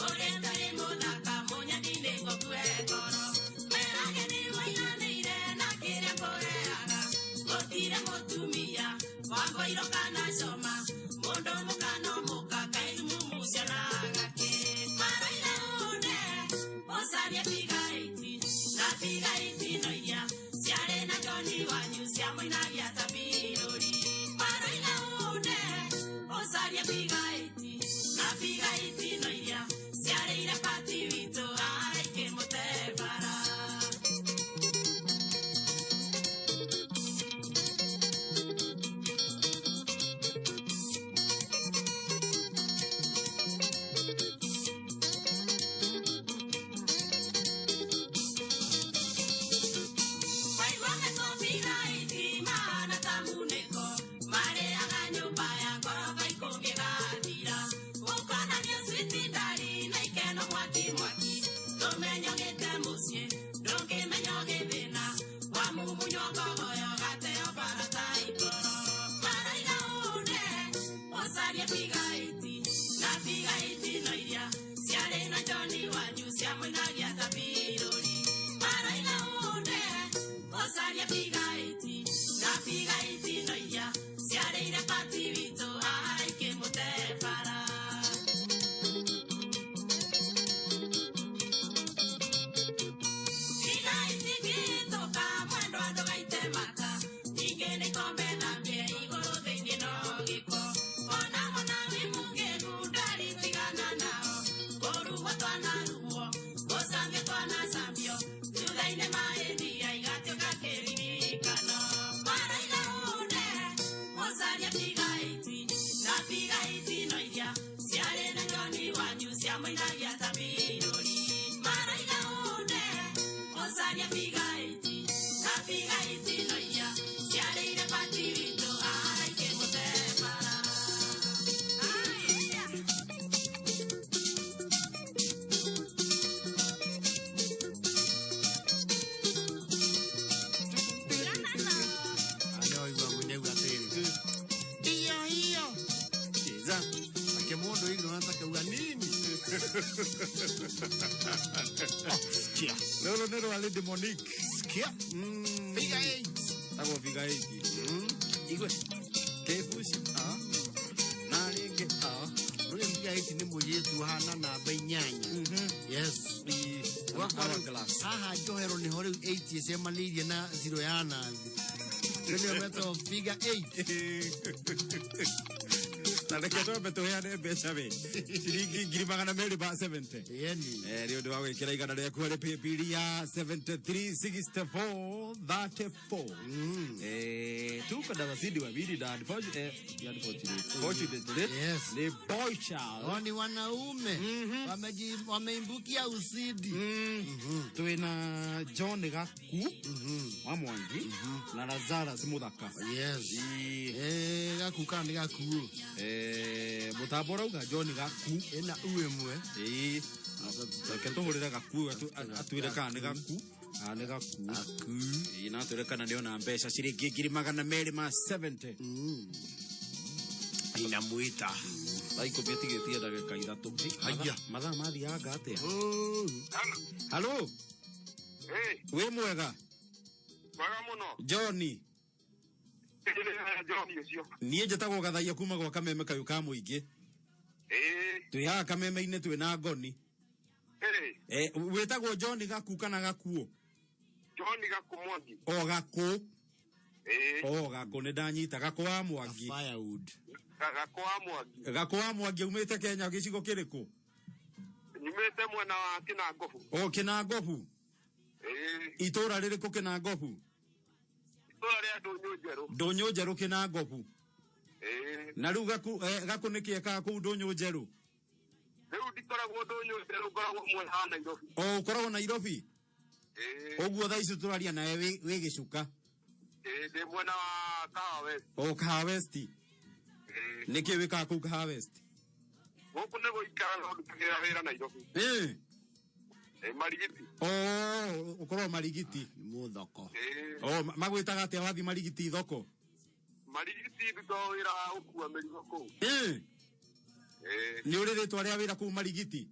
ũrĩa ndarĩ mũthaka mũnyeni nĩ ngũkue ngoro merage nĩ waiganĩire na kĩrĩa ngũheaga gũtirĩ mũtumia wangũirwo kana coma mũndũ mũka no mũka kaĩ mumucionaga kĩ maroiga une ũcarie bigaiti na bigaiti no iria ciarĩ na Joni wanyu ciamũinagia ta birũri maroiga une ũcarie bigaiti na bigaiti no iria ciarĩire pati witũ araikĩmũte bara. Waigua metobigaiti mahana ta munĩko marĩaga nyũmba ya ngoroba ikũmi ĩgathira ũkonanio switi ndari na ikeno mwaki mwaki ndũmenya ũgĩte mũciĩ ndũngĩmenya ũgĩthĩna wamumunywo ngogoyo gateo bara ta ikoro maroiga une ũcarie bigaiti na bigaiti no iria ciarĩ na Joni wanyu ciamũinagia ta birũri maroiga une ũcarie bigaiti na bigaiti no iria ciarĩire pati witũ araikĩmũte bara. Bigaiti gĩtũka mwendwa ndũgaite mata ningĩ nĩ kombe thambie igũrũ thĩinĩ no gĩko ona mwana wĩ mũkĩgu ndaritigana nao kũrugwo twanarugwo gũcambio twanacambio thutha-inĩ maĩndia igatuĩka kĩririkano maroiga une ũcarie bigaiti na bigaiti no iria ciarĩ na Joni wanyu ciamũinagia ta birũri maroiga une ũcarie bigaiti na bigaiti no iria ciarĩire pati witũ araikĩmũte bara. Anaoigua mũinegua atĩrĩrĩ iyo iyo cheza ake mũndũ ignorant akauga nini. Sikia. Rũrũ nĩ rwa Lady Monique. Sikia. Figure eight. Tagwo figure eight. Igwe. Kĩbuci. Ah. Na rĩngĩ. Ah. Rũrĩ figure eight nĩ mũirĩtu ũhana namba inyanya. Yes. Ũgakora Hourglass. haha njohero nĩho rĩu eight ĩcemanĩirie na zero ya nathi. Rĩu nĩyo metagwo figure eight. Na reke twambe tũheane mbeca we ciringi 270,000. Yeni. Nĩ ũndũ wa gwĩkĩra igana rĩaku harĩ paybill ya 7364 34. Tuko na wazidi wawili na unfortunately Yes. ni boy child. Hao ni wanaume wameimbukia usidi. Twina John Gaku wa Mwangi na Lazarus Muthaka. Yes. Gaku kana nĩ Gaku? Mũtambo ũrauga John Gaku. Ĩna u ĩmwe. Ĩĩ. Reke tũhũrĩre Gaku atwĩre kana nĩ Gaku. Ah, nĩ Gaku. Ĩĩ, na atwĩre kana nĩona mbeca ciringi 270,000. Inamwita. Thaa ikũmi ĩtigĩtie ndagĩka ithatũ. Haya. Mathaa mathianga atĩa? Halo. Wĩ mwega? Mwega mũno. Johnny. John ũcio. Niĩ njĩtagwo Gathaia kuma gwa Kameme kayũ ka mũingĩ. Twĩ haha Kameme-inĩ twĩ na ngoni. Wĩtagwo John Gaku kana Gakuo? John Gaku Mwangi. O Gaku. O Gaku nĩ ndanyita Gaku wa Mwangi. Firewood. Gaku wa Mwangi. Gaku wa Mwangi umĩte Kenya gĩcigo kĩrĩkũ? Nyumĩte mwena wa Kinangobu. O Kinangobu. Itũra rĩrĩkũ Kinangobu? Itũra rĩa Ndũnyũ Njerũ. Ndũnyũ Njerũ Kinangobu. Na rĩu Gaku Gaku nĩkĩ ekaga kũu Ndũnyũ Njerũ? Rĩu ndikoragwo Ndũnyũ Njerũ, ngoragwo mwena wa Nairobi. O ũkoragwo Nairobi? Ũguo thaa ici tũraria nawe wĩ gĩcuka. Ndĩ mwena wa Kahawa West. O Kahawa West. Nĩkĩ wĩkaga kũu Kahawa West? Gũkũ nĩ gũikara no ndutagĩra wĩra Nairobi. Marigiti. O ũkoragwo Marigiti. Mũthoko. O magwĩtaga atĩa wathiĩ Marigiti thoko? Marigiti ndutaga wĩra wa gũkua mĩrigo kũu. Nĩ ũrĩ rĩtwa rĩa wĩra kũu Marigiti?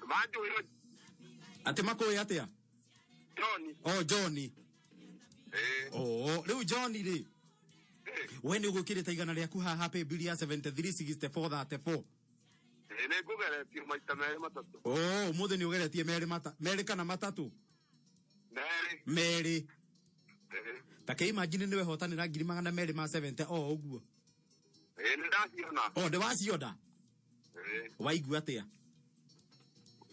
Manjũĩ. Atĩ makũĩ atĩa? John. Oh, John. Oh, rĩu John rĩ, we nĩ ũgwĩkĩrĩte igana rĩaku haha paybill ya 736434. Nĩ ngũgeretie maita merĩ matatũ. Oh, ũmũthĩ nĩ ũgeretie merĩ mata merĩ kana matatũ? Merĩ. Merĩ. Ta kĩ imagine nĩwe hotanĩra 270,000 o ũguo. Nĩ ndaciona. Oh, ndĩ waciona? Waigua atĩa?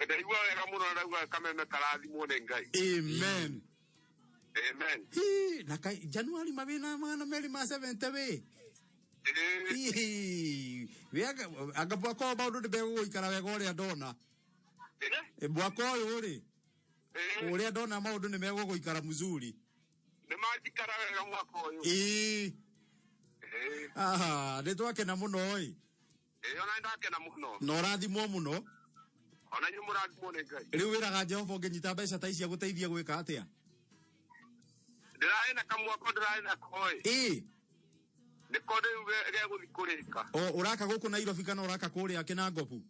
Ndaigua wega mũno na ndaigua kameme karathimwo nĩ Ngai. Amen. Amen. Hii, na kai Januari mawĩna 270 wĩ. Hii, wĩ anga mwaka ũyũ maũndũ nĩ megũgũikara wega ũrĩa ndona. Mwaka ũyũ rĩ, ũrĩa ndona maũndũ nĩ megũgũikara mzuri. Nĩ manjikara wega mwaka ũyũ. Ĩĩ. Aha, nĩ twakena mũno ĩ. Ona nĩ ndakena mũno. Na ũrathimwo mũno. Ona inyuĩ mũrathimwo nĩ Ngai. Rĩu wĩraga Jehova ũngĩnyita mbeca ta ici agũteithie gwĩka atĩa? Ndĩrarĩ na kamwako ndĩrarĩ nako ĩ. Ĩĩ. Nĩko rĩu gegũthiĩ kũrĩka. O ũraka gũkũ Nairobi kana ũraka kũrĩa Kĩnangobu?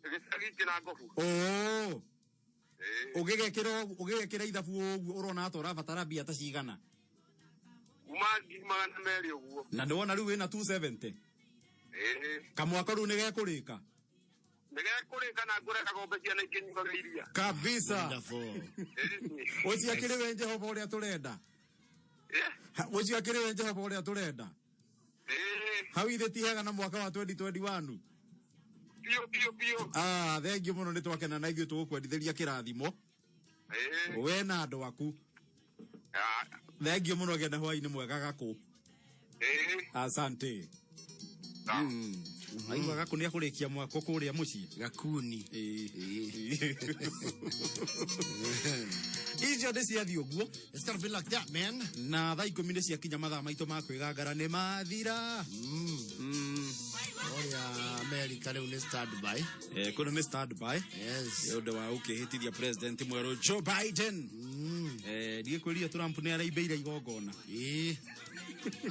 Gĩcagi Kĩnangobu. Oo. Ũgĩgekĩra ithabu ũguo ũrona ata ũrabatara mbia ta cigana? Kuma 200,000 ũguo. Na nĩwona rĩu wĩna 270? Kamwako rĩu nĩgekũrĩka? Nĩgekũrĩka na ngũre kagombe ciana ikĩnyuaga iria. Kabisa. Ũcio akĩrĩ we Jehova ũrĩa tũrenda. Ũcio akĩrĩ we Jehova ũrĩa tũrenda. Hau ithe ti hega na mwaka wa 2021. Biũ biũ biũ. Ah, thengiũ mũno nĩ twakena na ithuĩ tũgũkwendithĩria kĩrathimo. We na andũ aku. Thengiũ mũno genda hwaĩ-inĩ mwega Gakũ. Asante. Aigua Gakũ nĩ akũrĩkia mwako kũrĩa mũciĩ. Gakuni. Icio nĩ ciathiĩ ũguo. It's gonna be like that, man. Na thaa 10 nĩ ciakinya mathaa maitũ ma kwĩgangara nĩ mathira. Ũrĩa America rĩu nĩ standby. Kũndũ nĩ standby. Yes. Nĩ ũndũ wa gũkĩhĩtithia president mwerũ Joe Biden. Ndigĩkwĩrire Trump nĩ araimbeire igongona. Ĩĩ.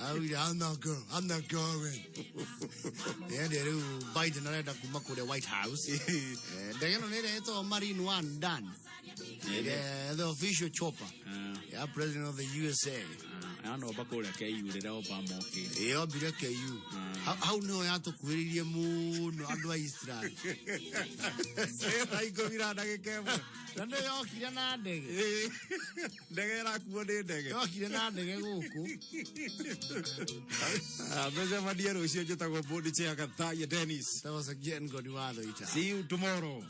Augire, I'm not going. I'm not going. Ende rĩu Biden arenda kuma kũrĩa White House. Ndege ĩno nĩ ĩrĩa ĩtagwo Marine One Dan. The official chopper. Ya president of the USA. Yanomba kũrĩa KU rĩrĩa Obama okire. Yombire KU. Hau nĩho yatũkuhĩrĩirie mũno andũ a Israel. Thaa 10 na ndagĩka 1. Na nĩ yokire na ndege. Ndege ĩrakuo nĩ ndege. Yokire na ndege gũkũ. Mecemanie rũciũ njĩtagwo Bodi Chair Gathaiya Dennis. That was again Ngoni wa Thũita. See you tomorrow.